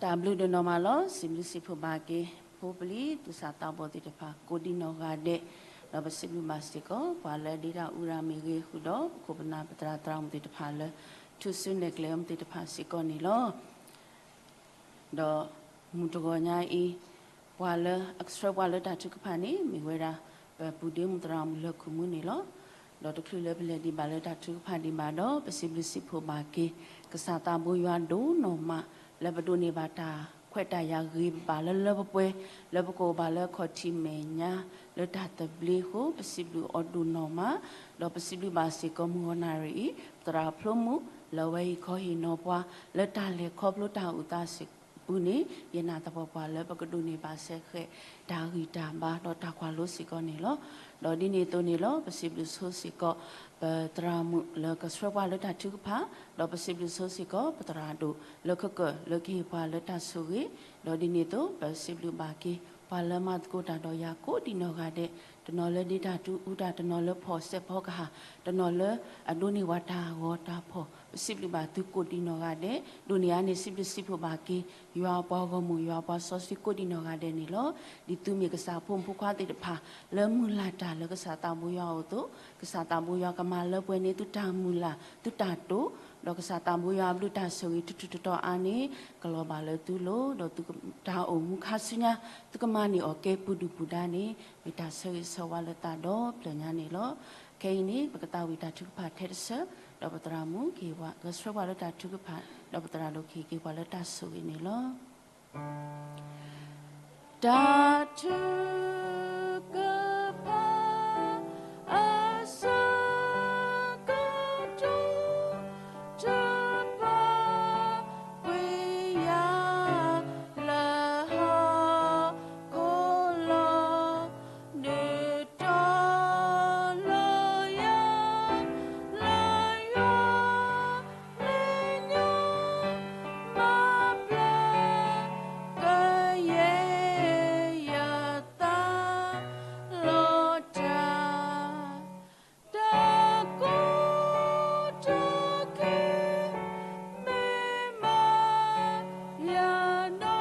တၢ်ဘျုးဒိၣ်နီၢ်မးလီၤ. စံးဘျုးစံးဖှိၣ်ဘၣ်က့ၤ ဖိပလံၤ သူၣ်စၢ်သးဘီၣ်သ့ၣ်တဖၣ် ကိးဒံးနီၢ်ဂၤဒဲး, ဒီးပစံးဘျုးဘၣ်စ့ၢ်ကီး ပှၤလၢအဒ့တၢ်အူရၤမ့ၢ်ဂ့ၤ ဃုာ်ဒီးပခိၣ်ပနၢ်ပသရၣ်သရၣ်မုၣ်သ့ၣ်တဖၣ်လၢ ထူၣ်စုနဲၣ်ကျဲအီၤမ့ၢ်သ့ၣ်တဖၣ်စ့ၢ်ကီးန့ၣ်လီၤ. ဒီးမုၢ်တဂီၤညါအံၤ ပှၤလၢအကဆှၢပှၤလၢတၢ်ထုကဖၣ်န့ၣ် မ့ၢ်ဝဲဒၣ် ပပုၢ်ဒ့မုၣ်သရၣ်မုၣ်လၢၢ်ခိၣ်မူန့ၣ်လီၤ. ဒီးတချုးလၢပလဲၤဒံးဘၣ်လၢတၢ်ထုကဖၣ်ဒံးဘၣ်ဒီး ပစံးဘျုးစံးဖှိၣ်ဘၣ်က့ၤ ကစၢ်သးဘိယွၤဒိၣ်နီၢ်မး လၢပဒိးန့ၢ်ဘၣ်တၢ်ခွဲးတၢ်ယာ်ဂ့ၤဘၣ်လၢလၢပှဲၤပှဲၤ လၢပကအိၣ်ဘၣ်လၢအခီၣ်ထံးမဲာ်ညါ လၢတၢ်သဘျ့အဃိ ပစံးဘျုးအီၤဒိၣ်နီၢ်မး, ဒီးပစံးဘျုးဘၣ်စ့ၢ်ကီးမုၢ်ဂီၤနၣ်ရံၣ်အံၤ ပသရၣ်ဖျိမုၣ် လၢအဝဲဟ့ၣ်ခီဟ့ၣ်နီၤပှၤ လၢတၢ်လဲၤခီဖျိတၢ်အိၣ်သးစ့ၢ်ပူၤန့ၣ် ယနာ်သပှၢ်ပှၢ်လၢပကဒိးန့ၢ်ဘၣ်စဲဃဲး တၢ်ဂံၢ်တၢ်ဘါဒီးတၢ်ကွၢ်လိစ့ၢ်ကီးန့ၣ်လီၤ. ဒီးဒ်န့ၣ်အသိးန့ၣ်လီၤ ပစံးဘျုးဆိစ့ၢ်ကီး ပသရၣ်မုၣ်လၢကဆှၢပှၤလၢတၢ်ထုကဖၣ်, ဒီးပစံးဘျုးဆိစ့ၢ်ကီး ပသရၣ်ဒိၣ်လၢခကၢၢ်လၢကဟ့ၣ်ပှၤလၢတၢ်ဆိၣ်ဂ့ၤ, ဒီးဒ်န့ၣ်အသိး ပစံးဘျုးဘၣ်က့ၤ ပှၤလၢမၤသကိးတၢ်ဒီးယၤကိးဒံးနီၢ်ဂၤဒဲး, တနီၤလၢဒ့တၢ်အူတၢ်, တနီၤလၢဖီၣ်စဲးဖီကဟၣ်, တနီၤလၢအဒိးန့ၢ်ဝဲတၢ်ဂီၤတၢ်ဖီၣ်, ပစံးဘျုးဘၣ်သုကိးဒံးနီၢ်ဂၤဒဲး, ဒိၣ်န့ၢ်အါန့ၢ် စံးဘျုးစံးဖှိၣ်ဘၣ်က့ၤ ယွၤအပှၤဂီၢ်မုၢ် ယွၤအပှၤစီဆှံကိးဒံးနီၢ်ဂၤဒဲးန့ၣ်လီၤ. ဒ်သုမ့ၢ်ကစၢ်ဖိမုၣ်ဖိခွါသ့ၣ်တဖၣ် လၢမုၢ်လၢ်တၢ်လၢကစၢ်သးဘိယွၤအအိၣ်အသိး, ကစၢ်သးဘိယွၤကမၤလၢပှဲၤန့ၢ်သုတၢ်မုၢ်လၢ် သုတၢ်တိာ်, ဒီးကစၢ်သးဘိယွၤအဘျုးတၢ်ဆိၣ်ဂ့ၤ ထူးထူးတီၤတီၤအါန့ၣ် ကလီၤဘၣ်လၢသုလိၤ, ဒီးသုတၢ်အိၣ်မူခါဆူညါ သုကမၤန့ၢ်အီၤကဲပူၤဒုၣ်ပူၤဒါန့ၣ် မ့ၢ်တၢ်ဆၢဂ့ၤဆၢဝါလၢသးဒီဖျၢၣ်ညါန့ၣ်လီၤ. ခဲအံၤန့ၣ် ပကသးဝံၣ်တၢ်ထုကဖၣ်ထဲတဆၢ, ဒီးပသရၣ်မုၣ်ကဟ့ၣ်ပှၤ ကဆှၢပှၤလၢတၢ်ထုကဖၣ်, ဒီးပသရၣ်ဒိၣ်ကဟ့ၣ်က့ၤပှၤလၢတၢ်ဆိၣ်ဂ့ၤန့ၣ်လီၤ. တၢ်ထုကဖၣ် အဆၢကတီၢ် တပာ်ကွံာ်ယၤ လၢဟီၣ်ခိၣ်လီၤ. ဒုးတီၤလီၤယၤ လၢယွၤ လၢညါ မၤပျဲ ကယဲၢ်ယသး လီၤတၢ် တၢ်ကိးတၢ်ဂီၤ မ့ၢ်မၤယၤ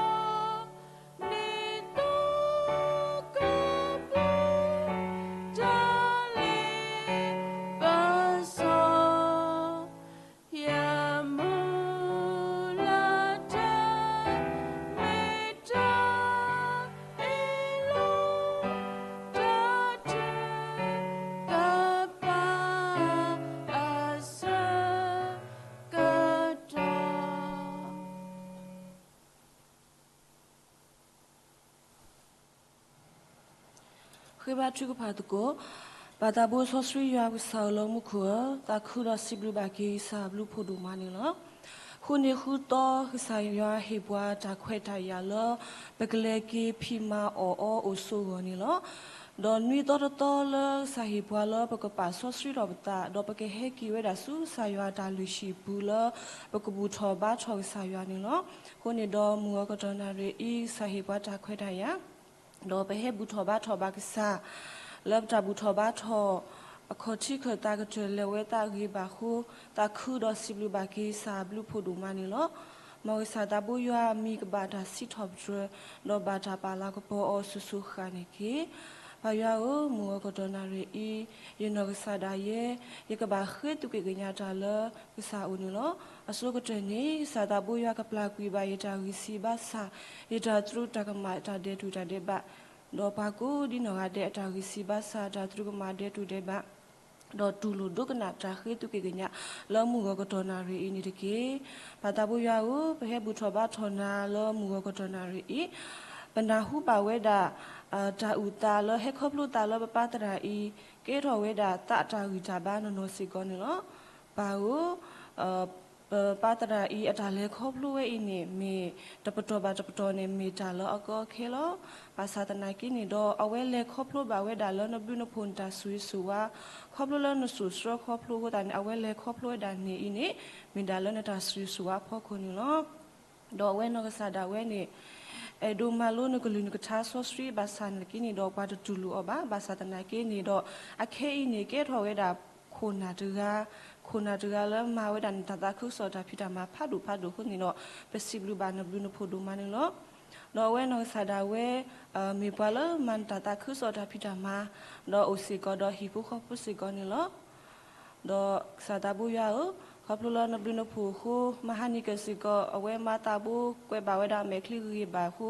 နီၢ် ဒ်သိးကပူၤ တၢ်လ့ပစီ ယမုၢ်လၢ်တၢ် မ့ၢ်တၢ်အ့ၣ်လိာ် တၢ်ထုကဖၣ် အဆၢကတီၢ် ဃ့ဘါထုကဖၣ်သကိး, ပၢ်သးဘိစီဆှံယွၤပကစၢ်ဧၢ လၢမူခိၣ်ဧၢ, သးခုဒီးစံးဘျုးဘၣ်က့ၤ ကစၢ်အဘျုးဖးဒိၣ်မးန့ၣ်လီၤ. ဃိးနံၤဃုသီ ကစၢ်ယွၤဟ့ၣ်ပှၤတၢ်ခွဲးတၢ်ယာ်လၢ ပကလဲၤက့ၤဖံးမၤအီၣ်အီအိၣ်ဆိးအဂီၢ်န့ၣ်လီၤ. ဒီးနွံသီတသီလၢကစၢ်ဟ့ၣ်ပှၤလၢပကပာ်စီဆှံထီၣ်ပသး ဒီးပကဟဲက့ၤဝဲဒၣ်ဆူကစၢ်ယွၤအတၢ်လုၢ်ဟံၣ်ပူၤလၢ ပကဘူၣ်ထီၣ်ဘါထီၣ်ကစၢ်ယွၤန့ၣ်လီၤ. အဃိန့ၣ်ဒီးမုၢ်ဂီၤကတီၢ်နၣ်ရံၣ်အံၤ ကစၢ်ဟ့ၣ်ပှၤတၢ်ခွဲးတၢ်ယာ် ဒီးပဟဲဘူၣ်ထီၣ်ဘါထီၣ်ဘၣ်ကစၢ် လၢပတၢ်ဘူၣ်ထီၣ်ဘါထီၣ် အခီၣ်ထံးခၢၣ်သးကတၢၢ်လဲၤဝဲသးဂ့ၤဘၣ်အဃိ သးခုဒီးစံးဘျုးဘၣ်က့ၤကစၢ်အဘျုးဖးဒိၣ်မးန့ၣ်လီၤ. မ်ကစၢ်သးဘိယွၤအမံၤကဘၣ်တၢ်စံးထီၣ်ပတြၢၤ ဒီးဘၣ်တၢ်ပာ်လၤကပီၤအီၤစိၤစိၤဃၣ်ဃၣ်န့ၣ်တက့ၢ်. ပၢ်ယွၤဧၢ, မုၢ်ဂီၤကတီၢ်နၣ်ရံၣ်အံၤ ယနီၢ်ကစၢ်ဒၣ်ယဲ ယကဘၣ်ဃ့သုးက့ၢ်ကညးတၢ်လၢကစၢ်အအိၣ်န့ၣ်လီၤ. အဆိကတၢၢ်န့ၣ် ကစၢ်သးဘိယွၤကပျၢ်ကွံာ်ဘၣ်ယတၢ်ဂံၢ်စၢ်ဘါစၢ်, ယတၢ်သရူးတၢ်ကမၣ်တၢ်ဒဲးတူၢ်တၢ်ဒဲးဘး, ဒီးပှၤကိးဒံးနီၢ်ဂၤဒဲးအတၢ်ဂံၢ်စၢ်ဘါစၢ် တၢ်သရူးကမၣ်ဒဲးတူၢ်ဒဲးဘး ဒီးတူၢ်လိာ်ဒိကနၣ်တၢ်ဃ့သုးက့ၢ်ကညး လၢမုၢ်ဂီၤကတီၢ်နၣ်ရံၣ်အံၤန့ၣ်တက့ၢ်. ပၢ်သးဘိယွၤဧၢ, ပဟဲဘူၣ်ထီၣ်ဘါထီၣ်နၤလၢမုၢ်ဂီၤကတီၢ်နၣ်ရံၣ်အံၤ, ပနၢ်ဟူဘၣ်ဝဲဒၣ် တၢ်အုၣ်သးလၢဟဲခီဖျိသးလၢပပၢ်သရၣ်အံၤ ကဲထီၣ်ဝဲဒၣ်သးအတၢ်ဂံၢ်တၢ်ဘါနီၢ်နီၢ်စ့ၢ်ကီးန့ၣ်လီၤ. ပၢ်ဧၢ, ပပၢ်သရၣ်အံၤအတၢ်လဲၤခီဖျိဝဲအံၤန့ၣ် မ့ၢ်တပတီၢ်ဘၣ်တပတီၢ်န့ၣ် မ့ၢ်တၢ်လၢအကီအခဲလီၤ. ဘၣ်ဆၣ်သနာ်က့န့ၣ်ဒီး အဝဲလဲၤခီဖျိဘၣ်ဝဲဒၣ်လၢနဘျုးနဖှိၣ်နတၢ်ဆိၣ်ဂ့ၤဆိၣ်ဝါ, ခီဖျိလၢနစိာ်ဆှၢခီဖျိအဃိသတးန့ၣ် အဝဲလဲၤခီဖျိဝဲဒၣ်န့ၣ်အံၤန့ၣ် မ့ၢ်ဒၣ်လၢနတၢ်ဆိၣ်ဂ့ၤဆိၣ်ဝါအဖီခိၣ်န့ၣ်လီၤ. ဒီးအဝဲနီၢ်ကစၢ်ဒၣ်ဝဲန့ၣ် အဲၣ်ဒိးမၤလိနကလုၢ်နကထါစီဆှံဘၣ်ဆၣ်သနာ်က့န့ၣ်ဒီး ပှၤတတူၢ်လိာ်အီၤဘၣ်. ဘၣ်ဆၣ်သနာ်က့န့ၣ်ဒီး အခဲအံၤန့ၣ် ကဲထီၣ်ဝဲဒၣ် ခိၣ်နၢ်တဂၤ, ခိၣ်နၢ်တဂၤလၢမၤဝဲဒၣ်နတၢ်သးခုကစီၣ်တၢ်ဖံးတၢ်မၤဖးဒိၣ်ဖးဒိၣ်အဃိန့ၣ်ဒီး ပစံးဘျုးဘၣ်နဘျုးနဖှိၣ်ဒိၣ်မးန့ၣ်လီၤ. ဒီးအဝဲနီၢ်ကစၢ်ဒၣ်ဝဲ မ့ၢ်ပှၤလၢမၤနတၢ်သးခုကစီၣ်တၢ်ဖံးတၢ်မၤ, ဒီးအိၣ်စ့ၢ်ကီးဒီးဟံၣ်ဖိဃီဖိစ့ၢ်ကီးန့ၣ်လီၤ. ဒီးကစၢ်သးဘိယွၤဧၢ, ခီဖျိလၢနဘျုးနဖှိၣ်အဃိ မဟါနံၤကစ့ၢ်ကီး အဝဲမၤသးဘိကွဲးဘၣ်ဝဲဒၣ်မဲာ်ချံဂ့ၤဂ့ၤဘၣ်အဃိ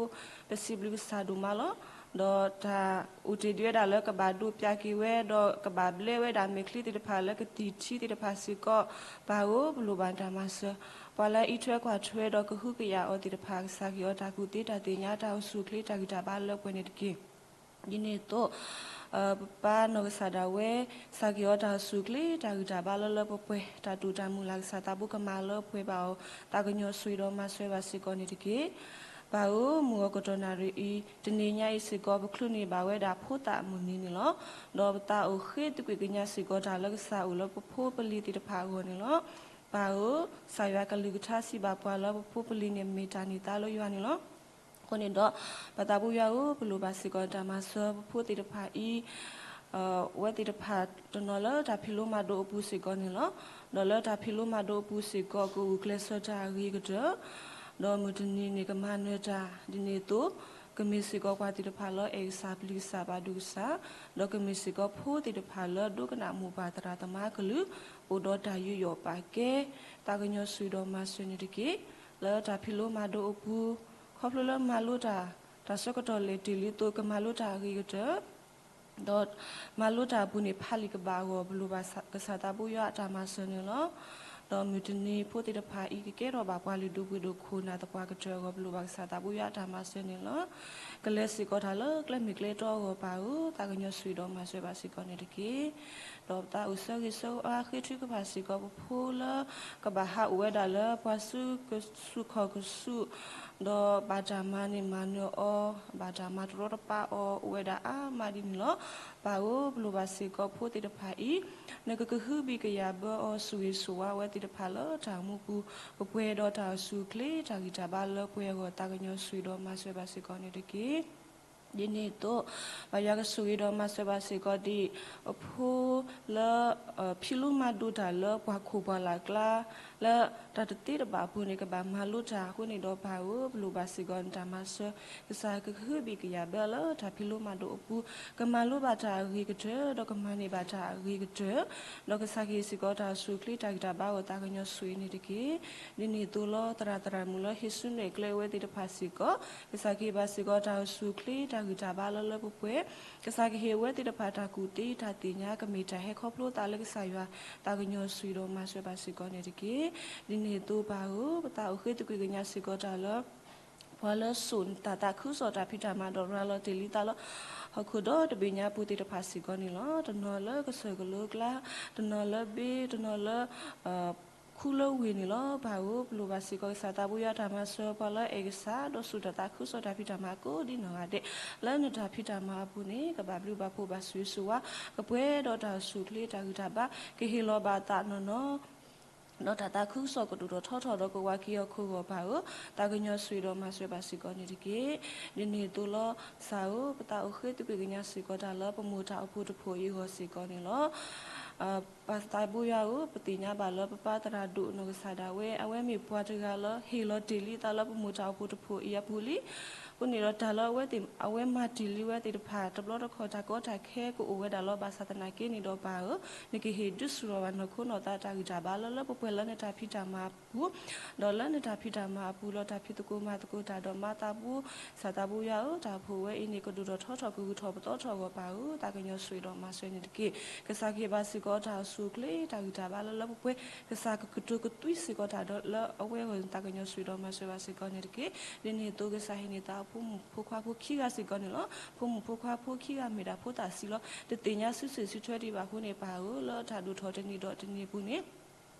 ပစံးဘျုးကစၢ်ဒိၣ်မးလီၤ. ဒီးတၢ်အိၣ်တ့ၢ်ဒံးဝဲဒၣ်လၢကဘၣ်ဒိးပၠးက့ၤဝဲ ဒီးကဘၣ်ဘျဲဝဲဒၣ်မဲာ်ချံသ့ၣ်တဖၣ်လၢကတံၢ်ထံသ့ၣ်တဖၣ်စ့ၢ်ကီး, ပၢ်ဧၢ ပလိၣ်ဘၣ်နတၢ်မၤစၢၤ, ပှၤလၢအအံးထွဲကွၢ်ထွဲဒီးကဟုကယာ်အီၤသ့ၣ်တဖၣ် ကစၢ်ကဟ့ၣ်အီၤတၢ်ကူၣ်သ့တၢ်သ့ၣ်ညါ တၢ်အိၣ်ဆူၣ်အိၣ်ချ့တၢ်ဂံၢ်တၢ်ဘါလၢပှဲၤန့ၣ်တက့ၢ်. ဒ်န့ၣ်အသိး ပပၢ်နီၢ်ကစၢ်ဒၣ်ဝဲ ကစၢ်ကဟ့ၣ်အီၤတၢ်အိၣ်ဆူၣ်အိၣ်ချ့တၢ်ဂံၢ်တၢ်ဘါလၢလၢပှဲၤပှဲၤ တၢ်တိာ်တၢ်မုၢ်လၢ် ကစၢ်သးဘိကမၤလၢပှဲၤဘၣ်အီၤ သးကညီၤဆိၣ်ဂ့ၤဒီးမၤစၢၤဘၣ်စ့ၢ်ကီးန့ၣ်တက့ၢ်. ပၢ်ဧၢ, မုၢ်ဂီၤကတီၢ်နၣ်ရံၣ်အံၤ တနံၤညါအံၤစ့ၢ်ကီး ပချုးန့ၢ်ဘၣ်ဝဲဒၣ်ဖိသၣ်အမုၢ်နံၤန့ၣ်လီၤ. ဒီးပသးအိၣ်ဃ့သကွံာ်ကညးစ့ၢ်ကီးတၢ်လၢကစၢ်အိၣ်လၢပဖိပလံၤသ့ၣ်တဖၣ်အဂီၢ်န့ၣ်လီၤ. ပၢ်ဧၢ, ကစၢ်ယွၤကလုၢ်ကထါစံးဘၣ်ပှၤလၢပဖိပလံၤန့ၣ် မ့ၢ်တၢ်န့ၢ်သါလၢယွၤန့ၣ်လီၤ. အဃိန့ၣ်ဒီး ပသးဘိယွၤဧၢ, ပလိၣ်ဘၣ်စ့ၢ်ကီးတၢ်မၤစၢၤပဖိသ့ၣ်တဖၣ်အံၤ အဝဲသ့ၣ်တဖၣ်တနီၤလၢတၢ်ဖံးလိမၤဒိးအပူၤစ့ၢ်ကီးန့ၣ်လီၤ. ဒီးလၢတၢ်ဖံးလိမၤဒိးအပူၤစ့ၢ်ကီး ကအိၣ်ကျဲးစၢးတၢ်အဂ့ၤကတၢၢ်, ဒီးမုၢ်တနံၤန့ၣ်ကမၤနၢၤတၢ်, ဒ်န့ၣ်အသိး ကမ့ၢ်စ့ၢ်ကီးပှၤသ့ၣ်တဖၣ်လၢအဲၣ်ကစၢ်ပျံၤကစၢ်ဘၣ်ဒိကစၢ်, ဒီးကမ့ၢ်စ့ၢ်ကီးဖိသ့ၣ်တဖၣ်လၢဒိကနၣ်မိၢ်ပၢ်သရၣ်သမါအကလုၢ်, အိၣ်ဒီးတၢ်ယူးယီၣ်ပာ်ကဲ, သးကညီၤဆိၣ်ဂ့ၤဒီးမၤစၢၤန့ၣ်တက့ၢ်. လၢတၢ်ဖံးလိမၤဒိးအပူၤ ခီဖျိလၢမၤလိတၢ် တၢ်ဆၢကတီၢ်လဲၤတ့ၢ်လံအသိး ကမၤလိတၢ်အဂ့ၤကတၢၢ်, ဒီးမၤလိတၢ်အပူၤန့ၣ် ဖးလံာ်ကဘၣ်အဂီၢ် ပလိၣ်ဘၣ်ကစၢ်သးဘိယွၤအတၢ်မၤစၢၤန့ၣ်လီၤ. ဒီးမုၢ်တနံၤဖိသ့ၣ်တဖၣ်အံၤ ကကဲထီၣ်ဘၣ်ပှၤလုၢ်ဒိၣ်ပှ့ၤဒိၣ်ခိၣ်နၢ်သပှၢ်ကတၢၢ်အဂီၢ် ပလိၣ်ဘၣ်ကစၢ်သးဘိယွၤအတၢ်မၤစၢၤန့ၣ်လီၤ. ကလဲၤစ့ၢ်ကီးတၢ်လၢကျဲမုၢ်ကျဲတီအဂီၢ် ပၢ်ဧၢ, သးကညီၤဆိၣ်ဂ့ၤဒီးမၤစၢၤဘၣ်စ့ၢ်ကီးန့ၣ်တက့ၢ်. ဒီးပသးအိၣ်ဆၢဂ့ၤဆၢဝါဃ့ထုကဖၣ်စ့ၢ်ကီးပဖိလၢ ကဘၣ်ဟးအိၣ်ဝဲဒၣ်လၢပှၤစုကဆူၣ်ခီၣ်ကဆူၣ်, ဒီးဘၣ်တၢ်မၤန့ၢ်မၤနၢၤအီၤ, ဘၣ်တၢ်မၤတရီတပါအီၤ အိၣ်ဝဲဒၣ်အါမးဒ်န့ၣ်လီၤ. ပၢ်ဧၢ, ပလိၣ်ဘၣ်စ့ၢ်ကီးဖိသ့ၣ်တဖၣ်အံၤ နကကဟုဘံၣ်ကယာ်ဘၢအီၤ ဆိၣ်ဂ့ၤဆိၣ်ဝါဝဲသ့ၣ်တဖၣ်လၢတၢ်အိၣ်မူပူၤ, ပပှဲၤဒီးတၢ်အိၣ်ဆူၣ်အိၣ်ချ့ တၢ်ဂံၢ်တၢ်ဘါလၢပှဲၤအဂီၢ် သးကညီၤဆိၣ်ဂ့ၤဒီးမၤစၢၤဘၣ်စ့ၢ်ကီးန့ၣ်တက့ၢ်. ဒ်န့ၣ်အသိး ဘၣ်ယွၤကဆိၣ်ဂ့ၤဒီးမၤစၢၤဘၣ်စ့ၢ်ကီးဒံး အဖိလၢ ဖံးလိမၤဒိးတၢ်လၢပှၤခိၣ်ပှၤလၢ်ကျါ လၢတၢ်တသ့တဘၣ်အပူၤန့ၣ် ကဘၣ်မၤလိတၢ်အဃိန့ၣ်ဒီး ပၢ်ဧၢ, ပလိၣ်ဘၣ်စ့ၢ်ကီးနတၢ်မၤစၢၤ, ကစၢ်ကကဟုဘံၣ်ကယာ်ဘၢလၢတၢ်ဖံးလိမၤဒိးအပူၤ ကမၤလိဘၣ်တၢ်အဂ့ၤကတၢၢ် ဒီးကမၤန့ၢ်ဘၣ်တၢ်အဂ့ၤကတၢၢ်, ဒီးကစၢ်ကဟ့ၣ်စ့ၢ်ကီးတၢ်အိၣ်ဆူၣ်အိၣ်ချ့ တၢ်ဂံၢ်တၢ်ဘါအဂီၢ် သးကညီၤဆိၣ်ဂ့ၤန့ၣ်တက့ၢ်. ဒ်န့ၣ်အသိးလီၤ သရၣ်သရၣ်မုၣ်လၢဟ့ၣ်ဆူၣ်နဲၣ်ကျဲအဝဲသ့ၣ်တဖၣ်စ့ၢ်ကီး, ကစၢ်ကဟ့ၣ်ဘၣ်စ့ၢ်ကီးတၢ်အိၣ်ဆူၣ်အိၣ်ချ့ တၢ်ဂံၢ်တၢ်ဘါလၢလၢပှဲၤပှဲၤ, ကစၢ်ကဟ့ၣ်အဝဲသ့ၣ်တဖၣ်တၢ်ကူၣ်သ့တၢ်သ့ၣ်ညါ ကမ့ၢ်တၢ်ဟဲခီဖျိသးလၢကစၢ်ယွၤ သးကညီၤဆိၣ်ဂ့ၤဒီးမၤစၢၤဘၣ်စ့ၢ်ကီးန့ၣ်တက့ၢ်. ဒ်န့ၣ်အသိးပၢ်ဧၢ, ပသးအိၣ်ဃ့သကွံာ်ကညးစ့ၢ်ကီးတၢ်လၢ ပှၤလၢစိာ်နတၢ်သးခုကစီၣ်တၢ်ဖံးတၢ်မၤဒီး ရၤလီၤတ့ၢ်လံသးလၢ ဟီၣ်ခိၣ်ဒီတဘ့ၣ်ညါပူၤသ့ၣ်တဖၣ်စ့ၢ်ကီးန့ၣ်လီၤ. တနီၤလၢကစၢၢ်ကလိကျါ, တနီၤလၢဘ့, တနီၤလၢ ခူလၢဝ့ၢ်န့ၣ်လီၤ. ပၢ်ဧၢ, ပလိၣ်ဘၣ်စ့ၢ်ကီးကစၢ်သးဘိယွၤတၢ်မၤစၢၤ ပှၤလၢအဲၣ်ကစၢ် ဒီးစိာ်တၢ်သးခုကစီၣ်တၢ်ဖံးတၢ်မၤကိးဒ်နီၢ်ဂၤဒဲး လၢနတၢ်ဖံးတၢ်မၤအပူၤန့ၣ် ကဘၣ်ဘျုးဘၣ်ဖှိၣ်ဘၣ်ဆိၣ်ဂ့ၤဆိၣ်ဝါ ကပှဲၤဒီးတၢ်အိၣ်ဆူၣ်အိၣ်ချ့ တၢ်ဂံၢ်တၢ်ဘါ ကဟ့ၣ်လီၤဘၣ်သးနီၢ်နီၢ် ဒီးတၢ်သးခုကစီၣ်ကဒိၣ်ထီၣ်ထီထီၣ်ဒီးကဝၤက့ၤအီၤခိၣ်ဂီၢ် ပၢ်ဧၢ, သးကညီၤဆိၣ်ဂ့ၤဒီးမၤစၢၤဘၣ်စ့ၢ်ကီးန့ၣ်တက့ၢ်. ဒ်န့ၣ်အသိးလီၤ. ကစၢ်ဧၢ, ပသးအိၣ်ဃ့သကွံာ်ကညးစ့ၢ်ကီးတၢ်လၢပမိၢ်တၢ်အိၣ်ဖှိၣ်တဖှိၣ်အံၤအဂီၢ်စ့ၢ်ကီးန့ၣ်လီၤ. ပၢ်သးဘိယွၤဧၢ, ပသ့ၣ်ညါဘၣ်လၢပပၢ်သရၣ်ဒိၣ်နီၢ်ကစၢ်ဒၣ်ဝဲ အဝဲမ့ၢ်ပှၤတဂၤလၢဟ့ၣ်လီၤတ့ၢ်လံသးလၢပမိၢ်တၢ်အိၣ်ဖှိၣ်တဖှိၣ်အံၤအပူၤလံ. အဃိန့ၣ်ဒီးတၢ်လၢအဝဲသ့ၣ် အဝဲမၤတ့ၢ်လံဝဲသ့ၣ်တဖၣ် တဘျီတခီၣ်တၢ်ကီတၢ်ခဲကအိၣ်ဝဲဒၣ်လီၤ. ဘၣ်ဆၣ်သနာ်က့န့ၣ်ဒီးပၢ်ဧၢ, နကဟ့ၣ်ဒုးဆူၣ်ထီၣ်ဘၣ်နီၢ်ခိနီၢ်သးတၢ်ဂံၢ်တၢ်ဘါလၢလၢပှဲၤပှဲၤလၢနတၢ်ဖံးတၢ်မၤအပူၤ, ဒီးလၢနတၢ်ဖံးတၢ်မၤအပူၤလီၤ. တၢ်ဖံးသကိးမၤသကိးတၢ်ဒီးမၤသးဘိ, ကစၢ်သးဘိယွၤဧၢ, တၢ်အိၣ်ဖှိၣ်ဝဲအံၤန့ၣ် ကဒိၣ်ထီၣ်ထီထီၣ်ကဂုၤထီၣ်ပသီထီၣ်အဂီၢ် ပၢ်ဧၢ, သးကညီၤဆိၣ်ဂ့ၤဒီးမၤစၢၤန့ၣ်တက့ၢ်. ကစၢ်ကဟ့ၣ်ဘၣ်စ့ၢ်ကီးတၢ်အိၣ်ဆူၣ်အိၣ်ချ့ တၢ်ဂံၢ်တၢ်ဘါလၢလၢပှဲၤပှဲၤ, ကစၢ်ကကတိၤကသွံစ့ၢ်ကီးတၢ်ဒီးလၢအဝဲအဂီၢ်န့ၣ် သးကညီၤဆိၣ်ဂ့ၤဒီးမၤစၢၤဘၣ်စ့ၢ်ကီးန့ၣ်တက့ၢ်. ဒ်န့ၣ်အသိးကစၢ်ဟ့ၣ်န့ၢ်သးအဖိမုၣ်ဖိခွါဖိခံဂၤစ့ၢ်ကီးန့ၣ်လီၤ. ဖိမုၣ်ဖိခွါဖိခံဂၤမ့ၢ်ဒၣ်ဖိသၣ်ဆံးလီၤ. တသ့ၣ်ညါစုစ့ၣ်စုထွဲဒံးဘၣ်အဃိန့ၣ် ပၢ်ဧၢ, လၢတၢ်ဒိၣ်ထီၣ်တနံၤဒီးတနံၤအပူၤန့ၣ်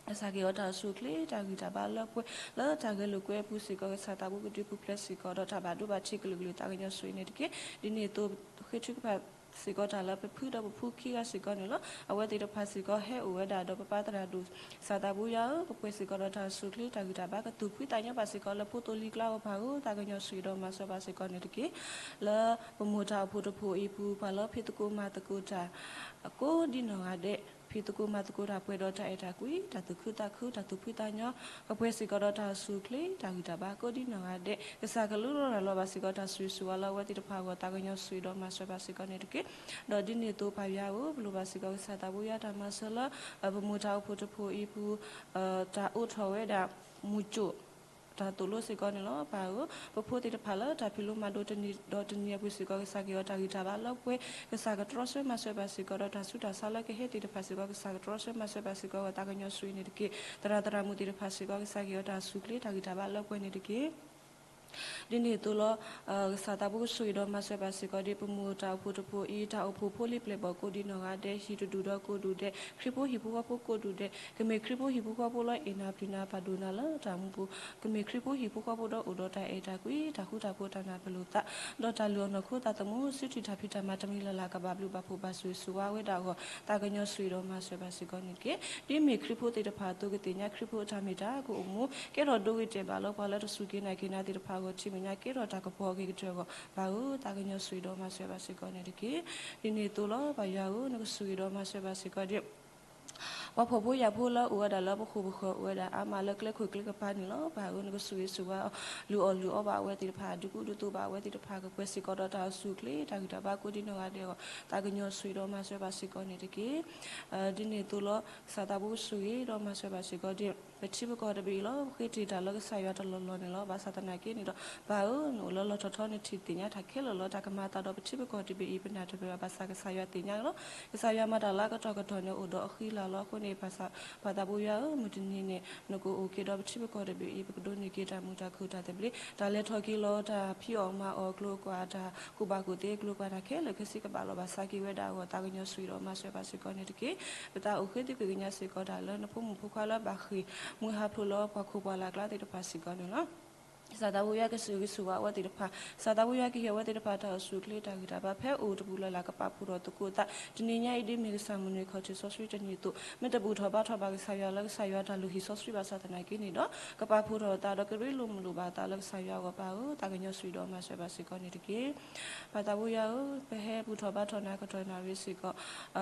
ကစၢ်ကဟ့ၣ်အီၤတၢ်အိၣ်ဆူၣ်အိၣ်ချ့ တၢ်ဂံၢ်တၢ်ဘါလၢပှဲၤ လၢတၢ်ဂဲၤလိာ်ကွဲအပူၤစ့ၢ်ကီး ကစၢ်သးဘိကဒုးပူၤဖျဲးစ့ၢ်ကီးဒီးတၢ်ဘၣ်ဒိဘၣ်ထံးကလုာ်ကလုာ် သးကညီၤဆိၣ်ဂ့ၤန့ၣ်တက့ၢ်. ဒ်န့ၣ်အသိး ဃ့ထုကဖၣ်စ့ၢ်ကီးတၢ်လၢပဖုဒီးပဖိခံဂၤစ့ၢ်ကီးန့ၣ်လီၤ. အဝဲသ့ၣ်တဖၣ်စ့ၢ်ကီးဟဲအိၣ်ဝဲဒၣ်ဒီးပပၢ်သရၣ်ဒိၣ် ကစၢ်သးဘိယွၤဧၢ, ပပှဲၤစ့ၢ်ကီးဒီးတၢ်အိၣ်ဆူၣ်အိၣ်ချ့ တၢ်ဂံၢ်တၢ်ဘါ ကသူၣ်ဖှံသးညီဘၣ်စ့ၢ်ကီးလၢဖိသိၣ်လံၤကျါအဂီၢ် ပၢ်ဧၢ, သးကညီၤဆိၣ်ဂ့ၤဒီးမၤစၢၤဘၣ်စ့ၢ်ကီးန့ၣ်တက့ၢ်. လၢပမိၢ်တၢ်အိၣ်ဖှိၣ်တဖှိၣ်အံၤအပူၤ ပှၤလၢဖံးသကိးမၤသကိးတၢ် ကိးဒ်နီၢ်ဂၤဒဲး ဖံးသကိးမၤသကိးတၢ်ပှဲၤဒီးတၢ်အဲၣ်တၢ်ကွံ, တၢ်သူၣ်ခုသးခု, တၢ်သူၣ်ဖှံသးညီ, ကပှဲၤစ့ၢ်ကီးဒီးတၢ်အိၣ်ဆူၣ်အိၣ်ချ့, တၢ်ဂံၢ်တၢ်ဘါကိးဒ်နီၢ်ဂၤဒဲး, ကစၢ်ကလူးလိၣ်တၢ်လီၤဘၣ်စ့ၢ်ကီးတၢ်ဆိၣ်ဂ့ၤဆိၣ်ဝါလၢအဝဲသ့ၣ်တဖၣ်အဂီၢ် သးကညီၤဆိၣ်ဂ့ၤဒီးမၤစၢၤဘၣ်စ့ၢ်ကီးန့ၣ်တက့ၢ်. ဒီးဒ်န့ၣ်အသိးပၢ်ယွၤဧၢ, ပလိၣ်ဘၣ်စ့ၢ်ကီးကစၢ်သးဘိယွၤတၢ်မၤစၢၤလၢ ပမိၢ်တၢ်အိၣ်ဖှိၣ်တဖှိၣ်အံၤပူၤ တၢ်အိးထီၣ်ဝဲဒၣ်မုၢ်ကၠိၣ် တၢ်သိၣ်လိစ့ၢ်ကီးန့ၣ်လီၤ. ပၢ်ဧၢ, ပဖိသ့ၣ်တဖၣ်လၢတၢ်ဖံးလိမၤဒိးတနံၤဒီးတနံၤအပူၤစ့ၢ်ကီး ကစၢ်ကဟ့ၣ်အီၤတၢ်ဂံၢ်တၢ်ဘါလၢပှဲၤ, ကစၢ်ကတြီဆၢမၤစၢၤဘၣ်စ့ၢ်ကီးဒီးတၢ်ဆူးတၢ်ဆါလၢကဟဲသ့ၣ်တဖၣ်စ့ၢ်ကီး ကစၢ်ကတြီဆၢမၤစၢၤဘၣ်စ့ၢ်ကီးအဂီၢ် သးကညီၤဆိၣ်ဂ့ၤန့ၣ်တက့ၢ်. သရၣ်သရၣ်မုၣ်သ့ၣ်တဖၣ်စ့ၢ်ကီး ကစၢ်ကဟ့ၣ်အီၤတၢ်အိၣ်ဆူၣ်အိၣ်ချ့ တၢ်ဂံၢ်တၢ်ဘါလၢပှဲၤန့ၣ်တက့ၢ်. ဒ်န့ၣ်အသိးလီၤ, ကစၢ်သးဘိကဆိၣ်ဂ့ၤဒီးမၤစၢၤဘၣ်စ့ၢ်ကီးဒီး ပမိၢ်တၢ်အိၣ်ဖှိၣ်တဖှိၣ်အံၤ တၢ်အိၣ်ဖှိၣ်ဖိလံၤပျဲၢ်ဘီၣ်ကိးဒ်နီၢ်ဂၤဒဲး ဟံၣ်တဒူၣ်ဒီးကိးဒူၣ်ဒဲး ခရံာ်ဖိဟံၣ်ဖိဃီဖိကိးဒူၣ်ဒဲး ကမ့ၢ်ခရံာ်ဖိဟံၣ်ဖိဃီဖိလၢအ့ၣ်နၤပျံၤနၤပာ်ဒိၣ်နၤလၢတၢ်မူပူၤ, ကမ့ၢ်ခရံာ်ဖိဟံၣ်ဖိဃီဖိဒီးအိၣ်ဒီးတၢ်အဲၣ်တၢ်ကွံ တၢ်ဃူတၢ်ဖိးတၢ်နၢ်ပၢၢ်လိာ်သး ဒီးတၢ်လုၢ်အီၣ်နီၢ်ခိသးသမူ စုထံၣ်တၢ်ဖံးတၢ်မၤတမံၤလၢ်လၢ် ကဘၣ်ဘျုးဘၣ်ဖှိၣ်ဘၣ်ဆိၣ်ဂ့ၤဆိၣ်ဝါဝဲဒၣ်အဂီၢ် သးကညီၤဆိၣ်ဂ့ၤဒီးမၤစၢၤဘၣ်စ့ၢ်ကီးန့ၣ်တက့ၢ်. ဒ်မ့ၢ်ခရံာ်ဖိသ့ၣ်တဖၣ်အသိး ကသ့ၣ်ညါခရံာ်ဖိအတၢ်မ့ၢ်တၢ်ကအိၣ်မူ ကဲထီၣ်ဒိဂ့ၤတဲာ်ဘၣ်လၢပှၤလၢတစူၢ်က့ၤနာ်က့ၤနၤသ့ၣ်တဖၣ်အဂီၢ် ထံၣ်မဲာ်ညါကဲထီၣ်တၢ်ကပီၤအဂ့ၤကတၢၢ်အဂီၢ် ပၢ်ဧၢ, သးကညီၤဆိၣ်ဂ့ၤဒီးမၤစၢၤဘၣ်စ့ၢ်ကီးန့ၣ်တက့ၢ်. ဒ်န့ၣ်အသိးလီၤ ပၢ်ယွၤဧၢ, နကဆိၣ်ဂ့ၤဒီးမၤစၢၤဘၣ်စ့ၢ်ကီးဒီး ပှၤဖှီၣ်ဖိယာ်ဖိလၢအိၣ်ဝဲဒၣ်လၢပဃိၣ်ပဃၢၤ အိၣ်ဝဲဒၣ်အါမးလၢကျဲခိၣ်ကျဲကပၤန့ၣ်လီၤ. ပၢ်ဧၢ, နကဆိၣ်ဂ့ၤဆိၣ်ဝါ လုၢ်အီၣ်လုၢ်အီဘၣ်အဝဲသ့ၣ်တဖၣ် ဒုးကူဒုးသိးဘၣ်အဝဲသ့ၣ်တဖၣ် ကပှဲၤစ့ၢ်ကီးဒီးတၢ်အိၣ်ဆူၣ်အိၣ်ချ့ တၢ်ဂံၢ်တၢ်ဘါကိးဒ်နီၢ်ဂၤဒဲးအဂီၢ် သးကညီၤဆိၣ်ဂ့ၤဒီးမၤစၢၤဘၣ်စ့ၢ်ကီးန့ၣ်တက့ၢ်. ဒ်န့ၣ်အသိးလီၤ, ကစၢ်သးဘိကဆိၣ်ဂ့ၤဒီးမၤစၢၤဘၣ်စ့ၢ်ကီးဒီး ပထံပကီၢ်တဘ့ၣ်အံၤလီၤ. ပဃ့တ့ၢ်တၢ်လၢကစၢ်ယွၤတလီၢ်လီၢ်န့ၣ်လီၤ. ဘၣ်ဆၣ်သနာ်က့န့ၣ်ဒီး ပၢ်ဧၢ, နအိၣ်လၢလီၢ်ထီၣ်ထီ နထံၣ်သ့ၣ်ညါတၢ်ခဲလၢာ်လီၤ. တၢ်ကမၤအသးဒီးပထံပကီၢ်တဘ့ၣ်အံၤ ပနၢ်တပၢၢ်ဘၣ်ဆၣ် ကစၢ်ယွၤသ့ၣ်ညါလီၤ. ကစၢ်ယွၤမၤတၢ်လၢအကတီၢ်ကတီၢ်န့ၣ် အိၣ်ဒီးအဃံအလၤလီၤ. အဃိန့ၣ် ပၢ်သး, ပၢ်သးဘိယွၤဧၢ, မုၢ်တနံၤန့ၣ် နကအိၣ်က့ၤဒီးပထံပကီၢ်တဘ့ၣ်အံၤ ပကဒိးန့ၢ်က့ၤတၢ်မုာ်တၢ်ခုၣ်တၢ်သဘျ့ တၢ်လဲၤထီၣ်က့ၤလီၤ တၢ်ဖံးအီၣ်မၤအီၣ်ကျိၤအကျါ တၢ်ကူၣ်ဘၣ်ကူၣ်သ့ကျိၤအကျါ တၢ်ခဲလၢာ်ခဲဆ့ကဘၣ်လီၤဘၣ်စးက့ၤဝဲဒၣ်အဂီၢ် သးကညီၤဆိၣ်ဂ့ၤဒီးမၤစၢၤဘၣ်စ့ၢ်ကီးန့ၣ်တက့ၢ်. ပသးအိၣ်ဃ့သုက့ၤကညးစ့ၢ်ကီးတၢ်လၢနဖိမုၣ်ဖိခွါလၢဘၣ်ဃ့ၢ်မုၢ်ဟးဖျိးလၢပှၤခိၣ်ပှၤလၢ်အကျါသ့ၣ်တဖၣ်စ့ၢ်ကီးန့ၣ်လီၤ. ကစၢ်သးဘိယွၤကဆိၣ်ဂ့ၤဆိၣ်ဝါအဝဲသ့ၣ်တဖၣ်, ကစၢ်သးဘိယွၤကဟ့ၣ်အဝဲသ့ၣ်တဖၣ်တၢ်အိၣ်ဆူၣ်အိၣ်ချ့ တၢ်ဂံၢ်တၢ်ဘါ ဖဲအိၣ်တပူၤလၢ်လၢ် ကပာ်ဖှိၣ်ထီၣ်သကိးသး, တနံၤညါအံၤဒ်မ့ၢ်ကစၢ်မုၢ်နံၤခီၣ်ထံးစီဆှံတနံၤအသိး မ့ၢ်တဘူၣ်ထီၣ်ဘါထီၣ်ဘၣ်ကစၢ်ယွၤလၢကစၢ်ယွၤတၢ်လုၢ်ဟံၣ်စီဆှံဘၣ်ဆၣ်သနာ်က့န့ၣ်ဒီး ကပာ်ဖှိၣ်ထီၣ်သးဒီးကရ့လိာ်မုာ်လိာ်ဘၣ်သးလၢကစၢ်ယွၤအဂီၢ် ပၢ်ဧၢ, သးကညီၤဆိၣ်ဂ့ၤဒီးမၤစၢၤဘၣ်စ့ၢ်ကီးန့ၣ်တက့ၢ်. ပၢ်သးဘိယွၤဧၢ, ပဟဲဘူၣ်ထီၣ်ဘါထီၣ်နၤကတီၢ်နၣ်ရံၣ်စ့ၢ်ကီး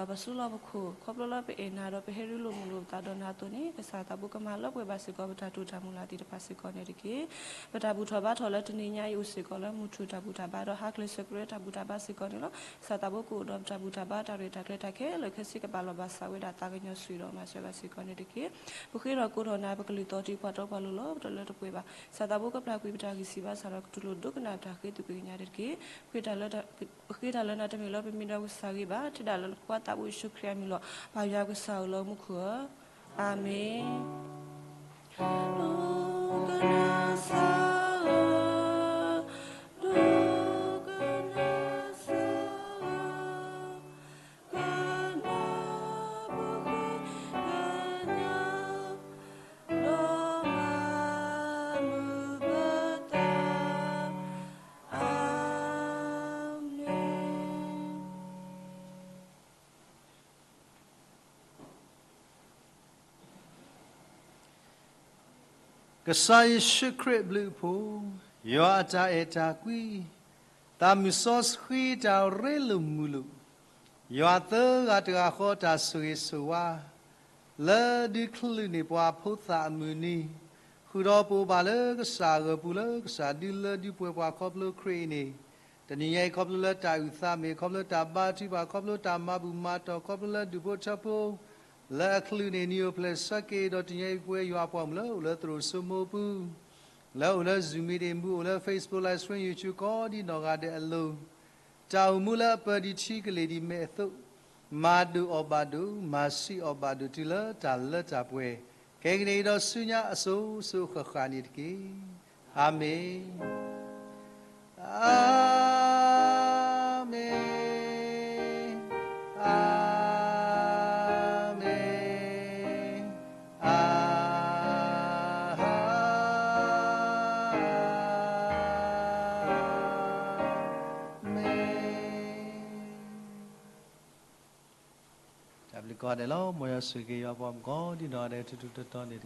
ပဆူလီၤပခိၣ် ခီဖျိလၢပအဲၣ်နၤဒီးပဟဲရ့လိာ်မုာ်လိာ်ပသးဒီးနၤအသိးန့ၣ် ကစၢ်သးဘိကမၤလၢပှဲၤဘၣ်စ့ၢ်ကီး ပတၢ်တိာ်တၢ်မုၢ်လၢ်သ့ၣ်တဖၣ်စ့ၢ်ကီးန့ၣ်တက့ၢ်. ပတၢ်ဘူၣ်ထီၣ်ဘါထီၣ်လၢတနံၤညါအံၤအိၣ်စ့ၢ်ကီးလၢ မုၢ်ထူၣ်တၢ်ဘူၣ်တၢ်ဘါဒီး ဟါကျဲးစၢးကရၢတၢ်ဘူၣ်တၢ်ဘါစ့ၢ်ကီးန့ၣ်လီၤ. ကစၢ်သးဘိကအိၣ်ဒီးပတၢ်ဘူၣ်တၢ်ဘါ တၢ်ရဲၣ်တၢ်ကျဲၤတၢ်ခဲလၢာ်ခဲဆ့ကဘၣ်လီၤဘၣ်စးဝဲဒၣ် သးကညီၤဆိၣ်ဂ့ၤဒီးမၤစၢၤဘၣ်စ့ၢ်ကီးန့ၣ်တက့ၢ်. ပဃ့ထီၣ်ကိးထီၣ်နၤ ပကလုၢ်သီၣ်တံၤပှၤတီပှၤလိၤလီၤ. ပတလၢတပှဲၤဘၣ် ကစၢ်သးဘိကပျၢ်ကွံာ်ပတၢ်ဂံၢ်စၢ်ဘါစၢ်ဒီး ကတူၢ်လိာ်ဒိကနၣ်ပတၢ်ဃ့သုးက့ၤကညးန့ၣ်တက့ၢ်. ပဃ့တၢ်လၢနၤတမ့ၢ်လၢပမ့ၢ်ဒီးပကစၢ်ဂ့ၤဘၣ် ထဲဒၣ်လၢနဖိခွါသးဘိယ့ၣ်ၡူးခရံာ်အမံၤလီၤ. ပၢ်ယွၤကစၢ်ဧၢ လၢမူခိၣ်ဧၢ, အၤမ့ၣ်. ဒိကနၣ်စၢ်ဧၢ, ဒိကနၣ်စၢ်ဧၢ, ကနၣ်ပဃ့ကညး ဒီးမၤမုာ်ပသး, အၤမ့ၣ်. ကစၢ်ယ့ၣ်ၡူးခရံာ်အဘျုးအဖှိၣ်, ယွၤအတၢ်အဲၣ်တၢ်ကွံ, သးမုၢ်စီဆှံတၢ်ရ့လိာ်မုာ်လိာ်, ယွၤသၢဂၤတဂၤဃီတၢ်ဆိၣ်ဂ့ၤဆိၣ်ဝါ, လၢဒုးချုးန့ၢ်ပှၤဖိသၣ်အမုၢ်နံၤ, ဃုာ်ဒီးပအိၣ်ဘၣ်လၢကစၢ်အဂီၤပူၤလၢကစၢ်ဒုးလၢဒုးပှဲၤပှၤခီဖျိခရံာ်အံၤန့ၣ်, တနံၤညါအံၤခီဖျိလၢတၢ်အုၣ်သးမ့ၢ် ခီဖျိလၢတၢ်ဘါထုကဖၣ် ခီဖျိလၢတၢ်မၤဘူၣ်မၤတီၢ် ခီဖျိလၢဒူၣ်ဖိထၢဖိ လၢအချုးန့ၢ်နံၤအိၣ်ဖျဲၣ်ဆၢက့ၤ ဒီးတနံၤညါအံၤပဝဲယွၤအပှၤမုၣ်လၢအိၣ်လၢသရိာ်စိမိၢ်ပူၤ လၢအိၣ်လၢ Zoom meeting မူ အိၣ်လၢ Facebook Live Stream YouTube ကိးဒ်နီၢ်ဂၤဒဲးအလိၤ တၢ်အိၣ်မူလၢအပၢဒံးထံကလ့ၢ်ဒံးမဲာ်အသိး မၤဒိၣ်အီၣ်ဘၣ်ဒိၣ် မၤဆံးအီၣ်ဘၣ်ဒိၣ်တုၤလၢတၢ်လၢတၢ်ပှဲၤ ခဲကနံၣ်အံၤဒီးဆူညါအစိၤစိၤဃၣ်ဃၣ်န့ၣ်တက့ၢ်. အၤမ့ၣ်, အၤမ့ၣ်, အၤမ့ၣ်, အၤ မ့ၣ်. တၢ်ဘျုးကိးဂၤဒဲးလီၤ. မ်ယွၤဆိၣ်ဂ့ၤက့ၤယွၤပှၤမုၣ်ကိးဒ်နီၢ်ဂၤဒဲး ထူထူတီတီန့ၣ်